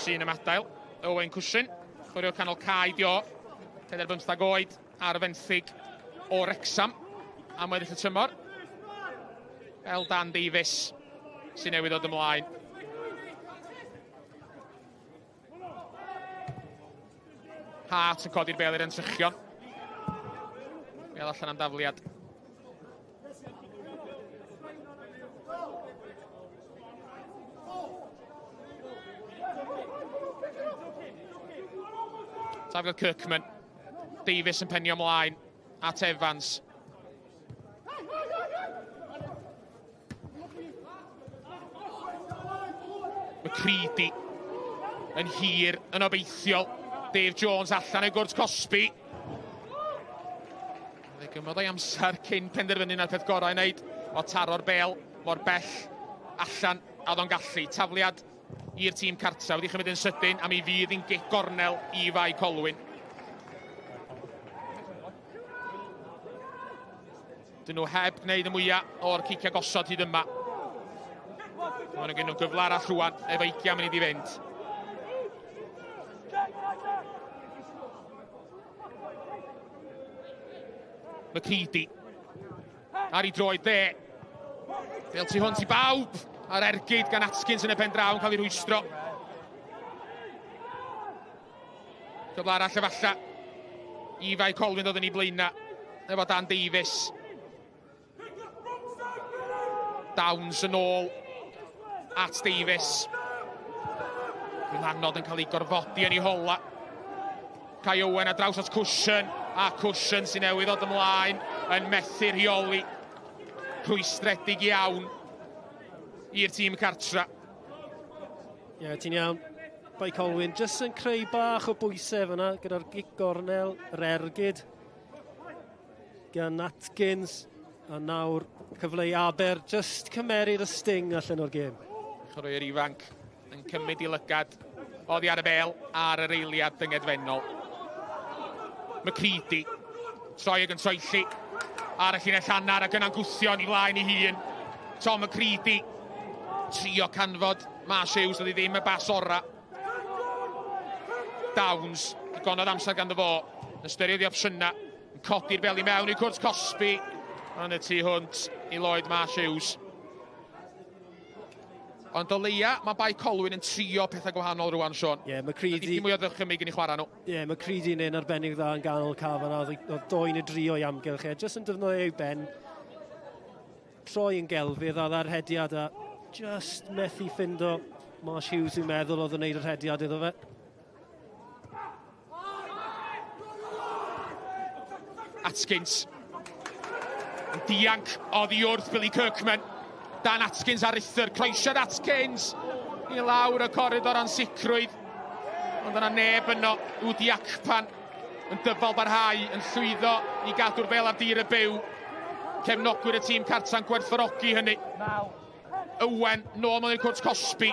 sy'n ymadael. Owen Cushion, chwaraewr canol cae dio, 45 oed ar y fenthyg o Wrexham am weddill y tymor. Fel Dan Davies sy'n newydd ddod ymlaen. Hart yn codi'r bel i'r entrychion. Bel allan am dafliad. Tafliad Kirkman. Davies yn penio ymlaen at Evans. McCready yn hir, yn obeithiol. Dave Jones allan o'i gwrt cosbi. Fe gymrodd o'i amser cyn penderfynu na'r peth gorau i wneud o taro'r bel mor bell allan a oedd o'n gallu. Tafliad i'r tîm cartra wedi chymryd yn sydyn a mi fydd hi'n gic gornel i Fae Colwyn. Dyn nhw heb gwneud y mwyaf o'r ciciau gosod hyd yma. Mae nhw'n gen nhw gyfle arall rwan, efo 20 munud i fynd. McCready ar ei droed dde. Fel tu hwnt i bawb a'r ergyd gan Atkins yn y pen draw yn cael ei rwystro. Cyfle arall efalla i Fae Colwyn ddod yn ei blaenau efo Dan Davies. Downs yn ôl at Davies. Gwylanod yn cael ei gorfodi yn ei hola. Kai Owen a draws at Cushion, a Cushion sy'n newydd ddod ymlaen yn methu rheoli. Rhwystredig iawn i'r tîm cartra. Ie, yeah, ti'n iawn. Bae Colwyn jyst yn creu bach o bwysau fyna gyda'r gic gornel, yr ergyd gan Atkins, a nawr cyfle i Aber jyst cymeru'r y sting allan o'r gêm. Chwaraewr ifanc yn cymryd i lygad oddi ar y bel ar yr eiliad dyngedfennol. McCready, troi ag yn troelli ar y llinell hanner ac yna'n gwthio yn ei flaen ei hun. Tom McCready, trio canfod Marsh Hughes, oedd hi ddim y bas ora. Downs, digon oedd amser ganddo fo, yn ystyried ei opsiynau, yn codi'r bel i mewn i cwrt cosbi, yn y tu hwnt i Lloyd Marsh Hughes. Ond o leia, mae Bae Colwyn yn trio pethau gwahanol rwan, Sean. Ie, yeah, McCready... Dim mwy o ddychymyg yn ei chwarae nhw. Ie, yeah, McCready yn un arbennig dda yn ganol cafan, a oedd doi neu dri o'i amgylch e. Jyst yn defnyddio ei ben, troi yn gelfydd a dda'r rhediad a just methu ffindo Marsh Hughes i'n meddwl oedd yn neud y rhediad iddo fe. Atkins yn dianc oddi wrth Billy Kirkman. Dan Atkins ar uthr, croesiad Atkins i lawr y coridor ansicrwydd. Ond yna neb yno, Udi Akpan yn dyfal barhau, yn llwyddo i gadw'r bel ar dir y byw. Cefnogwyr y tîm cartra'n gwerthfawrogi hynny. Owen, nôl mewn i'r cwrt cosbi.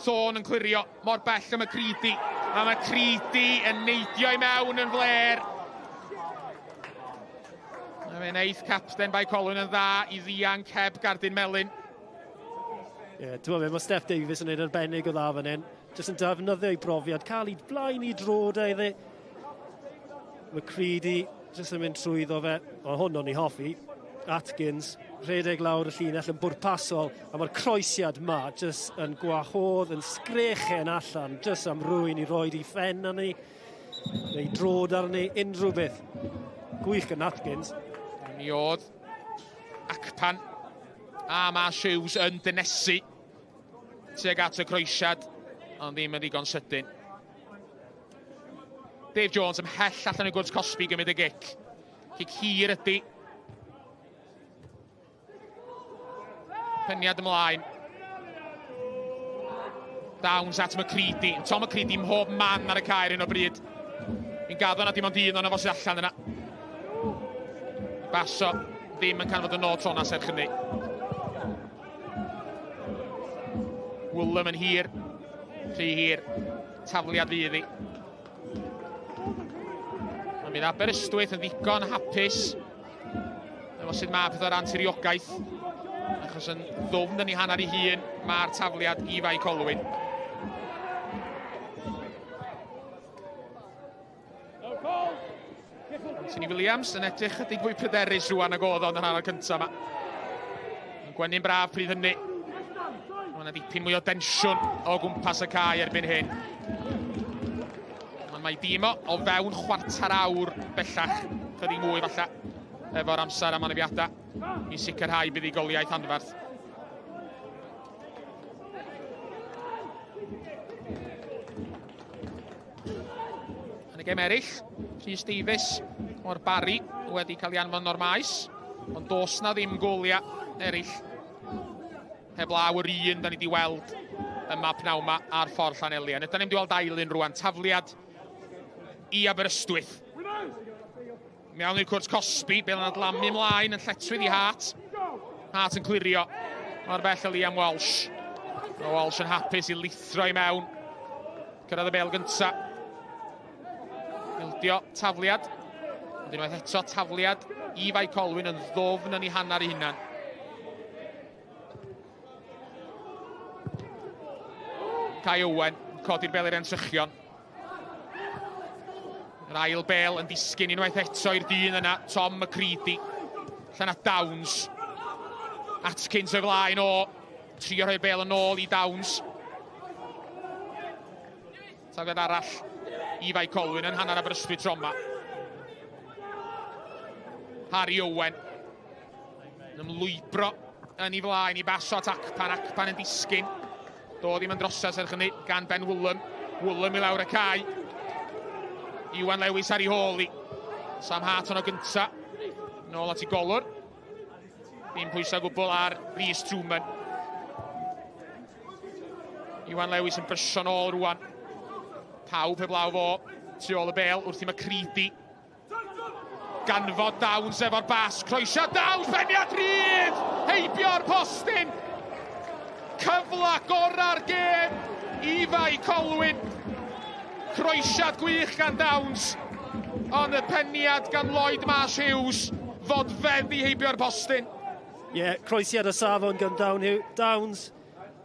Thorne yn clirio mor bell am McCready. A McCready yn neidio i mewn yn fler. A fe wneith capten Bae Colwyn yn dda i ddianc heb gardyn melyn. Ie, yeah, ti'n meddwl, mae Steph Davies yn neud arbennig o dda fan hyn. Jyst yn defnyddio ei brofiad, cael ei blaen i drod e iddi. McCready jyst yn mynd trwyddo fe. O, hwn o'n i hoffi. Atkins, rhedeg lawr y llinell yn bwrpasol, a mae'r croesiad ma jyst yn gwahodd, yn sgrechen allan, jyst am rwy'n i roed i ffen arni, neu drod arni, unrhyw beth. Gwych gan Atkins. Mi oedd Akpan a Marsh Hughes yn dynesu tuag at y croesiad, ond ddim yn ddigon sydyn. Dave Jones ymhell allan o'i gwrs cosbi gymryd y gic. Cic hir ydy. Peniad ymlaen. Downs at McCready. Tom McCready mhob man ar y caer un o bryd. Mi'n gaddo na dim ond un o'n fo sydd allan yna. Baso ddim yn canfod y nod tro serch hynny. Woolam yn hir. Rhy hir. Tafliad fydd hi. A bydd Aberystwyth yn ddigon hapus efo sut mae pethau o ran tiriogaeth, achos yn ddwfn yn ei hanner ei hun mae'r tafliad i Fae Colwyn. Anthony Williams yn edrych chydig fwy pryderus rwan ag oedd o'n yr hanner cyntaf yma. Yn gwenu'n braf pryd hynny. Mae yna dipyn mwy o densiwn o gwmpas y cae erbyn hyn. Ond mae dîm o fewn chwarter awr bellach, chydig mwy falle, efo'r amser am anafiadau i sicrhau buddugoliaeth anferth. Yn y gem eraill, Rhys Davies o'r Barri wedi cael ei anfon o'r maes, ond does na ddim goliau eraill heblaw yr un da ni wedi weld yma pnawn yma ar ffordd Llanelian. Ydan ni wedi weld ail un rwan, tafliad i Aberystwyth. Mewn i'r cwrt cosbi, bel yn adlamu ymlaen yn lletchwith i Hart. Hart yn clirio o'r bell o Liam Walsh. Mae Walsh yn hapus i lithro i mewn. Cyrraedd y bel gynta. Ildio tafliad. Ond unwaith eto tafliad i Fae Colwyn yn ddofn yn ei hanner ei hunan. Kai Owen codi'r bel i'r entrychion. Yr ail bel yn disgyn unwaith eto i'r dyn yna, Tom McCready. Allan at Downs. Atkins o'i flaen o. Trio rhoi'r bel yn ôl i Downs. Tafliad arall i Fae Colwyn yn hanner Aberystwyth tro yma. Harry Owen yn ymlwybro yn ei flaen i baso at Akpan. Akpan yn disgyn. Do ddim yn drosas serch hynny gan Ben Woolam. Woolam i lawr y cae. Iwan Lewis ar ei hôl i. Sam Hart ono gynta. Nôl at ei golwr. Dim pwysau gwbl ar Rhys Truman. Iwan Lewis yn brysio nôl rwan. Pawb heblaw fo tu ôl y bel wrth i McCready ganfod Downs efo'r bas. Croesio Downs, peniad rhydd! Heibio'r postyn! Cyfla gora'r gêm i Fae Colwyn. Croesiad gwych gan Downs, ond y peniad gan Lloyd Marsh Hughes fod feddi heibio'r postyn. Ie, yeah, croesiad y safon gan Downs.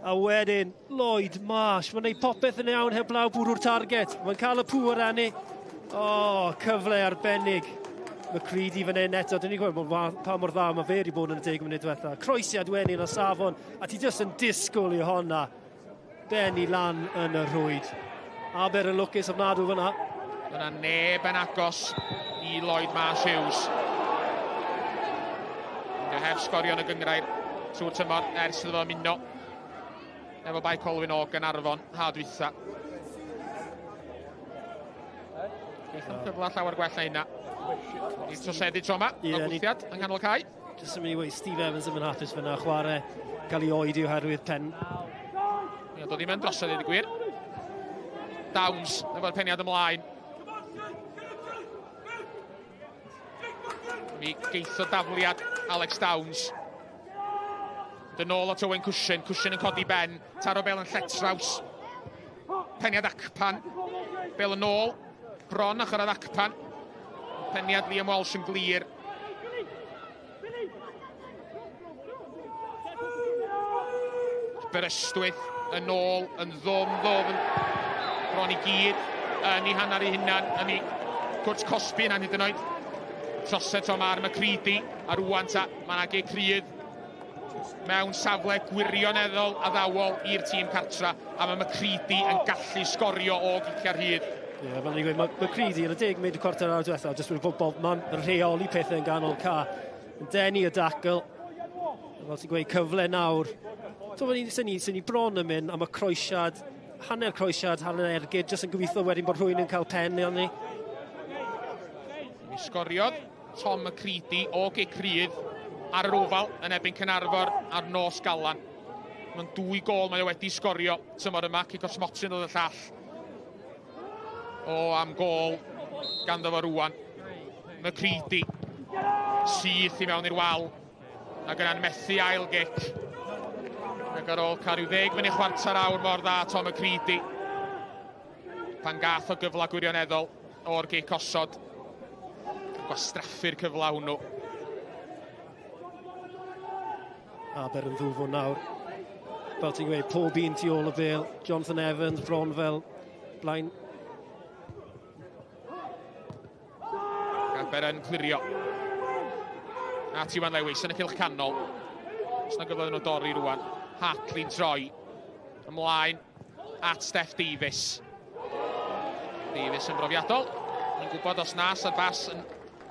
A wedyn Lloyd Marsh, mae'n gwneud popeth yn iawn heblaw bwrw'r target. Mae'n cael y pŵer arni. O, oh, cyfle arbennig. McCready fan hyn eto, dyn ni'n gwybod pa mor dda mae fe wedi bod yn y 10 munud diwetha. Croesiad wedyn o safon, a ti jyst yn disgwyl i honna benni lan yn y rhwyd. Aber yn lwcus ofnadw fyna. Dyna neb yn agos i Lloyd Marsh Hughes. Yn heb sgorio yn y gynghrair trwy'r tymor ers iddo fo ymuno efo Bae Colwyn o Gaernarfon ha dwytha. Geith cyfle llawer gwell na hynna. I troseddu tro yma, o gwthiad yng nghanol cae. Jyst yn mynd i weud, Steve Evans ddim yn hapus fyna, chwarae gael ei oedi oherwydd pen. Ie, dod i mewn drosodd i gwir. Downs efo'r peniad ymlaen. Mi geitho dafliad Alex Downs. Dyn ôl at Owen Cushion, Cushion yn codi ben, taro bel yn lletraws. Peniad Acpan, bel yn ôl, bron a chyrraedd Acpan. Peniad Liam Walsh yn glir. Aberystwyth yn ôl, yn ddwfn, ddwfn, bron i gyd yn ei hanner ei hunan, yn ei cwrt cosbi yna hyd yn oed. Trosedd Tom ar McCready, a rwan ta, mae yna gic rhydd mewn safle gwirioneddol addawol i'r tîm cartra, a mae McCready yn gallu sgorio o giciau rhydd. Ie, yeah, fel ni'n gweud, mae McCready yn y 10 munud y cwarter awr diwethaf, jyst wedi bod bob man yn rheoli pethau yn ganol ca. Yn denu y dacl. Fel ti'n gweud, cyfle nawr. Sy'n ni, ni bron yn mynd am y croesiad, hanner croesiad, hanner ergyd, jyst yn gobeithio wedyn bod rhywun yn cael pen i ni. Mi sgoriodd Tom McCready o gic rhydd ar yr ofal yn erbyn Caernarfon ar nos Galan. Mae'n 2 gôl mae o wedi sgorio tymor yma, cic o'r smotyn oedd y llall. O, am gôl ganddo fo rwan. McCready syth i mewn i'r wal ac yna'n methu ail gic. Ac ar ôl cael rhyw 10 munud chwarter awr mor dda Tom McCready. Pan gath o gyfle gwirioneddol o'r gic osod. Gwastraffu'r cyfle hwnnw. Aber yn ddwfwn nawr. Fel ti'n gweud, pob un tu ôl y bêl. Jonathan Evans bron fel blaen. Aber yn clirio. At Iwan Lewis yn y cylch canol. Os na gyfle nhw dorri rwan. Hartley'n troi. Ymlaen at Steff Davies. Davies yn brofiadol. Yn gwybod os na, sa'r bas yn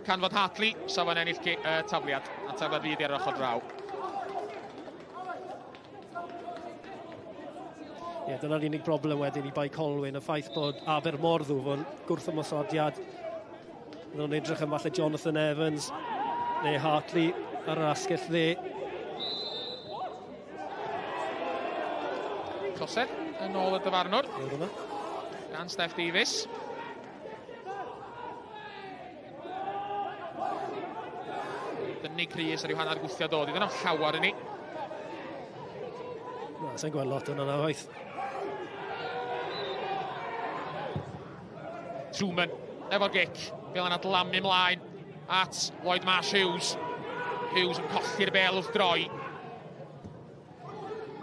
canfod Hartley, sa fo'n ennill tafliad. A tafliad fydd ar ochr draw. Ie, yeah, dyna'r unig broblem wedyn i Bae Colwyn, y ffaith bod Aber mor ddwfn, gwrth ymosodiad. Nhw'n edrych yn falle Jonathan Evans neu Hartley ar yr asgell dde. Trosedd yn ôl y dyfarnwr. Gan Steff Davies. Dynnu Cris ar yw hanner gwthio dod. Iddyn nhw'n llawer i ni. Na, sa'n gweld lot yna na waith. Truman efo'r gic. Fel yna dlamu ymlaen at Lloyd Marsh Hughes. Hughes yn colli'r bel wrth droi.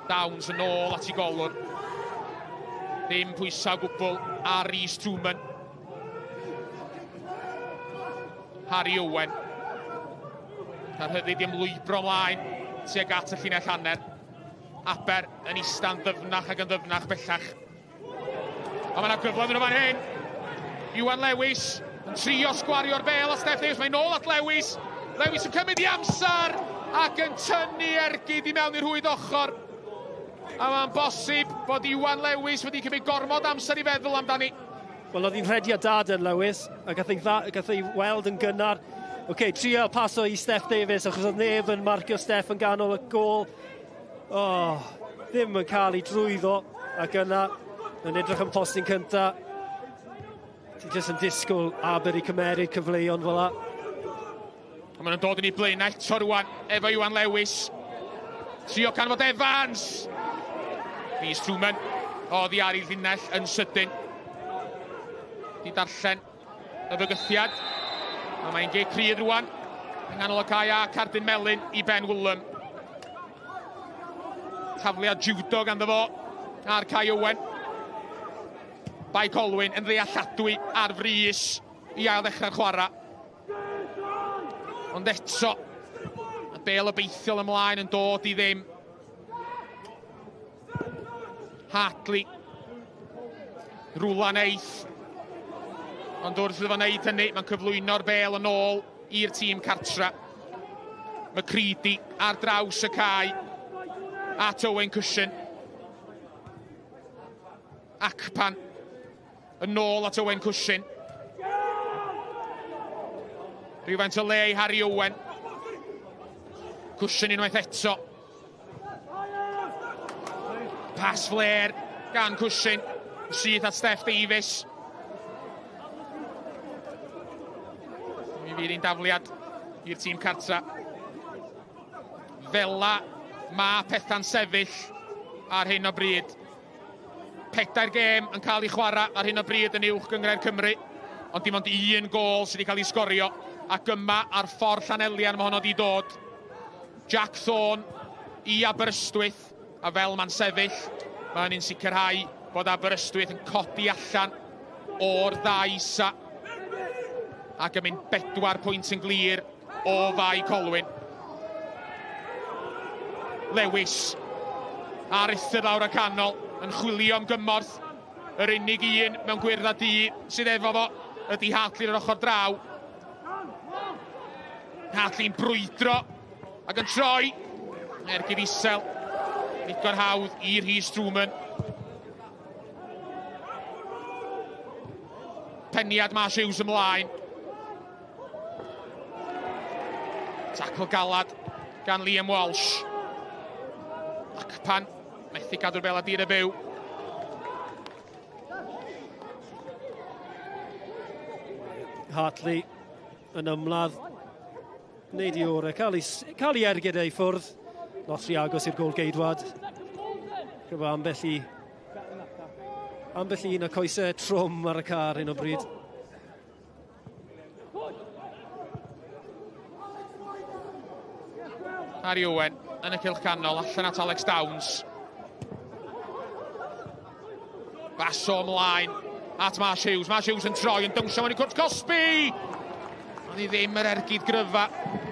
Downs yn ôl at ei golwr. Ddim pwysau gwbl ar Rhys Truman. Harry Owen. Cael rhyddid i ymlwybro ymlaen tuag at y llinell hanner. Aber yn ista'n ddyfnach ac yn ddyfnach bellach. A mae yna gyfle yn fan hyn. Iwan Lewis yn trio sgwario'r bel a Steff Davies. Mae'n ôl at Lewis. Lewis yn cymryd i amser ac yn tynnu ergyd i mewn i'r rhwyd ochr. A mae'n bosib bod Iwan Lewis wedi cymryd gormod amser i feddwl amdani. Wel, oedd hi'n rhediad da dyn Lewis, a gath ei weld yn gynnar. OK, trio paso i Steff Davies, achos oedd neb yn marcio Steff yn ganol y gôl. Oh, ddim yn cael ei drwyddo, ac yna, yn edrych yn postyn cynta. Ti jyst yn disgwyl Aber i cymeryd cyfleon fel la. A maen nhw'n dod yn ei blaenau eto rwan, efo Iwan Lewis. Trio canfod Evans. Rhys Truman oddi ar ei llinell yn sydyn. Di darllen y fygythiad. A mae'n gic rhydd rwan. Yng nghanol y cae a cardyn melyn i Ben Willem. Tafliad judo ganddo fo ar Kai Owen. Bae Colwyn yn ddealladwy ar frys i ail ddechrau'r chwarae. Ond eto, y bel obeithiol ymlaen yn dod i ddim. Hartley. Rwla neith. Ond wrth iddo fo wneud hynny, mae'n cyflwyno'r bel yn ôl i'r tîm cartra. McCready ar draws y cae at Owen Cushion. Acpan yn ôl at Owen Cushion. Rhywfaint o le i Harry Owen. Cushion unwaith eto. Pas flair gan Cushion. Syth at Steff Davies. Mi fydd un dafliad i'r tîm cartra. Fela Mae pethau'n sefyll ar hyn o bryd. Pedair gêm yn cael ei chwarae ar hyn o bryd yn uwch gynghrair Cymru, ond dim ond un gôl sydd wedi cael ei sgorio, ac yma ar ffordd Llanelian mae honno wedi dod. Jack Thorne i Aberystwyth, a fel mae'n sefyll, mae hynny'n sicrhau bod Aberystwyth yn codi allan o'r ddau isa ac yn mynd bedwar pwynt yn glir o Fae Colwyn. Lewis ar uthr lawr y canol yn chwilio am gymorth. Yr unig un mewn gwyrdd a du sydd efo fo ydy Hartley ar ochr draw. Hartley'n brwydro ac yn troi. Ergyd isel. Ddigon hawdd i Rhys Truman. Peniad Marsh Hughes ymlaen. Tacl galad gan Liam Walsh. Akpan methu cadw'r bel a dir y byw. Hartley yn ymladd. Wneud i orau, cael ei, cael ei ergyd ei ffwrdd. Lot rhy agos i'r gol geidwad. Gyda ambell i ambell un o coesau trwm ar y car hyn o bryd. Harry Owen yn y cylch canol, allan at Alex Downs. Baso ymlaen at Marsh Hughes. Marsh Hughes yn troi, yn dawnsio mewn i cwrt cosbi! Ond i ddim yr ergyd gryfa.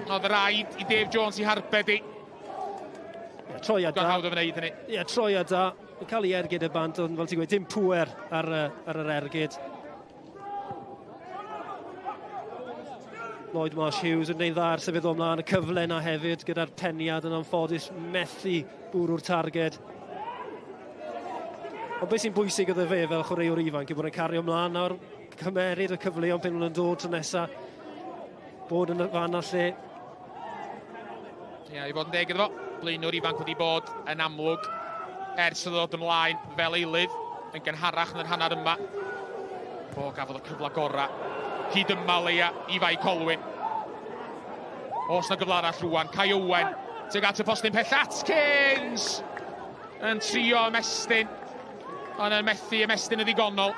Oedd rhaid i Dave Jones i harbed i. Ie, troiad da. Hawdd o wneud hynny. Ie, troiad da. Yn cael ei ergyd y bant, ond fel ti'n gweud, dim pŵer ar, ar yr ergyd. Lloyd Marsh Hughes yn gwneud dda ar sefyll o ymlaen y cyfle yna hefyd gyda'r peniad yn anffodus methu bwrw'r targed. Ond beth sy'n bwysig iddo fe fel chwaraewr ifanc yw bod yn cario ymlaen nawr, cymeryd y cyfleon pan nhw'n dod tro nesa, bod yn y fan a lle. Ie, i fod yn deg iddo fo, blaenwr ifanc wedi bod yn amlwg ers iddo ddod ymlaen fel eilydd yn gynharach yn yr hanner yma. O, gafodd y cyfle gorau hyd yma leia i Fae Colwyn. Os na gyfle arall rwan, Kai Owen tuag at y postyn pell Atkins yn trio ymestyn, ond yn methu ymestyn y ddigonol.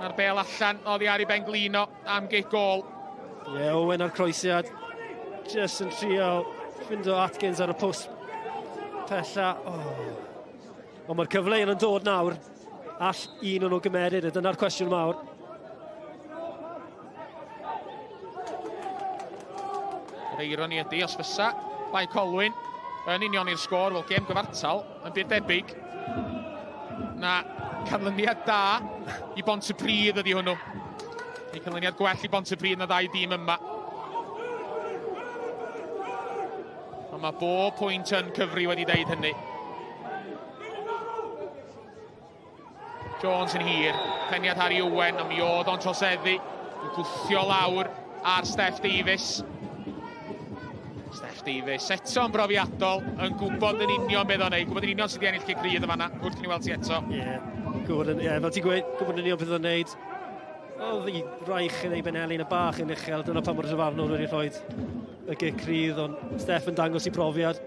A'r bel allan oddi ar ei ben glino am gic gôl. Ie, yeah, Owen ar croesiad. Just yn trio ffindo Atkins ar y post pella. Oh. Ond mae'r cyfle yn dod nawr. All un o'n nhw gymeryd, e, dyna'r cwestiwn mawr. Yr eironi ydy, os fysa Bae Colwyn yn union i'r sgôr, wel gêm gyfartal yn byd debyg, na canlyniad da i Bontypridd ydy hwnnw. Neu canlyniad gwell i Bontypridd na ddau dîm yma. Ond mae bob pwynt yn cyfri wedi deud hynny. Jones yn hir, peniad Harry Owen, ond mi oedd o'n troseddu, yn gwthio lawr ar Steff Davies. Steff Davies eto yn brofiadol, yn gwybod yn union beth o'n neud, gwybod yn union sydd wedi ennill cic rydd yma wrth i ni weld ti eto. Ie, yeah, gwybod yn, yeah, fel ti'n gweud, gwybod yn union beth o'n neud. Oedd ei raich yn ei benelin y bach yn uchel, dyna pa mor dyfarnwr wedi rhoi y gic rydd, ond Steff yn dangos i brofiad.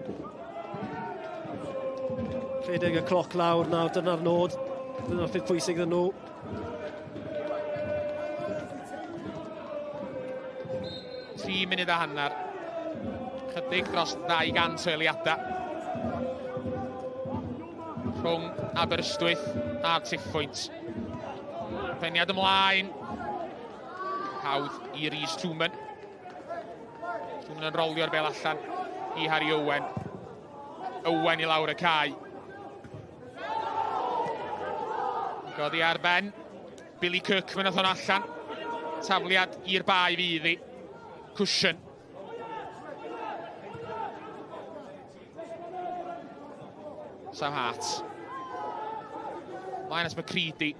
Rhedeg y cloc lawr nawr, dyna'r nod. Dyna'r peth pwysig iddyn nhw. Tri munud a hanner. Chydig dros 200 o eiliadau. Rhwng Aberystwyth a'r Tiffwynt. Peniad ymlaen. Hawdd i Rhys Truman. Truman yn rolio'r bel allan i Harry Owen. Owen i lawr y cae. Godi ar ben. Billy Kirkman oedd hwn allan. Tafliad i'r bae fydd hi. Cushion. Sam Hart. Mlaen at McCready.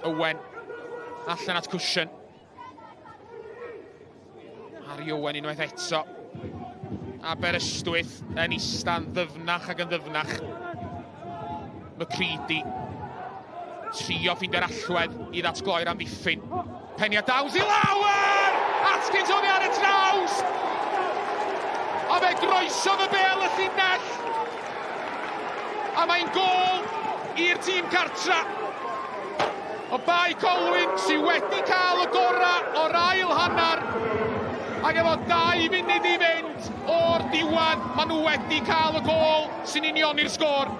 Owen. Allan at Cushion. Harry Owen unwaith eto. Aberystwyth yn ista'n ddyfnach ac yn ddyfnach. McCready. Trio ffeindio'r allwedd i ddatgloi'r amddiffyn. Peniad Downs i lawr! Atkins oddi ar y traws! A fe groesodd y bêl y llinell. A mae'n gôl i'r tîm cartra. O Bae Colwyn sydd wedi cael y gorau o'r ail hanner. Ac efo 2 munud i fynd o'r diwedd, maen nhw wedi cael y gôl sy'n unioni'r sgôr.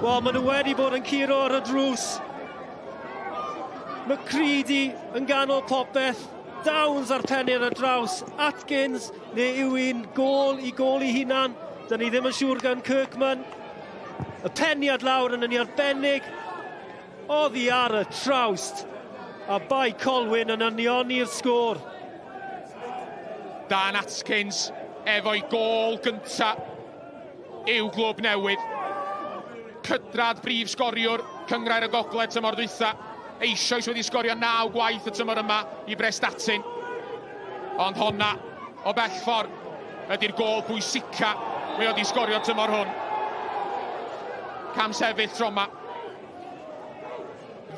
Wel, maen nhw wedi bod yn curo ar y drws. McCready yn ganol popeth. Downs ar pennu'r ar draws. Atkins, neu yw un gôl i gôl i hunan. Da ni ddim yn siŵr gan Kirkman. Y peniad lawr yn arbennig. Oddi ar y trawst. A Bae Colwyn yn unioni'r sgôr. Dan Atkins efo'i gôl gynta i'w glwb newydd. Cydradd brif sgoriwr Cynghrair y Gogledd tymor dwytha. Eisoes wedi sgorio 9 gwaith y tymor yma i Brestatyn. Ond honna o bell ffordd ydy'r gôl pwysica mae o wedi sgorio tymor hwn. Cam sefyll tro yma.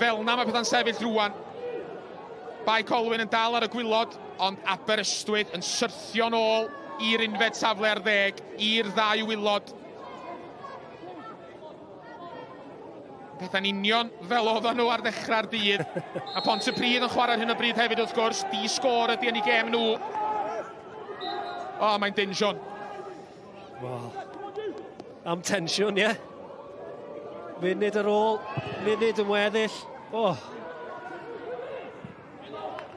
Fel na mae pethau'n sefyll rwan. Bae Colwyn yn dal ar y gwylod, ond Aberystwyth yn syrthio'n ôl i'r unfed safle ar 10, i'r ddau wylod. Pethau'n union fel oedden nhw ar ddechrau'r dydd. A Pontypridd yn chwarae ar hyn o bryd hefyd wrth gwrs. Di sgôr ydy yn ei gêm nhw. O, mae'n densiwn. Wel, am tensiwn, ie. Munud ar ôl, munud yn weddill. Oh.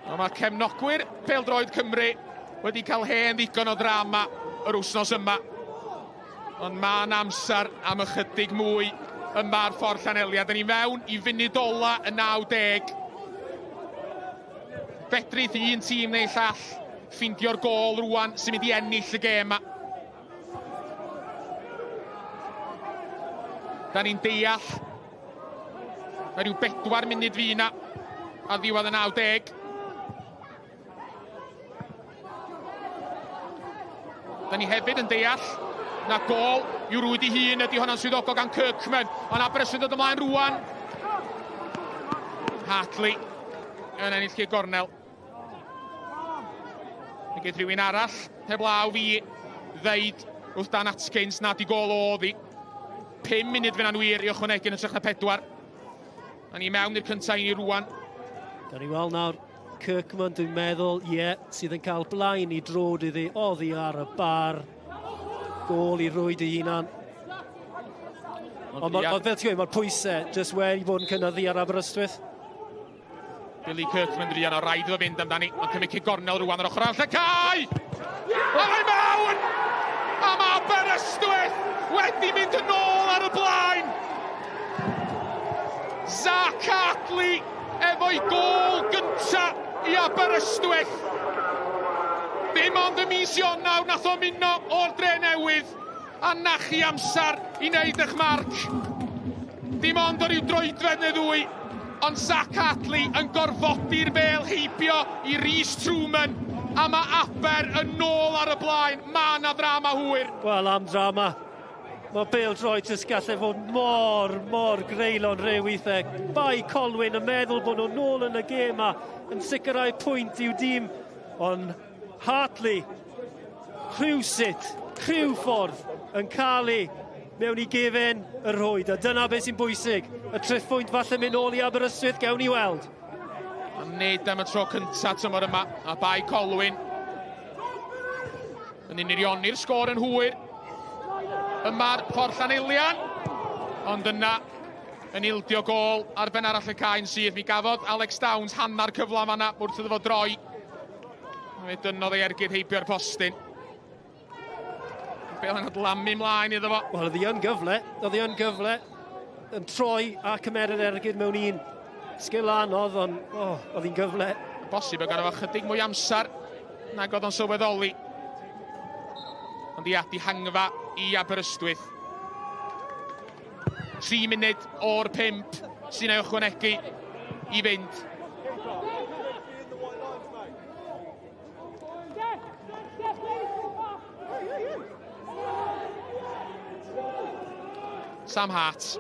A mae cefnogwyr pêl-droed Cymru wedi cael hen ddigon o ddrama yr wythnos yma. Ond mae'n amser am ychydig mwy yma ar Ffordd Llanelli. A dyn ni mewn i funud ola y 90. Fedrith un tîm neu llall ffeindio'r gôl rwan sy'n mynd i ennill y gêm yma. Da ni'n deall mae rhyw 4 munud fi na a ddiwedd y 90. Da ni hefyd yn deall na gôl i'w rwyd i hun ydy hwnna'n swyddogol gan Kirkman. Ond Aberystwyth yn dod ymlaen rwan. Hartley yn ennill i'r gornel. Mae geith rhywun arall heblaw fi ddeud wrth Dan Atkins nad i gôl oedd hi. 5 munud fyna'n wir i ychwanegu yn hytrach na 4. A ni mewn i'r cyntaf i ni rwan. Gawn ni weld nawr Kirkman, dwi'n meddwl, ie, yeah, sydd yn cael blaen i drod iddi, oddi ar y bar. Gôl i rwyd ei hunan. Ond fel ti'n gweud, mae'r pwysau jyst wedi bod yn cynyddu ar Aberystwyth. Billy Kirkman druan o raid iddo fynd amdani, ond cymryd cic gornel rwan ar ochr arall y cae! A mae mewn! A mae Aberystwyth wedi mynd yn ôl ar y blaen! Zach Hartley efo'i gôl gynta i Aberystwyth. Dim ond y mis Ionawr nath o ymuno o'r Dre Newydd, a na chi amser i wneud eich marc. Dim ond o ryw droedfedd neu ddwy, ond Zach Hartley yn gorfodi'r bêl heibio i Rhys Truman, a mae Aber yn ôl ar y blaen. Mae yna ddrama hwyr. Wel, am drama. Mae bêl-droed jyst gallu fod mor, mor greulon rhyw weithiau. Bae Colwyn yn meddwl bod nhw'n nôl yn y gêm a yn sicrhau pwynt i'w dîm. Ond Hartley, rhywsut, rhyw ffordd yn cael ei mewn i gefen y rhwyd. A dyna beth sy'n bwysig. Y triphwynt falle mynd nôl i Aberystwyth, gewn ni weld. A nid am y tro cyntaf tymor yma, a Bae Colwyn yn unioni'r sgôr yn hwyr. Yma'r Ffordd Llanelian, ond yna yn ildio gôl ar ben arall y cae'n syth. Mi gafodd Alex Downs hanner cyfle fanna wrth iddo fo droi. Fe dynnodd ei ergyd heibio'r postyn. Bêl yn adlamu ymlaen iddo fo. Wel, oedd hi yn gyfle, oedd hi yn gyfle. Yn troi a cymeryd ergyd mewn un. Sgil anodd, ond oh, oedd hi'n gyfle. Bosib o ganddo fo chydig mwy amser nag oedd o'n sylweddoli. Ond ia, dihangfa i Aberystwyth. 3 munud o'r 5 sy'n ei ychwanegu i fynd. Sam Hart.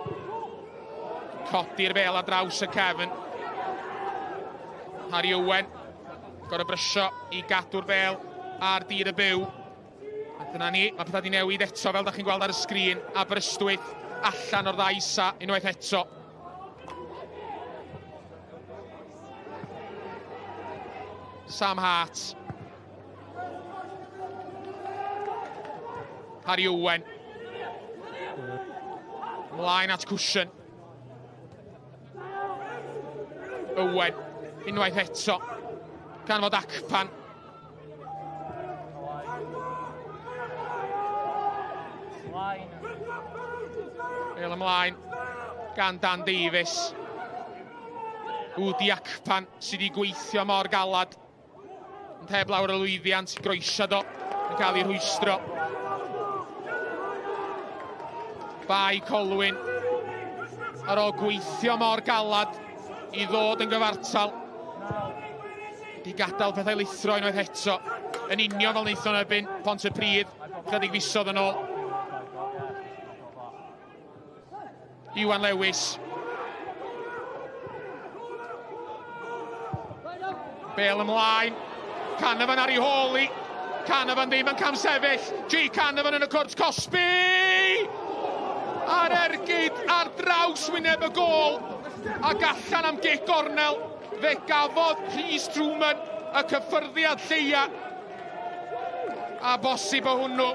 Codi'r bêl ar draws y cefn. Harry Owen gorfod brysio i gadw'r bêl ar dir y byw. Dyna ni, mae pethau wedi newid eto fel da chi'n gweld ar y sgrin. Aberystwyth allan o'r ddau isa unwaith eto. Sam Hart. Harry Owen. Ymlaen at Cushion. Owen. Unwaith eto. Gan fod Akpan. Bel ymlaen gan Dan Davies. Wdi Akpan sydd wedi gweithio mor galad. Ond heb lawr o lwyddiant, groesiad o yn cael ei rhwystro. Bae Colwyn ar ôl gweithio mor galad i ddod yn gyfartal. Di gadael pethau lithro unwaith eto. Yn union fel wnaethon erbyn Pontypridd chydig fisoedd yn ôl. Iwan Lewis. Bel ymlaen. Canavan ar ei hôl i. Canavan ddim yn camsefyll. G Canavan yn y cwrt cosbi! Ar ergyd ar draws wyneb y gôl. Ac allan am gic gornel. Fe gafodd Rhys Truman y cyffyrddiad lleia. A bosib o hwnnw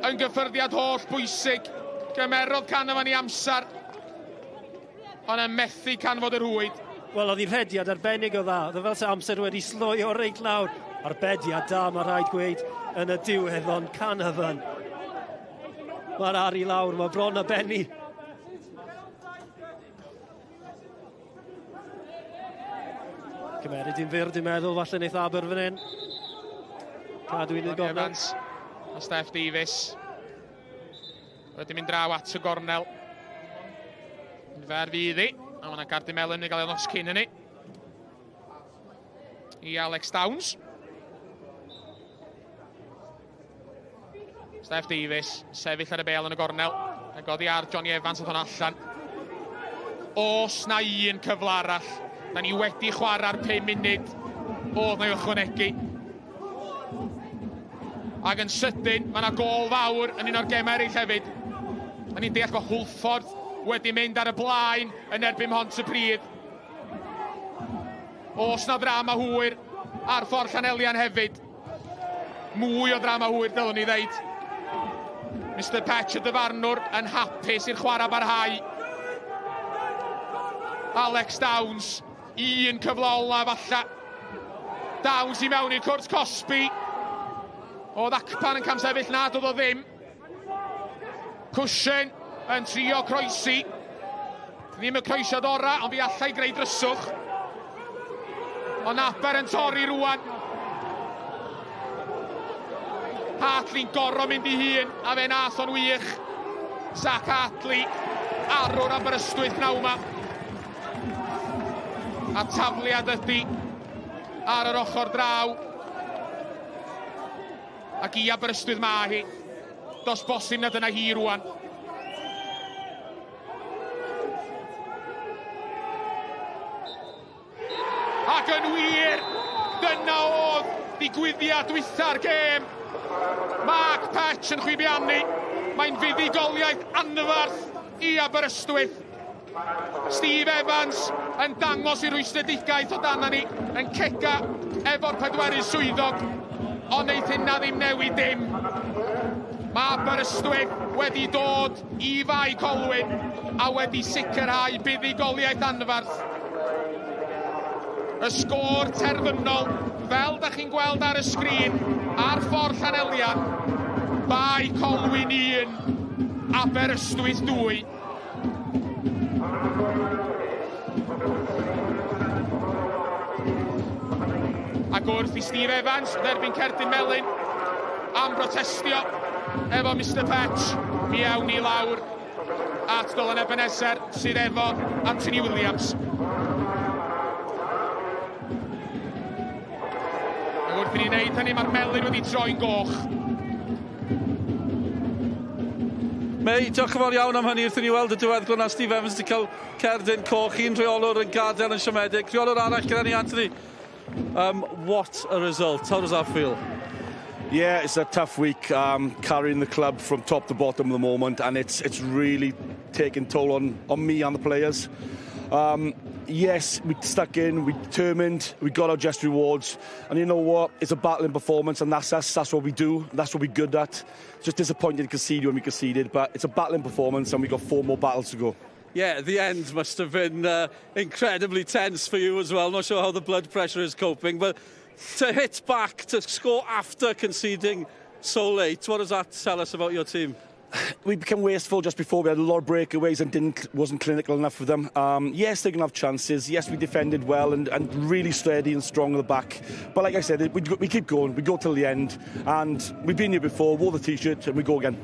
yn gyffyrddiad holl bwysig. Gymerodd Canavan i amser, ond yn methu canfod yr rhwyd. Wel, oedd hi'n rhediad arbennig o dda. Oedd e fel se amser wedi sloio reit lawr. Arbediad da, mae rhaid gweud, yn y diwedd, ond Canavan. Mae'r ar i lawr, mae bron a benni. Cymeryd i'n fyr, dwi'n meddwl, falle wneith Aber fan hyn. Cadw un i'r gornel. Evans a Steph Davies. Wedi mynd draw at y gornel. Yn fer fydd hi. A mae yna gardyn melyn yn cael ei nos cyn hynny. I Alex Downs. Steph Davies, sefyll ar y bel yn y gornel. A godi ar Johnny Evans oedd hwn allan. Os na un cyfle arall, da ni wedi chwarae'r 5 munud oedd na i ychwanegu. Ac yn sydyn, mae yna gol fawr yn un o'r gemau eraill hefyd. Da ni'n deall bod Hwlffordd wedi mynd ar y blaen yn erbyn Mhontypridd. Os na ddrama hwyr ar ffordd Llanelian hefyd. Mwy o ddrama hwyr, dylwn ni ddeud. Mr Petch y dyfarnwr yn hapus i'r chwarae barhau. Alex Downs, un cyfle olaf falla. Downs i mewn i'r cwrt cosbi. Oedd Akpan yn camsefyll, na, doedd o ddim. Cushion yn trio croesi. Ddim y croesiad ora, ond fi allai greu dryswch. Ond Aber yn torri rwan. Hartley'n gorfod mynd i hun, a fe nath o'n wych. Zach Hartley, arwr Aberystwyth pnawn 'ma. A tafliad ydy ar yr ochr draw. Ac i Aberystwyth ma hi. Does bosib na dyna hi rwan. Ac yn wir, dyna oedd digwyddiad dwytha'r gêm. Mark Petch yn chwibiannu. Mae'n fuddugoliaeth anferth i Aberystwyth. Steve Evans yn dangos i rwystredigaeth o dan ni, yn cega efo'r pedwerydd swyddog, ond neith hynna ddim newid dim. Mae Aberystwyth wedi dod i Fae Colwyn a wedi sicrhau buddugoliaeth anferth. Y sgôr terfynol, fel da chi'n gweld ar y sgrin, ar ffordd Llanelian, Bae Colwyn 1, Aberystwyth 2. Ac wrth i Steve Evans dderbyn cerdyn melyn am brotestio efo Mr Petch, mi awn ni lawr at Dylan Ebenezer sydd efo Anthony Williams. Ac wrth i ni wneud hynny, mae'r melyn wedi troi'n goch. Mei, diolch yn fawr iawn am hynny. Wrth i ni weld y diweddglo na Steve Evans wedi cael cerdyn coch. Un rheolwr yn gadael yn siomedig. Rheolwr arall gyda ni, Anthony. What a result. How does that feel? Yeah, it's a tough week, carrying the club from top to bottom at the moment, and it's really taking toll on me and the players. Yes, we stuck in, we determined, we got our just rewards, and you know what? It's a battling performance, and that's us, that's what we do, that's what we're good at. Just disappointed to concede when we conceded, but it's a battling performance, and we've got 4 more battles to go. Yeah, the end must have been incredibly tense for you as well. Not sure how the blood pressure is coping, but to hit back, to score after conceding so late, what does that tell us about your team? We became wasteful just before. We had a lot of breakaways and wasn't clinical enough for them. Yes, they can have chances. Yes, we defended well and really steady and strong at the back. But like I said, we keep going. We go till the end. And we've been here before, wore the T-shirt, and we go again.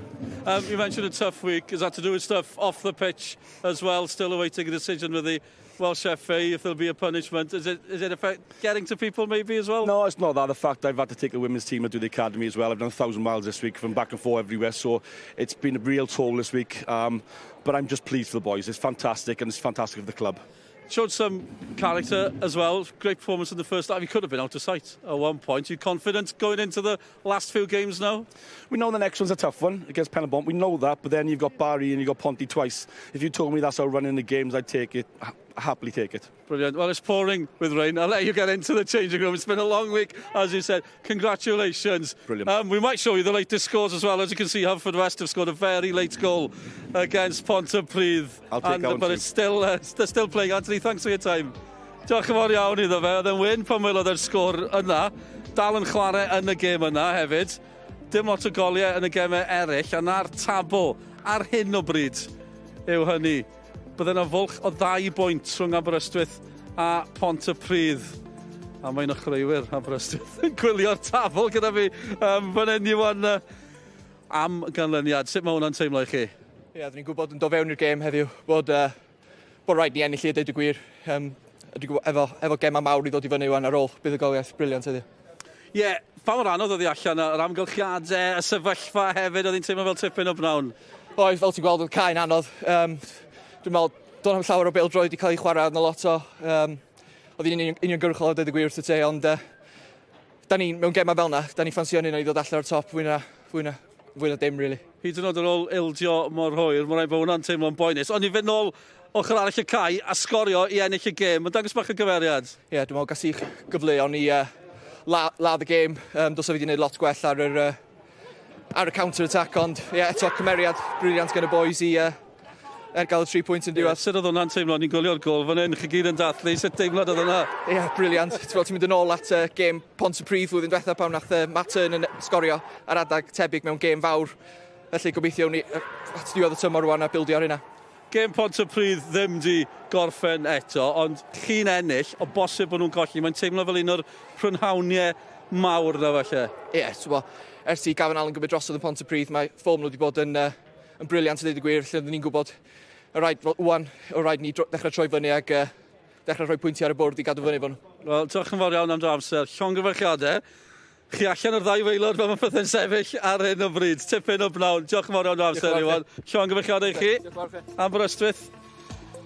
You mentioned a tough week. Is that to do with stuff off the pitch as well? Still awaiting a decision with the Welsh FA if there'll be a punishment. Is it affect getting to people maybe as well? No, it's not that. The fact I've had to take the women's team and do the academy as well. I've done 1,000 miles this week from back and forth everywhere, so it's been a real toll this week. But I'm just pleased for the boys. It's fantastic, and it's fantastic for the club. Showed some character as well. Great performance in the first half. You could have been out of sight at one point. You confident going into the last few games now? We know the next one's a tough one against Penybont. We know that, but then you've got Barry and you've got Ponty twice. If you told me that's how running the games, I'd take it. Happily take it. Brilliant. Well, it's pouring with rain. I'll let you get into the changing room. It's been a long week, as you said. Congratulations. Brilliant. We might show you the latest scores as well. As you can see, Haverfordwest have scored a very late goal against Pontypridd. I'll take that one But too. it's still, they're still playing. Anthony, thanks for your time. Diolch yn fawr iawn iddo fe. Oedd e'n wyn pan welodd e'r sgôr yna. Dal yn chwarae yn y gêm yna hefyd. Dim lot o goliau yn y gemau eraill. A na'r tabl ar hyn o bryd yw hynny. Bydde yna fwlch o 2 bwynt rhwng Aberystwyth a Pontypridd. A mae'n chwaraewyr Aberystwyth yn gwylio'r tabl gyda fi fan hyn, Iwan, am ganlyniad. Sut mae hwnna'n teimlo i chi? Ie, yeah, ni'n gwybod yn dod fewn i'r gêm heddiw bod rhaid ni ennill i dweud y gwir. Efo gemau mawr i ddod i fyny wan ar ôl buddugoliaeth brilliant heddiw. Ie, yeah, pa mor anodd oedd hi allan, yr amgylchiadau, y sefyllfa hefyd, oedd hi'n teimlo fel tipyn o bnawn? Oedd, fel ti'n gweld, oedd cae'n anodd. Dwi'n meddwl, do'n am llawer o bêl-droed wedi cael ei chwarae yn lot o. Oedd hi'n uniongyrchol a dweud y gwir wrth y te, ond da ni, mewn gemau fel yna, da ni'n ffansio hynny i ddod allan o'r top fwy na dim, really. Hyd yn oed ar ôl ildio mor hwyr, mae'n rhaid bod hwnna'n teimlo'n boenus. Ond i fynd nôl ochr arall y cae a sgorio i ennill y gêm, mae'n dangos bach o gymeriad. Ie, yeah, dwi'n meddwl gas i'ch gyfleon i ladd y gêm. Dos o fi wedi gwneud lot gwell ar y counter-attack, ond yeah, eto cymeriad brilliant gan y boys i er gael y 3 pwynt yn diwedd. Yeah, sut oedd hwnna'n teimlo? Ni'n gwylio'r gol fan hyn, chi gyd yn dathlu. Sut deimlad oedd hwnna? Ie, yeah, brilliant. Ti'n mynd yn ôl at gêm Pontypridd flwyddyn diwetha pan nath Matt Turn yn sgorio ar adag tebyg mewn gêm fawr. Felly gobeithio ni at diwedd y tymor rwan a bildio ar hynna. Gêm Pontypridd ddim di gorffen eto, ond chi'n ennill, o bosib bod nhw'n colli. Mae'n teimlo fel un o'r prynhawniau mawr na falle. Ie, yeah, ers i Gavin Allen gymryd drosodd yn Pontypridd, mae ffom nhw wedi bod yn brilliant i ddweud y gwir, felly oedden ni'n gwybod o rhaid ni dechrau troi fyny ac dechrau rhoi pwyntiau ar y bwrdd i gadw fyny fo nhw. Wel, diolch yn fawr iawn am dy amser. Llongyfarchiadau. Chi allan o'r ddau waelod fel mae pethau'n sefyll ar hyn o bryd. Tipyn o bnawn. Diolch yn fawr iawn am dy amser, Iwan. Llongyfarchiadau i chi. Aberystwyth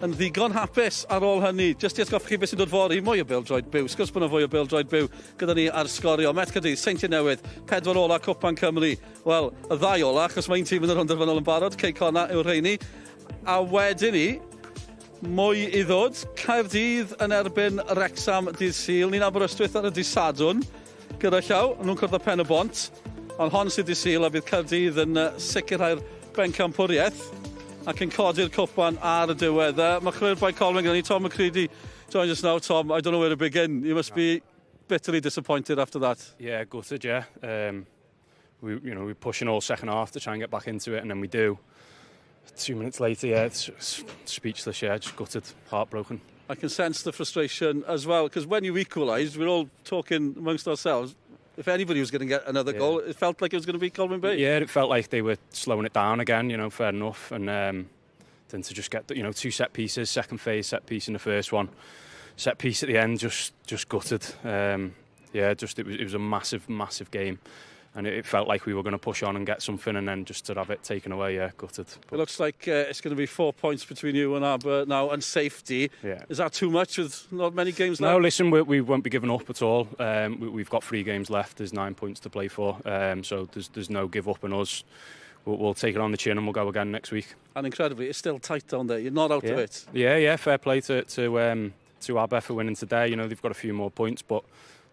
yn ddigon hapus ar ôl hynny. Jyst i atgoffa chi beth sy'n dod fory, mwy o bêl-droed byw. Sgwrs bod yna fwy o bêl-droed byw gyda ni ar Sgorio. Met Caerdydd, Seintiau Newydd, 4 ola Cwpan Cymru. Wel, y ddau ola, achos mae un tîm yn yr rownd derfynol yn barod, Cei Connah yw'r rheini. A wedyn ni, mwy i ddod. Caerdydd yn erbyn Wrecsam dydd Sul. Ni'n Aberystwyth ar y dydd Sadwrn gyda llaw. Nhw'n cwrdd â Pen y Bont. Ond hon sydd dydd Sul a bydd Caerdydd yn sicrhau'r bencampwriaeth ac yn codi'r cwpan ar y diwedd. Mae chwaraewr Bae Colwyn gyda ni, Tom McCready, joins us now. Tom, I don't know where to begin. You must be bitterly disappointed after that. Yeah, gutted, yeah. We're pushing all second half to try and get back into it, and then we do. 2 minutes later, yeah, it's speechless, yeah, just gutted, heartbroken. I can sense the frustration as well, because when you equalised, we were all talking amongst ourselves. If anybody was going to get another goal, it felt like it was going to be Colwyn Bay. Yeah, it felt like they were slowing it down again, you know, fair enough. And then to just get, 2 set pieces, second phase set piece in the first one, set piece at the end, just gutted. It was a massive, massive game. And it felt like we were going to push on and get something, and then just to have it taken away, yeah, gutted. But it looks like it's going to be 4 points between you and Aber now, and safety. Yeah. Is that too much with not many games left? No, listen, we won't be giving up at all. We've got three games left. There's 9 points to play for, so there's no give up in us. We'll take it on the chin and we'll go again next week. And incredibly, it's still tight down there. You're not out of it. Yeah. Fair play to Aber for winning today. They've got a few more points, but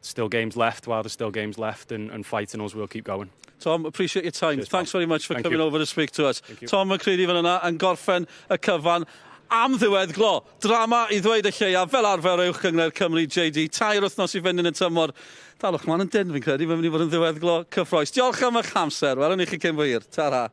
still games left. While there's still games left and fighting us, we'll keep going. Tom, appreciate your time. Cheers, Thanks pal. Very much for Thank coming you. Over to speak to us. Thank you. Tom McCready fan yna yn gorffen y cyfan am ddiweddglo. Drama i ddweud y lleia, fel arfer Uwch Gynghrair Cymru JD. 3 wythnos i fynd yn y tymor. Dalwch mlaen yn dyn fi'n credu, mae'n mynd i fod yn ddiweddglo cyffrous. Diolch am eich amser. Welwn ni chi cyn bo hir. Ta-ra.